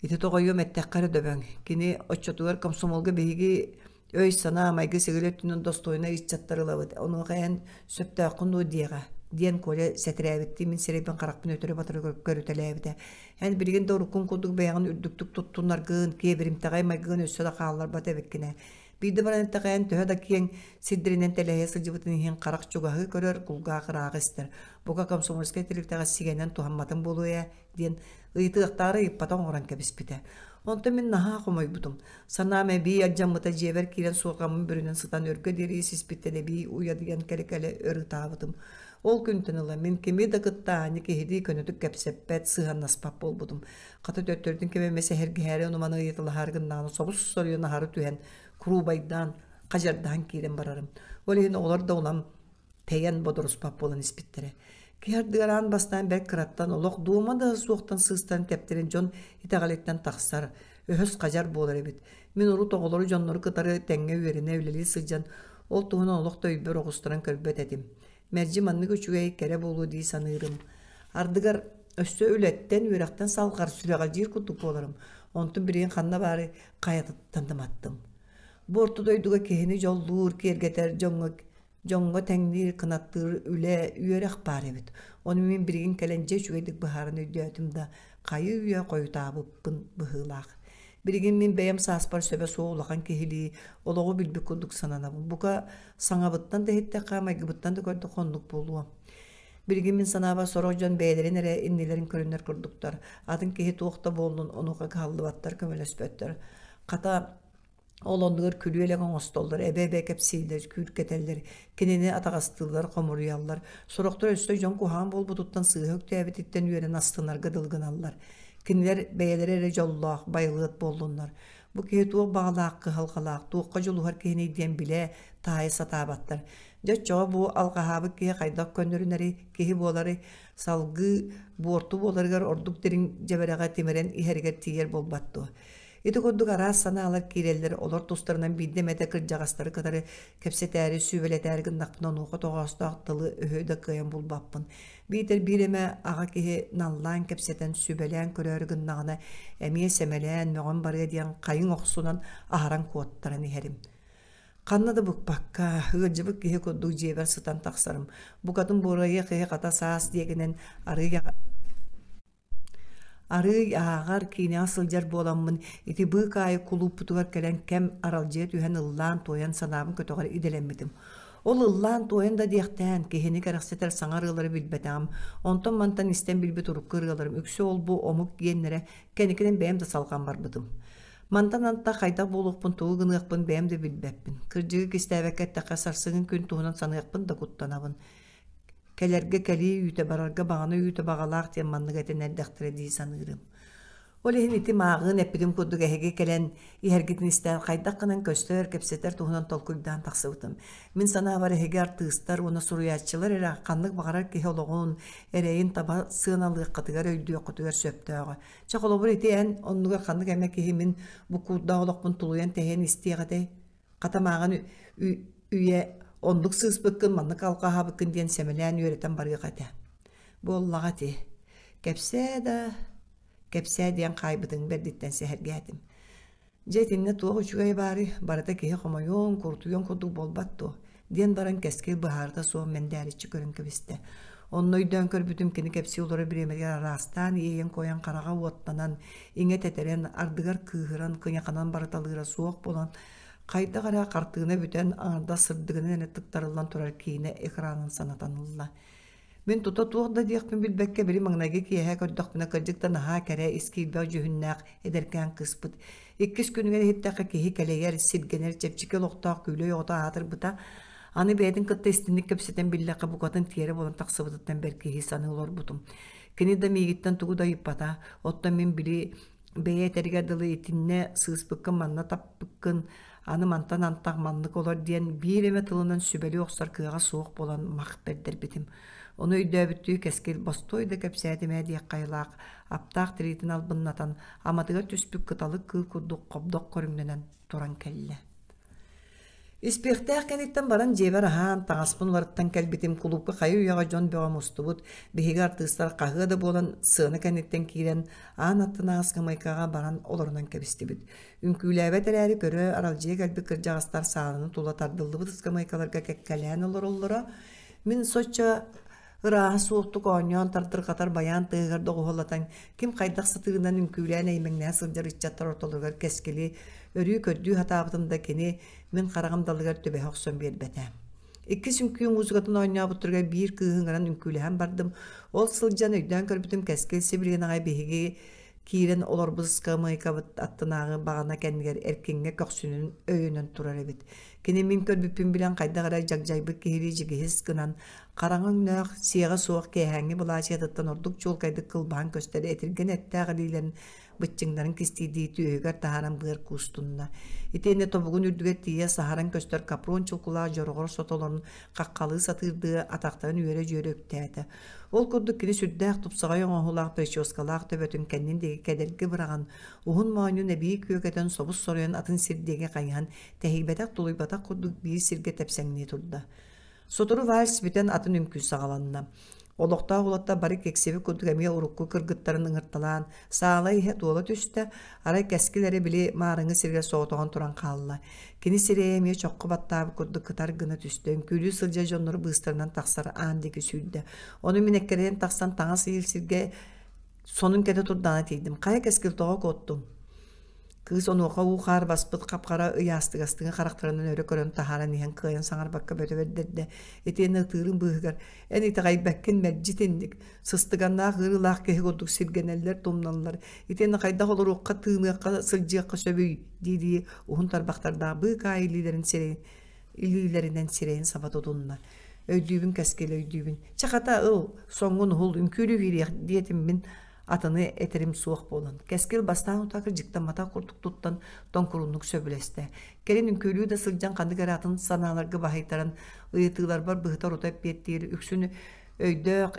Ити тоҕойуом эттэххэ эрэ дөбөҥ. Кини оччотугар комсомолга биһиги өй-санаа, майгы-сигили өттүнэн достойнай ыччаттары ылабыт. Онуоха эн сөптөөххүн дуо диэҕэ, диэн Коля сэтэрээбиттии мин сирэйбин харахпын өтөрү-батары көрүтэлээбитэ. Эн билигин да уруккун курдук бэйэҕин үрдүктүк туттунаргын, киэбиримтэҕэй майгыгын өссө да хаалларбат эбиккин ээ. Биирдэ баран эттэхэ, эн төһө да киэҥ сирдэринэн тэлэһийэ сылдьыбытын иһин харах чугаһыы көрөр, кулгаах ырааҕы истэр. Бука комсомольскай тэрилтэҕэ сигэнэн туһамматым буолуо ээ диэн ыйытыахтаары ыйыппата оҥорон кэбиспитэ. Онтон мин наһаа хомойбутум. Санаам эбии алдьаммыта дьиэбэр киирэн суорҕаммын бүрүнэн сытан өргө диэри сиспиттэн эбии уйадыйан кэлэ-кэлэ өр ытаабытым. Ол күнтэн ыла мин кими да кытта аанньа киһилии көнөтүк кэпсэппэт, сыһыаннаспат буолбутум. Хата төттөрүтүн ким эмэ сэһэргэһээри ону-маны ыйыталаһаары гыннаҕына собус-соруйан аһары түһэн, куруубайдаан, хадьардаһан киирэн барарым. Ол иһин оҕолор да улам тэйэн бодоруспат буолан испиттэрэ. Киһи ардыгар аан бастаан бэрт кыраттан олох дуома да суохтан сыыстан тэптэрин дьон итэҕэлиттэн тахсар, өһөс хадьар буолар эбит. Мин урут оҕолору дьоннору кытары тэҥҥэ үөрэнэ үлэлии сылдьан ол туһунан олох да өйбөр оҕустаран көрбөт этим. Мэлдьи маннык үчүгэй, кэрэ буолуо дии саныырым. Ардыгар өссө үлэттэн, үөрэхтэн салҕар, сүрэҕэлдьиир курдук буоларым. Онтум билигин ханна баарый, хайатыттан да маттым. Бу орто дойдуга киһини дьоллуур, киэргэтэр дьоҥҥо. Дьоҥҥо тэҥниир, кынаттыыр үлэ, үөрэх баар эбит. Ону мин билигин кэлэн дьэ үчүгэйдик быһааран өйдөөтүм да, хайыы-үйэ хойутаабыппын быһыылаах. Билигин мин бэйэм сааспар сөбө суох улахан киһилии олоҕу билбит курдук сананабын. Бука, саҥабыттан да иһиттэххэ, майгыбыттан да көрдөххө оннук буолуо. Билигин мин санаабар сорох дьон бэйэлэрин эрэ иннилэрин көрүнэр курдуктар. Атын киһи туох да буоллун, онуоха кыһаллыбаттар, көмөлөспөттөр. Хата, ол оннугар күлүөлэк оҥостоллор, эбэ-эбэ кэпсииллэр, күүркэтэллэр, кинини атаҕастыыллар, хомуруйаллар. Сорохтор өссө дьон куһаҕан буолбутуттан сыыһа үктээбититтэн үөрэн астынарга дылы гыналлар. Кинилэр бэйэлэрэ эрэ дьоллоох, байылыат буоллуннар. Бу киһи туох баҕалаах, кыһалҕалаах, туохха дьулуһар киһиний диэн билэ, таайа сатаабаттар. Дьэ оччоҕо бу алҕаһаабыт киһи хайдах көннөрүнэрий, киһи буоларый, салгыы буорту буоларыгар ордук дириҥ дьэбэрэҕэ тимирэн иһэригэр тиийэр буолбат дуо? Ити курдук араас санаалар киирэллэр, олор тустарынан биирдэ эмэтэ кырдьаҕастары кытары кэпсэтээри, сүбэлэтээри гыннахпына онуоха тоҕоостоох тылы-өһү да кыайан булбаппын. Биитэр биир эмэ аҕа киһи наллаан кэпсэтэн, сүбэлээн көрөөрү гыннаҕына, эмиэ сэмэлээн, мөҕөн барыа диэн хайыҥ охсунан аһаран куоттаран иһэрим. Ханна да быкпакка, ыалдьыбыт киһи курдук дьиэбэр сытан тахсарым. Букатын буорайыах киһи хата саас диэкинэн арыый Арыый ааҕар, киинэҕэ сылдьар буоламмын, ити быыкаайык кулууппутугар кэлэн кэм аралдьыйа түһэн ыллаан-туойан санаабын көтөҕөр идэлэммитим. Ол ыллаан-туойан да диэхтээн, киһини кэрэхсэтэр саҥа ырыалары билбэтэҕим, онтон-мантан истэн билбит урукку ырыаларым үксэ ол-бу омук гиэннэрэ кэнникинэн бэйэм да салҕан барбытым. Мантан антах хайдах буолуохпун, тугу гыныахпын бэйэм да билбэппин. Кырдьыгы кистээбэккэ эттэххэ, сарсыҥҥы күн туһунан саныахпын да куттанабын. Кэлэргэ кэлии үүтэ, барарга баҕана үүтэ баҕалаах диэн маннык этэн эрдэхтэрэ дии саныырым. Ол иһин ити мааҕыын эппитим курдук эһиги кэлэн иһэргитин истэн хайдах гынан көстөр, кэпсэтэр туһунан толкуйдаан тахсыбытым. Мин санаабар эһиги артыыстар уонна суруйааччылар эрэ ханнык баҕарар киһи олоҕун, эрэйин таба сыаналыаххытыгар, өйдүөххүтүгэр сөптөөҕө. Чэ холобур ити эн оннугар ханнык эмэ киһи мин буккуурдаах олохпун тулуйан тэһиэн истиэх этэй? Хата мааҕын үйэ оннук сыыспыккын, маннык алҕаһаабыккын диэн сэмэлээн үөрэтэн барыах этэ. Буоллаҕа ити. Кэпсээ да, кэпсээ диэн хаайбытыҥ бэрдиттэн сэһэргээтим. Дьэ итиннэ туох үчүгэй баарый, барыта киһи хомойуон, курутуйуон курдук буолбат дуо? диэн баран Кэскил быһаарыта суох мэндээриччи көрөн кэбистэ. Онно өйдөөн көрбүтүм кини кэпсии олорор бириэмэтигэр араастаан иэйэн-куойан хараҕа уоттанан, иҥэ тэтэрэн, ардыгар кыыһыран, кыйаханан барыталыыра суох буолан, хайдах эрэ хартыына бүтэн, аҥардас сырдыгынан эрэ тыктарыллан турар киинэ экранын санатан ылла. Мин тута туох да диэхпин билбэккэ, били маҥнайгы киэһэ көрдөхпүнэ кырдьык да наһаа кэрэ, ис киирбэх дьүһүннээх эдэркээн кыыспыт. Иккис күнүгэр иһиттэххэ киһи кэлэйэр, сиргэнэр, чэпчэки олохтоох күүлэй оҕото аатырбыта. Аны бэйэтин кытта истинник кэпсэтэн биллэххэ букатын тиэрэ буолан тахсыбытыттан бэркиһии саныы олорбутум. Кини да миигиттэн тугу да ыйыппата. Оттон мин били бэйэ этэригэр дылы итиннэ сыыспыккын манна таппыккын аны мантан антах маннык олор диэн биир эмэ тылынан сүбэлии охсор кыаҕа суох буолан мах бэрдэрбитим. Ону өйдөөбүттүү кэскил бостуой да кэпсээтим ээ диэх хайылаах аптаах тириитин албыннатан аматыгар түспүт кыталык кыыл курдук хобдох көрүҥнэнэн туран кэллэ. Испиэхтээх кэнниттэн баран дьиэбэр аһаан, таҥаспын уларыттан кэлбитим, кулуупка хайы-үйэҕэ дьон бөҕө мустубут, биһиги артыыстар хаһыа да буолан сыана кэнниттэн киирэн, аан аттынааҕы ыскамыайкаҕа баран олорунан кэбистибит. Үҥкүүлээбэт эрээри көрө, аралдьыйа кэлбит кырдьаҕастар сааланы тула тардыллыбыт ыскамыайкаларга кэккэлээн олороллоро. Мин соччо ырааһа суохтук оонньоон тардырҕатар байаан тыаһыгар доҕуһуоллатан ким хайдах сатыырынан үҥкүүлээн эймэҥнээн сылдьар ыччаттар ортолоругар кэскили өрүү көрдүү сатаабытым да кини мин хараҕым далыгар түбэһэ охсон биэрбэтэ. Иккис үҥкүү музыкатын оонньообуттарыгар биир кыыһы ыҥыран үҥкүүлэһэн бардым. Ол сылдьан өйдөөн көрбүтүм Кэскил сибилигин аҕай биһиги киирэн олорбут ыскамыайкабыт аттынааҕы баҕана кэннигэр эркиҥҥэ көхсүнэн өйөнөн турар эбит. Кини мин көрбүппүн билэн хайдах эрэ дьагдьайбыт киһилии дьигиһис гынан, хараҥа өҥнөөх, сиэҕэ суох киэһээҥҥи былаачыйатыттан ордук чуолкайдык кылбаһан көстөр этиргэн эттээх илиилэрин быччыҥнарын кистиирдии түөһүгэр таһааран быар куустунна. Итиэннэ тобугун үрдүгэр тиийэ саһаран көстөр капрон чулкулаах дьороҕор сотолорун хаххалыы сатыырдыы атахтарын үөрэ-дьүөрэ үктээтэ. Ол курдук кини сүрдээх тупсаҕай оҥоһуулаах прическалаах төбөтүн кэннин диэки кэдэрги быраҕан, уһун моонньун эбии күөкэтэн собус-соруйан атын сир диэки хайыһан, тэһийбэтэх-тулуйбатах курдук биир сиргэ тэпсэҥнии турда. Сотору вальс бүтэн атын үҥкүү саҕаланна. Олохтоох уолаттар бары киксибит курдук эмиэ урукку кыргыттарын ыҥырталаан, саала иһэ туола түстэ, арай Кэскил эрэ били маарыҥҥы сиригэр соҕотоҕун туран хаалла. Кини сирэйэ эмиэ чоххо баттаабыт курдук кытар гына түстэ, үҥкүүлүү сылдьар дьоннору быыстарынан тахсар аан диэки сүүрдэ. Ону мин эккирэйэн тахсан таҥас ыйыыр сиргэ сонун кэтэ турдаҕына тиийдим. Хайа Кэскил тоҕо куоттуҥ? Кыыс онуоха уу-хаар баспыт хап-хара ыйаастыгастыҥы харахтарынан өрө көрөн таһааран иһэн кыайан саҥарбакка бөтө бэрдэрдэ. Итиэннэ ытыырын быыһыгар «Эн итэҕэйбэккин мэлдьи итинник, сыстыганнаах ыарыылаах киһи курдук сиргэнэллэр, тумналлар. Итиэннэ хайдах олоруохха, тыыныахха, сылдьыахха сөбүй?» дии-дии уһун тарбахтардаах быыкаа илиилэрин сирэйин илиилэринэн сирэйин саба тутунна. Өйдүүбүн кэскил өйдүүбүн. Чэ хата ыл, соҥҥун уһул, үҥкүүлүү киириэх диэтим мин атыны этэрим суох буолан, Кэскил бастаан утаа кырдьыктамматах курдук туттан тоҥкуруннук сөбүлэстэ. Кэлин үҥкүүлүү да сылдьан ханнык эрэ атын санааларга баһыйтаран ыйытыыларбар быһыта-орута эппиэттиир үксүн өйдөөх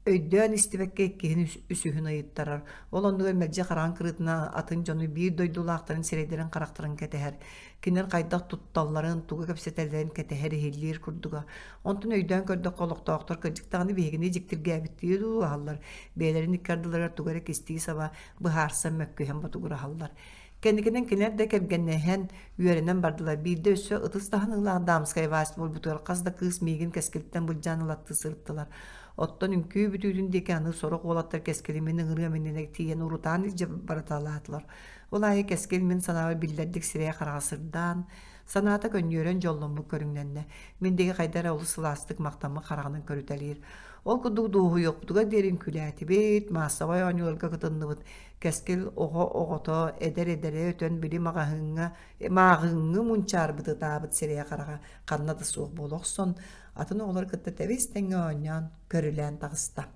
өйдөөн истибэккэ иккиһин үсүһүн ыйыттарар. Ол оннугар мэлдьи хараҥа кырыытынан атын дьону биир дойдулаахтарын сирэйдэрин-харахтарын кэтэһэр. Кинилэр хайдах тутталларын, тугу кэпсэтэллэрин кэтэһэр, иһиллиир курдуга. Онтон өйдөөн көрдөххө, олохтоохтор кырдьык даҕаны биһигини дьиктиргээбиттии дуулаһаллар, бэйэлэрин икки ардыларыгар тугу эрэ кистии-саба быһаарсан мөккүһэн ботугураһаллар. Кэнникинэн кинилэр да кэргэннэһэн, үөрэнэн бардылар. Биирдэ өссө ытыс таһыныылаах дамскай вальс буолбутугар хас да кыыс миигин кэскилтэн былдьаан ылаттыы сырыттылар. Оттон үҥкүү бүтүүтүн диэки аны сорох уолаттар кэскили мин ыҥырыам иннинэ тиийэн урутаан илдьэ барыталаатылар. Ол аайы кэскил мин санаабар биллэрдик сирэйэ-хараҕа сырдаан, Санаата көнньүөрэн дьолломмут көрүҥнэннэ. Мин диэки хайда эрэ олус сылаастык махтаммыт хараҕынан көрүтэлиир. Ол курдук дуоһуйуохпутугар диэри үҥкүүлээтибит, маассабай оонньууларга кытынныбыт. Кэскил оҕо оҕото, эдэр эдэрэ өтөн били маҕаһыыҥҥа мааҕыҥҥы мунчаарбыт ытаабыт сирэйэ-хараҕа ханна да суох буола охсон, атын оҕолору кытта тэбис-тэҥҥэ оонньоон, көрүлээн таҕыста.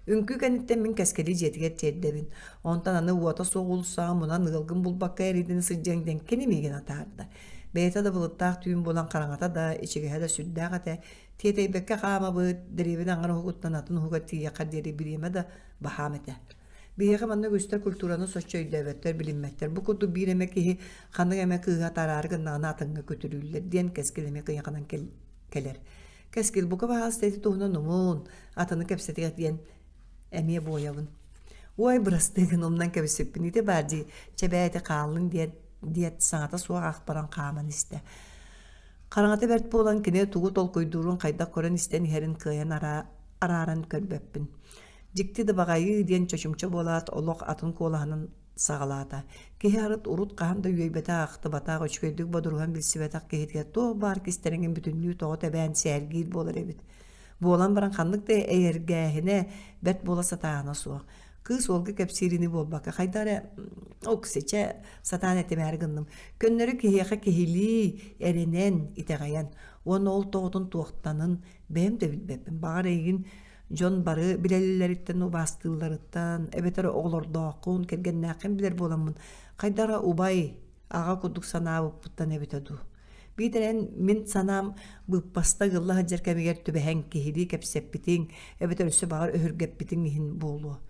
Үҥкүү кэнниттэн мин Кэскили дьиэтигэр тиэрдэбин. Онтон аны уота суох уулуссаҕа мунан ыалгын булбакка эрийдин сылдьыаҥ диэн кини миигин атаарда. Бэйэтэ да былыттаах түүн буолан хараҥата да, ичигэһэ да сүрдээх этэ. Тиэтэйбэккэ хаамабыт, дэриэбинэ аҥар уһугуттан атын уһугар тиийиэххэ диэри бириэмэ да баһаам этэ. Биһиэхэ манна үгүстэр культураны соччо өйдөөбөттөр, билиммэттэр. Бу курдук биир эмэ киһи ханнык эмэ кыыһы атаараары гыннаҕына атыҥҥа күтүрүүллэр диэн Кэскил эмиэ кыйаханан кэлэр. Кэскил бука баһаалыста ити туһунан умун, атыны кэпсэтиэх диэн эмиэ буойабын. Уой, бырастыы гын умнан кэбиспиппин ити баар дии, чэбээти хааллын диэн диэт саҥата суох ах баран хааман истэ. Хараҥата бэрт буолан кини тугу толкуйдуурун хайдах көрөн истэн иһэрин кыайан арааран көрбөппүн. Дьикти да баҕайыы диэн чочумча буолаат олох атын куолаһынан саҕалаата. Киһи арыт урут хаһан да үөйбэтэх, ахтыбатах, үчүгэйдик бодоруһан билсибэтэх киһитигэр туох баар кистэлэҥин бүтүннүү тоҕо тэбээн сээргиир буолар эбит. Буолан баран ханнык да эйэргээһинэ бэрт буола сатааһына суох. Кыыс уолга кэпсиирини буолбакка хайдах эрэ оксичэ сатаан этимээри гынным. Көннөрү киһиэхэ киһилии эрэнэн, итэҕэйэн уонна ол тоҕотун туохтанын бэйэм да билбэппин. Баҕар эйигин Дьон бары билэллэриттэн, убаастыылларыттан, эбэтэр оҕолордооххун, кэргэннээххин билэр буоламмын, хайдах эрэ убай, аҕа курдук санаабыппыттан эбитэ дуу. Биитэр эн мин санаам быыппаста ыгылла сылдьар кэмигэр түбэһэн киһилии кэпсэппитиҥ, эбэтэр өссө баҕар өһүргэппитиҥ иһин буолуо.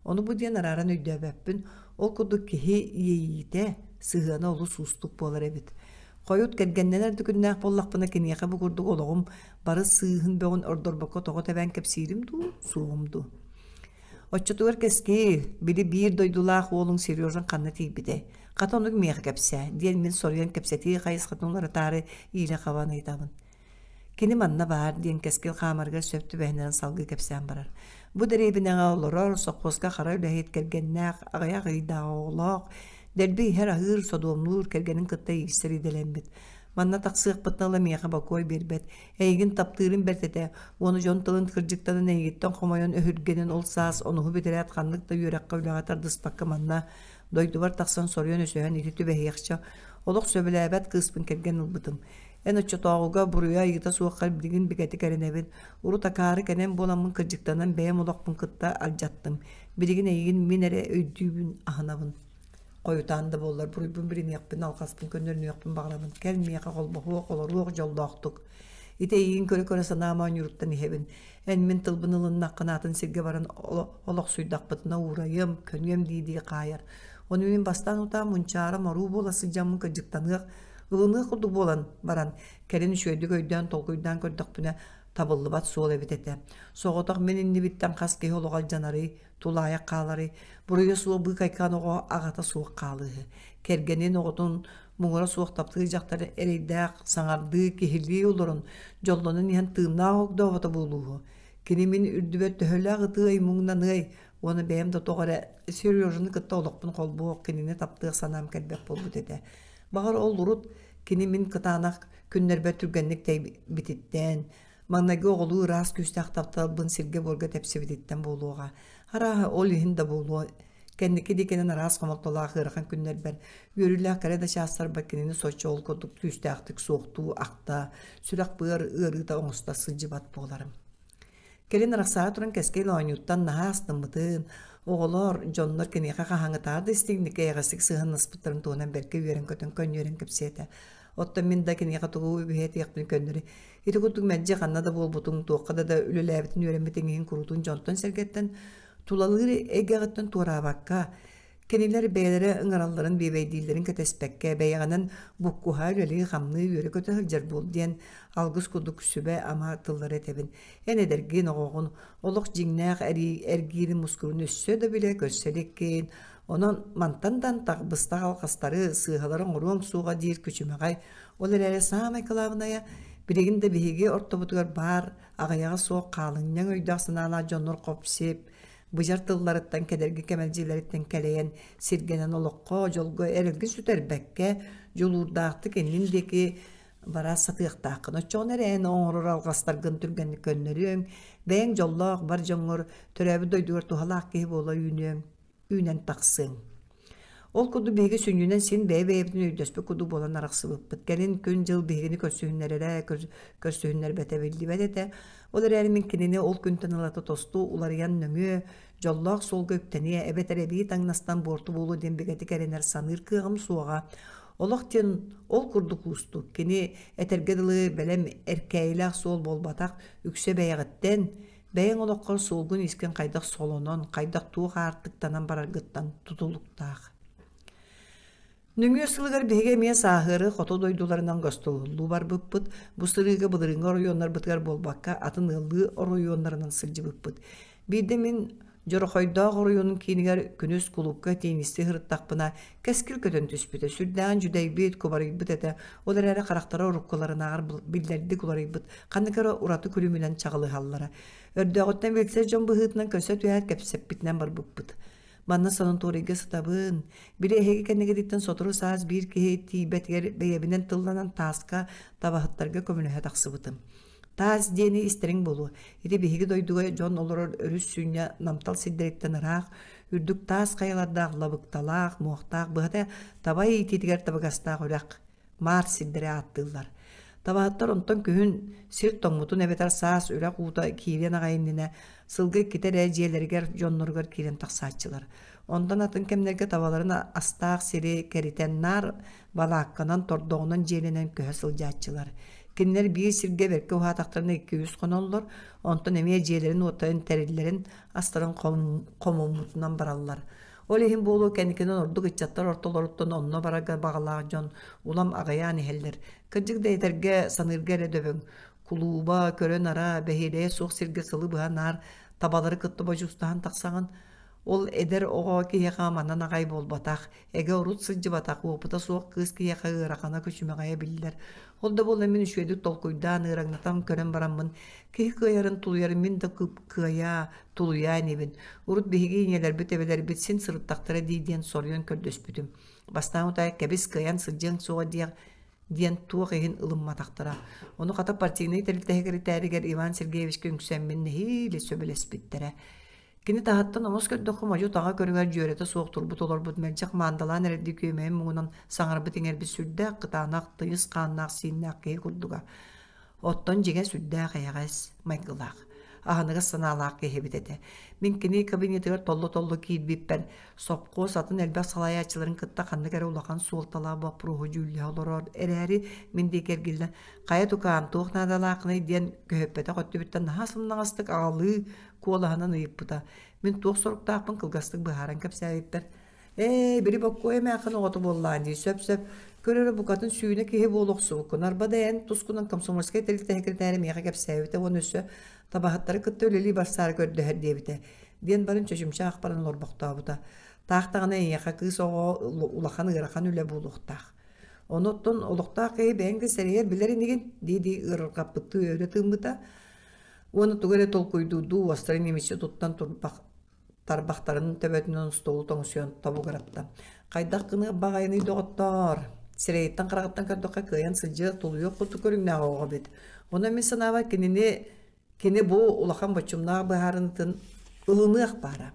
Ону бу диэн арааран өйдөөбөппүн. Ол курдук киһи иэйиитэ, сыһыана олус уустук буолар эбит. Хойут кэргэннэнэр да күннээх буоллахпына киниэхэ бу курдук олоҕум бары сыыһын-бөҕүн ордорбокко тоҕо тэбээн кэпсиирим дуу, суоҕум дуу. Оччотугар кэскиил, били биир дойдулаах уолуҥ Сережаҥ ханна тиийбитэй? Хата оннук миэхэ кэпсээ, диэн мин соруйан кэпсэтии хайысхатын уларытаары иилэ хабан ыйытабын. Кини манна баар диэн Кэскил хаамарыгар сөп түбэһиннэрэн салгыы кэпсээн барар. Бу дэриэбинэҕэ олорор, сопхуоска хара үлэһит, кэргэннээх, аҕыйах ыйдаах оҕолоох, дэлби иһэр-аһыыр, содуомнуур кэргэнин кытта иирсэр идэлэммит. Манна тахсыахпытын ыла миэхэ бокуой биэрбэт. Эйигин таптыырым бэрт этэ. Уонна дьон тылын кырдьыктанан эйигиттэн хомойон өһүргэнэн ол саас онуһу бүтэрээт ханнык да үөрэххэ-үлэҕэ тардыспакка манна дойдубар тахсан соруйан өсөһөн ити түбэһиэхчэ олох сөбүлээбэт кыыспын кэргэн ылбытым. Эн оччотооҕуга буруйа-айыыта суоххар билигин бигэтик эрэнэбин. Урут акаары кэнэн буоламмын кырдьыктанан бэйэм олохпун кытта алдьаттым. Билигин эйигин мин эрэ өйдүүбүн, аһынабын. Хойутаан да буоллар буруйбун билиниэхпин, алҕаспын көннөрүнүөхпүн баҕарабын. Кэл миэхэ холбоһуох, олоруох дьоллоохтук. Ити эйигин көрө-көрө санаам оонньууруттан иһэбин. Эн мин тылбын ылыннаххына атын сиргэ баран олохсуйдахпытына уурайыам, көнүөм дии-дии хаайар. Ону мин бастаан утаа мунчаара моруу буола сылдьаммын кырдьыктаныах, ылыныах курдук буолан баран, кэлин үчүгэйдик өйдөөн толкуйдаан көрдөхпүнэ, табыллыбат суол эбит этэ. Соҕотох мин иннибиттэн хас киһи олоҕо алдьанарый, тулаайах хааларый, буруйа суох быыкайкаан оҕо аҕата суох хаалыыһы. Кэргэнин оҕотун муҥура суох таптыыр дьахтар эрэйдээх саҥардыы киһилии олорон, дьоллонон иһэн тыыннаах огдообото буолууһу. Кини мин үрдүбэр төһөлөөх ытыай муҥнаныай уонна бэйэм да тоҕо эрэ Сережаны кытта олохпун холбуох, кинини таптыах санаам кэлбэт буолбут этэ. Баҕар ол урут кини мин кытаанах күннэрбэр түргэнник тэйбититтэн, маҥнайгы оҕолуу ыраас күүстээх тапталбын сиргэ-буорга тэпсибититтэн буолуоҕа. Арааһа, ол иһин да буолуо. Кэнники диэкинэн араас хомолтолоох ыарахан күннэрбэр, үөрүүлээх кэрэ да чаастарбар кинини соччо ол курдук күүстээхтик суохтуу, ахта, сүрэх-быар ыарыыта оҥосто сылдьыбат буоларым. Кэлин арахсаары туран Кэскил оонньууттан наһаа астыммытын, оҕолор, дьоннор киниэхэ хаһааҥҥытааҕар да истиҥник, эйэҕэстик сыһыаннаспыттарын туһунан бэркэ үөрэн-көтөн көнньүөрэн кэпсээтэ. Оттон мин да киниэхэ тугу үһэтиэхпин көннөрү ити курдук мэлдьи ханна да буолбутуҥ, туохха да да үлэлээбитин үөрэммитиҥ иһин куруутун дьонтон-сэргэттэн тулалыыр эйгэҕиттэн туораабакка, Кинилэр бэйэлэрэ ыҥыралларын биэбэйдииллэрин кэтэспэккэ, бэйэҕинэн буккуһа, үлэлии-хамныы, үөрэ-көтө сылдьар буол диэн алгыс курдук сүбэ-ама тыллары этэбин. Эн эдэргин, оҕоҕун, олох дьиҥнээх эргиирин мускуурун өссө да билэ, көрсө иликкин. Онон мантан да антах быстах алҕастары, сыыһалары оҥоруоҥ суоҕа диир күчүмэҕэй. Ол эрээри саамай кылаабынайа, билигин да биһиги ортобутугар баар аҕыйаҕа суох хаалынньаҥ өйдөөх-санаалаах дьоннор хоп-сип, быдьар тылларыттан кэдэрги кэмэлдьилэриттэн кэлэйэн сиргэнэн олоххо дьолго эрэлгин сүтэрбэккэ дьулуурдаахтык иннин диэки бара сатыахтааххын оччоҕуна эрэ эн оҥорор алҕастаргын түргэнник көннөрүөҥ бэйэҥ дьоллоох бар дьоҥҥор төрөөбүт дойдугар туһалаах киһи буола үүнүөҥ үүнэн тахсыаҥ Ол курдук биһиги сүнньүнэн син бэйэ-бэйэбитин өйдөспүт курдук буолан арахсыбыппыт. Кэлин күн-дьыл биһигини көрсүһүннэрэрэ, көрсүһүннэрбэтэ биллибэт этэ. Ол эрээри мин кинини ол күнтэн ылата тосту уларыйан нөҥүө, дьоллоох суолга үктэниэ эбэтэр эбии таҥнастан буорту буолуо диэн бигэтик эрэнэр саныыр кыаҕым суоҕа. Олох диэн ол курдук уустук. Кини этэргэ дылы бэлэм эркээйилээх суол буолбатах, үксэ бэйэҕиттэн, Бэйэҥ олоххор суолгун-иискин хайдах солонон, хайдах туох аартыктанан бараргыттан тутулуктаах. Нөҥүө сылыгар биһиги эмиэ сааһыары хоту дойдуларынан гостуоллуу барбыппыт. Бу сырыыга былырыыҥҥы оройуоннарбытыгар буолбакка, атын ыаллыы оройуоннарынан сылдьыбыппыт. Биирдэ мин Дьорохойдоох оройуонун киинигэр күнүс кулуупка теннистии сырыттахпына, кэскил көтөн түспүтэ. Сүрдээҕин дьүдэйбит, кубарыйбыт этэ. Ол эрээри харахтара уруккуларынааҕар биллэрдик уларыйбыт, ханнык эрэ ураты күлүмүнэн чаҕылыһаллара. Өрдөөҕүттэн билсэр дьон быһыытынан көрсө түһээт кэпсэппитинэн барбыппыт. Манна санаторийга сытабын. Били эһиги кэннигититтэн сотору саас биир киһи тиийбэтигэр бэйэбинэн тылланан тааска табаһыттарга көмөлөһө тахсыбытым. Таас диэни истэриҥ буолуо. Ити биһиги дойдуга дьон олорор өрүс сүнньэ намтал сирдэриттэн ыраах, үрдүк таас хайалардаах лабыкталаах, муохтаах, быһата таба иитиитигэр табыгастаах үрэх, маар сирдэри ааттыыллар. Табаһыттар онтон күһүн сир тоҥмутун эбэтэр саас үрэх уута киириэн аҕай иннинэ сылга иккитэ эрэ дьиэлэригэр дьонноругар киирэн тахсааччылар. Онтон атын кэмнэргэ табаларын астаах сири кэритэн наар балаакканан, тордоҕунан дьиэлэнэн көһө сылдьааччылар. Кинилэр биир сиргэ бэркэ уһаатахтарына икки-үс хоноллор, онтон эмиэ дьиэлэрин-уоттарын тэриллэрин, астарын хомуммутунан бараллар. Ол иһин буолуо кэнникинэн ордук ыччаттар ортолоруттан онно барарга баҕалаах дьон улам аҕыйаан иһэллэр. Кырдьык да этэргэ, саныырга эрэ дөбөҥ. Кулууба, көрө-нара, бэһиэлэйэ суох сиргэ сылы быһа наар табалары кытта бодьуустаһан тахсаҕын. Ол эдэр оҕо киһиэхэ манан аҕай буолбатах, эгэ урут сылдьыбатах, уопута суох кыыс киһиэхэ ыарахана күчүмэҕэйэ биллэр. Ол да буоллар мин үчүгэйдик толкуйдаан, ыараҥнатан көрөн бараммын, киһи кыайарын тулуйарын мин да кыайаа, тулуйаа инибин. Урут биһиги ийэлэрбит, эбэлэрбит син сырыттахтара дии диэн соруйан көрдөспүтүм. Бастаан утаа кэбис кыайан сылдьыаҥ суоҕа диэх диэн туох иһин ылымматахтара. Ону хата партийнай тэрилтэ сэкирэтээригэр Иван Сергеевичка үҥсэммин нэһиилэ сөбүлэспиттэрэ. Кини таһыттан омос көрдөххө модьу-таҕа көрүҥэр дьүөрэтэ суох турбут-олорбут мэлдьэх маандалаан эрэрдии күөмэйин муҥунан саҥарбыт-иҥэрбит сүрдээх кытаанах, тыйыс хааннаах-сииннээх киһи курдуга. Оттон дьиҥэ сүрдээх эйэҕэс, майгылаах, аһыныгас санаалаах киһи эбит этэ. Мин кини кабинетыгар толло-толло киирбиппэр, сопхуос атын элбэх салайааччыларын кытта ханнык эрэ улахан суолталаах боппуруоһу дьүүллэһэ олорор эрээри, мин диэки эргиллэн «Хайа тукаам, туох наадалааххыный?» диэн көһүппэтэх өттүбүттэн наһаа сымнаҕастык аҕалыы куолаһынан ыйыппыта. Мин туох соруктаахпын кылгастык быһааран кэпсээбиппэр. Ээ, били Боккуой эмээххин оҕото буоллаҕын дии, сөп-сөп. Көр эрэ букатын сүүнэ киһи буола охсубуккун. Арба да эн тускунан комсомольскай тэрилтэ сэкирэтээрэ миэхэ кэпсээбитэ уонна өссө табаһыттары кытта үлэлии барсаары көрдөһөр диэбитэ, диэн баран чочумча аахпаран олорбохтообута. Таах даҕаны эйиэхэ кыыс оҕо улахан ыарахан үлэ буолуохтаах. Ону оттон олохтоох киһи бэйэҥ да сэрэйэр билэр инигин дии-дии ыарырҕаппыттыы өрө тыыммыта уонна тугу эрэ толкуйдуурдуу уостарын ньимиччи туттан турбах тарбахтарын төбөтүнэн остуолу тоҥсуйан тобугуратта. Хайдах гыныах баҕайыный доҕоттоор? Сирэйиттэн-хараҕыттан көрдөххө кыайан сылдьыах, тулуйуох курдук көрүҥнээх оҕо эбит. Онон мин санаабар кинини кини бу улахан боччумнаах быһаарынытын ылыныах баара.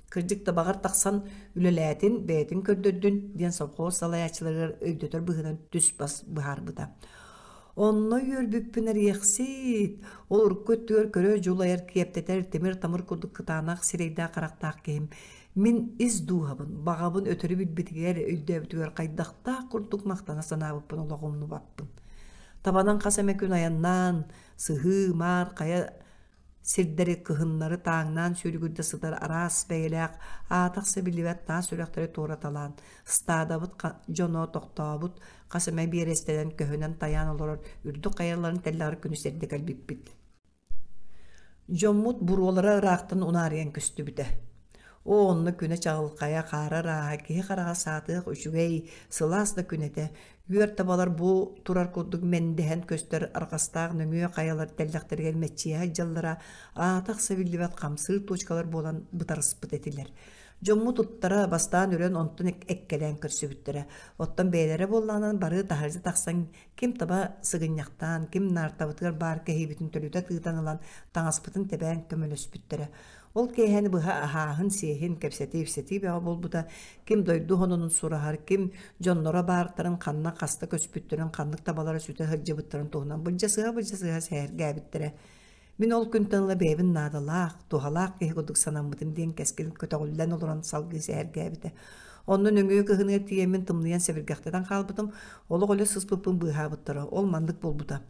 Кырдьык да баҕар тахсан үлэлээтин, бэйэтин көрдөрдүн диэн совхоз салайааччыларыгар өйдөтөр быһыынан түс-бас быһаарбыта. Онно үөрбүппүн эриэхсит, ол урукку өттүгэр көрө дьулайар киэптэтэр тимир-тамыр курдук кытаанах сирэйдээх-харахтаах киһим мин ис дууһабын, баҕабын өтөрү билбитигэр, өйдөөбүтүгэр хайдахтаах курдук махтана санаабыппын олох умнубаппын. Табанан хас эмэ күн айаннаан, сыһыы, маар, хайа сирдэри кыһыннары тааҥнаан сүүрүгүрдэ сытар араас бэйэлээх аатахса биллибэт таас үрэхтэри туораталаан, ыстаадабыт дьоно тохтообут, хас эмэ биэрэстэнэн көһүнэн тайаан олорор үрдүк хайаларын тэллэҕэр күнүс эрдэ кэлбиппит. Дьоммут буруолара ыраахтан унаарыйан көстүбүтэ. Оо, онно күнэ чаҕылхайа, хаара ырааһа, киһи хараҕа саатыах үчүгэй, сылаас да күн этэ. Үөр табалар бу турар курдук мэндэһэн көстөр арҕастаах нөҥүө хайалар тэллэхтэригэр мэччийэ сылдьаллара, аата-ахса биллибэт хамсыыр туочукалар буолан бытарыспыт этилэр. Дьоммут уттара бастаан үрэн онтон эккэлээн көрсүбүттэрэ. Оттон бэйэлэрэ буоллаҕынан бары таһырдьа тахсан ким таба сыгынньахтаан, ким наартабытыгар баар кэһиибитин төлүтэ тыытан ылан таҥаспытын тэбээн көмөлөспүттэрэ. Ол киэһэни быһа аһааһын-сиэһин, кэпсэтии-ипсэтии бөҕө буолбута, ким дойду сонунун сураһар, ким дьонноро баартарын, ханна хаста көспүттэрин, ханнык табалара сүтэ сылдьыбыттарын туһунан былдьасыһа-былдьасыһа сэһэргээбиттэрэ. Мин ол күнтэн ыла бэйэбин наадалаах, туһалаах киһи курдук санаммытым диэн кэскил көтөҕүллэн олорон салгыы сэһэргээбитэ. Онно нөҥүө кыһыныгар тиийэммин тымныйан сэбиргэхтэтэн хаалбытым, олох өлө сыспыппын быыһаабыттара, ол маннык буолбута.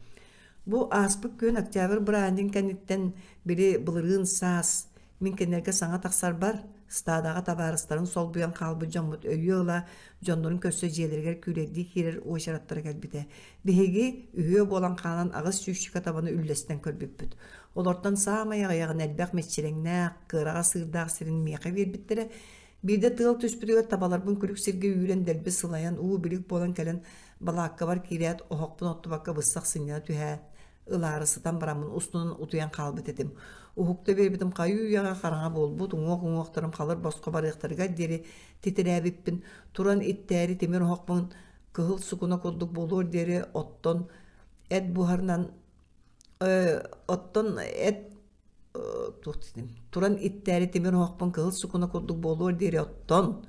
Бу ааспыт күн октябрь бырааһынньыгын кэнниттэн били былырыын саас мин кинилэргэ саҥа тахсарбар стадаҕа табаарыстарын солбуйан хаалбыт дьоммут өйүө ыла дьоннорун көрсө дьиэлэригэр күүлэйдии киирэр уочараттара кэлбитэ. Биһиги үһүө буолан хаалан аҕыс сүүсчэкэ табаны үллэстэн көрбүппүт. Олортон саамай аҕыйаҕын элбэх мэччирэҥнээх, кыараҕас сыырдаах сирин миэхэ биэрбиттэрэ. Биирдэ тыал түспүтүгэр табаларбын күлүк сиргэ үүрэн дэлби сылайан уу-билик буолан кэлэн Балааккабар киирээт оһохпун оттубакка быстах сынньана түһээт, ылаары сытан бараммын устунан утуйан хаалбыт этим. Уһукта биэрбитим хайыы-үйэҕэ хараҥа буолбут, уҥуох-уҥуохтарым халыр босхо барыахтарыгар диэри титирээбиппин, туран иттээри тимир оһохпун кыһыл сукуна курдук буолуор диэри оттон эт буһарынан оттон эт туох диэтим туран иттээри тимир оһохпун кыһыл сукуна курдук буолуор диэри оттон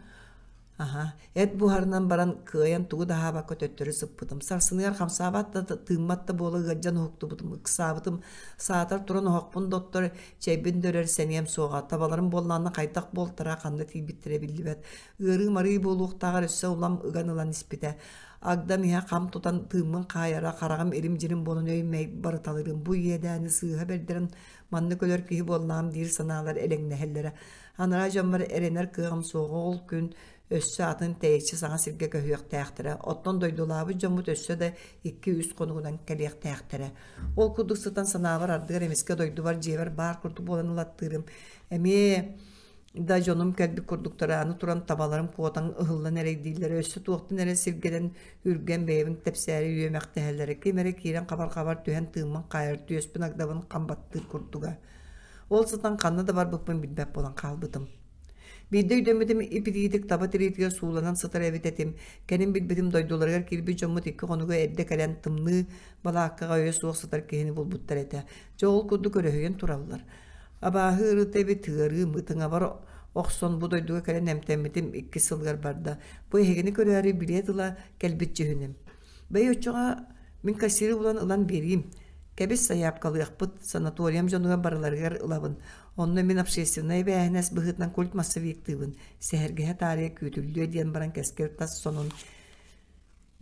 аха эт буһарынан баран кыайан тугу да аһаабакка төттөрү сыппытым сарсыныгар хамсаабат да тыыммат да буола ыалдьан уһуктубутум ыксаабытым саатар туран оһохпун да оттор чэйбин да өрөр сэниэм суоҕа табаларым буоллаҕына хайдах буолтара ханна тиийбиттэрэ биллибэт ыарыы-марыы буолуохтааҕар өссө улам ыган ылан испитэ Агдам иһэ хам тутан тыыммын хаайара, хараҕым ирим-дьирим буолан өй-мэй барыталыырым. Бу иэдээни сыыһа бэрдэрэн маннык өлөр киһи буоллаҕым диир санаалар элэҥнэһэллэрэ. Анараа дьоммор эрэнэр кыаҕым суоҕа ол күн өссө атын тэйиччи саҥа сиргэ көһүөхтээхтэрэ. Оттон дойдулаабыт дьоммут өссө да 2-3 хонугунан кэлиэхтээхтэрэ. Ол курдук сытан санаабар ардыгар эмискэ дойдубар дьиэбэр баар курдук буолан ылаттыырым. Эмиэ да дьонум кэлбит курдуктара аны туран табаларым куотан ыһыллан эрэйдииллэрэ өссө туохтан эрэ сиргэнэн үргэн бэйэбин тэпсээри үөмэхтэһэллэрэ ким эрэ киирэн хабар-хабар түһэн тыыммын хаайар түөспүн агдабын хам баттыыр курдуга ол сытан ханна да барбыппын билбэт буолан хаалбытым Биирдэ өйдөммүтүм ипитиитик таба тириитигэр сууланан сытар эбит этим. Кэлин билбитим дойдуларыгар киирбит дьоммут икки хонуга эрдэ кэлэн тымныы балааккаҕа өйө суох сытар киһини булбуттар этэ. Дьэ ол курдук өрөһүйэн тураллар. Абааһы ыарыыта эбит ыарыым, ытыҥабар охсон бу дойдуга кэлэн эмтэммитим иккис сылыгар барда. Бу эһигини көрөөрү билиэт ыла кэлбит дьүһүнүм. Бэйи оччоҕо мин кассиры булан ылан биэриим. Кэбис сайаапкалыахпыт, санаториям дьонугар барыларыгар ылабын. Онно мин общественнай эбээһинэс быһыытынан культ массовиктыыбын, сэһэргэһэ таарыйа күүтүллүө диэн баран кэскил тас сонун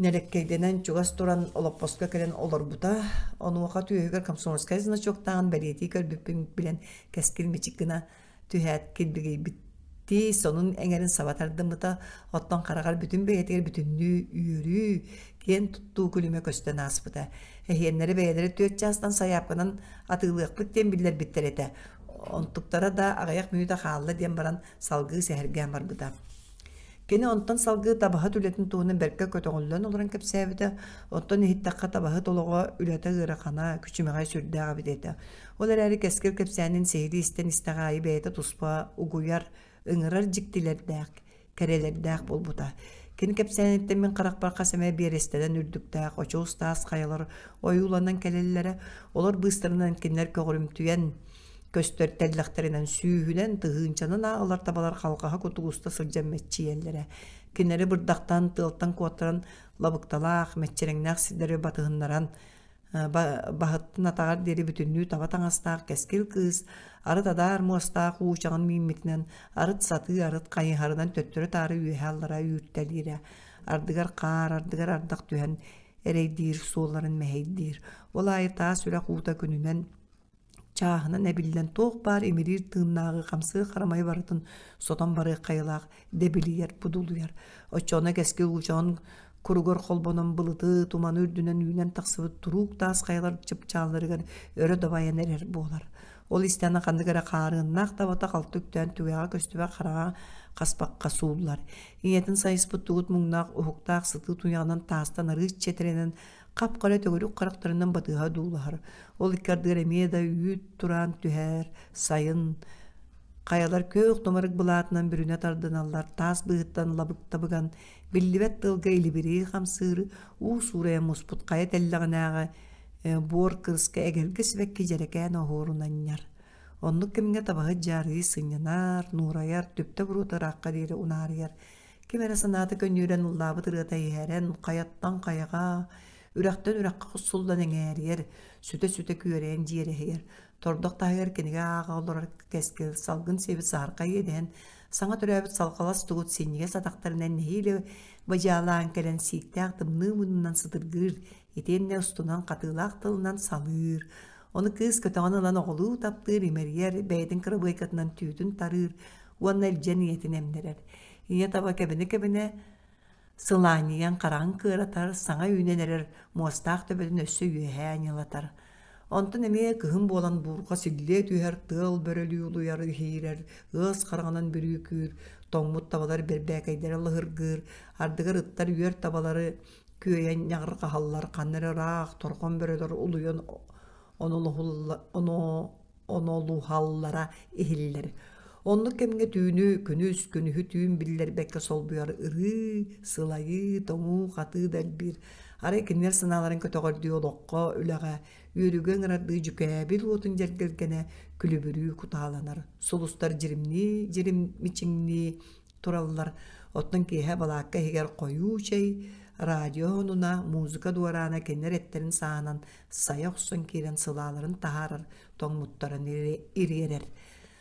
Нэлэккэйдэнэн чугас туран олоппоско кэлэн олорбута, онуоха түөһүгэр комсомольскай значоктааҕын бэлиэтии көрбүппүн билэн кэскил мичик гына түһээт килбигийбиттии Тиис сонун эҥэрин саба тардыммыта, оттон хараҕар бүтүн бэйэтигэр бүтүннүү үөрүү, киэн туттуу күлүмэ көстөн ааспыта. Эһиэннэри бэйэлэрэ түөрт чаастан сайаапканан атыылыахпыт диэн биллэрбиттэр этэ. Онтуктара да аҕыйах мүнүүтэ хаалла диэн баран салгыы сэһэргээн барбыта. Кини онтон салгыы табаһыт үлэтин туһунан бэркэ көтөҕүллэн олорон кэпсээбитэ, оттон иһиттэххэ табаһыт олоҕо үлэтэ ыарахана, күчүмэҕэй сүрдээх эбит этэ. Ол эрээри кэскил кэпсээнин сиһилии истэн истэх аайы бэйэтэ туспа угуйар, ыҥырар дьиктилэрдээх, кэрэлэрдээх буолбута. Кини кэпсээниттэн мин харахпар хас эмэ биэрэстэнэн үрдүктээх очуос таас хайалар ойууланан кэлэллэрэ, олор быыстарынан кинилэр көҕүрүмтүйэн көстөр тэллэхтэринэн сүүһүнэн, тыһыынчанан ааҕылар табалар халҕаһа курдук уста сылдьан мэччийэллэрэ. Кинилэри бырдахтан, тыалтан куоттаран лабыкталаах, мэччирэҥнээх сирдэри батыһыннаран баһыттан атаҕар диэри бүтүннүү таба таҥастаах кэскил кыыс арыт адаар муостаах уучаҕын мииммитинэн арыт сатыы арыт хайыһарынан төттөрү-таары үөһэ-аллара үүртэлиирэ ардыгар хаар ардыгар ардах түһэн эрэйдиир суолларын мэһэйдиир ол аайы таас үрэх уута күнүнэн чааһынан эбиллэн туох баар имириир тыыннааҕы хамсыыр харамайы барытын сотон барыах хайалаах дэбилийэр будулуйар оччоҕуна кэскил уучаҕын куругар холбонон былыты туманы үрдүнэн үүнэн тахсыбыт туруук таас хайалар чыпчаалларыгар өрө дабайан эрэр буолар ол истэҕинэ ханнык эрэ хаарыаннаах табата халты үктээн түгэҕэ көстүбэт хараҕа хаспахха сууллар ийэтин сайыспыт тугут муҥнаах уһуктаах сытыы туйаҕынан таастан арыыс чэтэринэн хап-хара төгүрүк харахтарынан батыһа дуулаһар. Ол икки ардыгар эмиэ да үүт тураан түһэр, сайын хайалар күөх тумарык былаатынан бүрүнэ тардыналлар, таас быыһыттан лабыктабыган, биллибэт тылга илибирии хамсыыр, уу суурайа муспут хайа тэллэҕинээҕи буор кырыска эгэлгэ сибэкки дьэрэкээн оһуорун анньар. Оннук кэмҥэ табаһыт дьаарыйы сынньанар, нуурайар, түптэ буруота ыраахха диэри унаарыйар. Ким эрэ санаата көнньүөрэн ыллаабыт ырыата иһэрэн, хайаттан хайаҕа, үрэхтэн үрэххэ хосуллан эҥээрийэр, сүтэ-сүтэ күөрэйэн дьиэрэһийэр, тордох таһыгар кинигэ ааҕа олорор кэскил салгын сиэбит саһархай иэдэһин, саҥа төрөөбүт салҕалас тугут синньигэс атахтарынан нэһиилэ бадьаалаан кэлэн сииктээх тымныы муннунан сытыргыыр, итиэннэ устунан хатыылаах тылынан салыыр. Ону кыыс көтөҕөн ылан оҕолуу таптыыр, имэрийэр, бэйэтин кырабыайкатынан түүтүн тарыыр уонна илдьэн ийэтин эмнэрэр. Ийэ таба кэбинэ-кэбинэ сылаанньыйан хараҕын кыаратар, саҥа үүнэн эрэр муостаах төбөтүн өссө үөһээ анньылатар. Онтон эмиэ кыһын буолан буурҕа силлиэ түһэр, тыал бөрөлүү улуйар, иһиирэр, ыас хараҕынан бүрүүкүүр, тоҥмут табалар бэрбээкэйдэрэ лыһыргыыр, ардыгар ыттар үөр табалары күөйэн ньаҕырҕаһаллар, ханна эрэ ыраах торҕон бөрөлөр улуйан онолуһаллара иһиллэр. Оннук кэмҥэ түүнү күнүс, күнүһү түүн биллэрбэккэ солбуйар ырыы, сылайыы, тоҥуу-хатыы да элбиир. Арай кинилэр санааларын көтөҕөрдүү олоххо, үлэҕэ, үөрүүгэ ыҥырардыы дьүкээбил уотун дьэргэлгэнэ күлүбүрүү кутааланар. Сулустар дьиримнии, дьирим мичиҥнии тураллар. Оттон киэһэ балаакка иһигэр хойуу чэй, радио онуна, музыка дуораана кинилэр эттэрин саанан сайа охсон киирэн сылааларын таһаарар, тоҥмуттарын ириэрэр.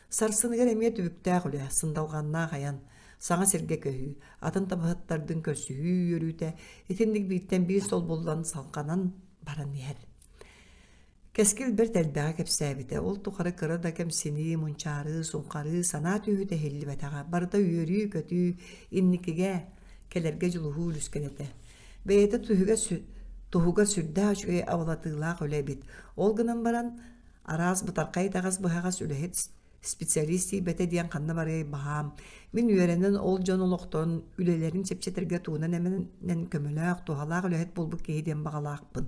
Сарсыныгар эмиэ түбүктээх үлэ, сындалҕаннаах айан, саҥа сиргэ көһүү, атын табаһыттардыын көрсүһүү үөрүүтэ итинник бииртэн биир солбуллан салҕанан баран иһэр. Кэскил бэрт элбэҕи кэпсээбитэ. Ол тухары кыра да кэмсинии, мунчаарыы, суҥхарыы, санаа түһүүтэ иһиллибэтэҕэ. Барыта үөрүү-көтүү, инникигэ, кэлэргэ дьулуһуу үлүскэн этэ. Бэйэтэ түһүгэ туһуга сүрдээх үчүгэй абылатыылаах үлэ эбит. Ол гынан баран, араас бытархай итэҕэс-быһаҕас үлэһит специалист тиийбэтэ диэн ханна барыай баһаам. Мин үөрэнэн ол дьон олохторун, үлэлэрин чэпчэтэргэ тугунан эмэнэн көмөлөөх, туһалаах үлэһит буолбут киһи диэн баҕалаахпын.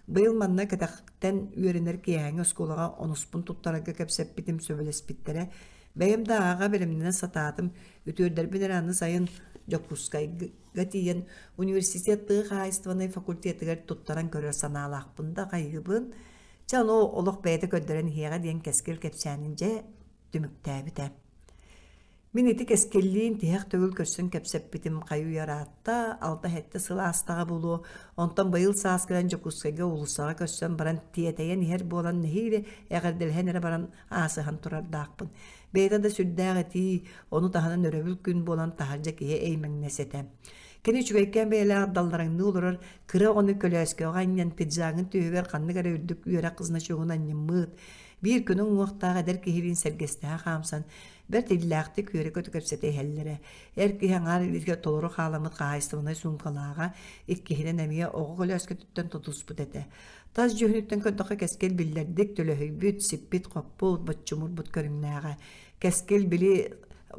Быйыл манна кэтэхтэн үөрэнэр киэһээҥҥи оскуолаҕа онуспун туттарарга кэпсэппитим, сөбүлэспиттэрэ. Бэйэм да ааҕа бэлэмнэнэ сатаатым. Үтүөрдэрбин эрэ аны сайын Дьокуускайга тиийэн университет тыа хаһаайыстыбаннай факультетыгар туттаран көрөр санаалаахпын да хайыыбын. Чэ, ону олох бэйэтэ көрдөрөн иһиэҕэ диэн кэскил кэпсээнин дьэ түмүктээбитэ. Мин ити кэскиллиин тиһэх төгүл көрсөн кэпсэппитим хайы-үйэ ыраатта, алта-сэттэ сыл аастаҕа буолуо, онтон быйыл саас кэлэн Дьокуускайга уулуссаҕа көрсөн баран тиэтэйэн иһэр буолан нэһиилэ эҕэрдэлэһэн эрэ баран аасыһан турардаахпын. Бэйэтэ да сүрдээх этии, ону таһынан өрөбүл күн буолан таһырдьа киһи эймэҥнэс этэ. Кини үчүгэйкээн бэйэлээх даллараҥныы олорор кыра оҕону көлөөскөҕө анньан пиджагын түөһүгэр ханнык эрэ үрдүк үөрэх значогун анньыммыт. Биир көнө уҥуохтаах эдэр киһилиин сэргэстэһэ хаамсан, бэрт иллээхтик үөрэ-көтө кэпсэтэ иһэллэрэ. Эр киһи аҥаар илиитигэр толору хааламмыт хаһаайыстыбаннай суумкалааҕа, иккиһинэн эмиэ оҕо көлөөскөтүттэн тутуспут этэ. Тас дьүһүнүттэн көрдөххө Кэскил биллэрдик төлөһүйбүт, сиппит-хоппут, боччумурбут көрүҥнээҕэ. Кэскил били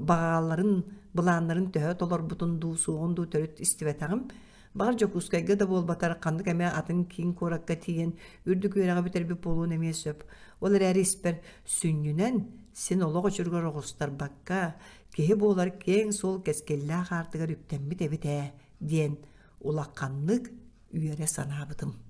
баҕаларын, былааннарын төһө толорбутун дуу, суоҕун дуу төрүт истибэтэҕим. Баҕар Дьокуускайга да буолбатар, ханнык эмэ атын киин куоракка тиийэн үрдүк үөрэҕи бүтэрбит буолуон эмиэ сөп. Ол эрээри испэр сүнньүнэн син олох очуругар оҕустарбакка, киһи буолар киэҥ суол кэскиллээх аартыгар үктэммит эбит ээ диэн улаханнык үөрэ санаабытым.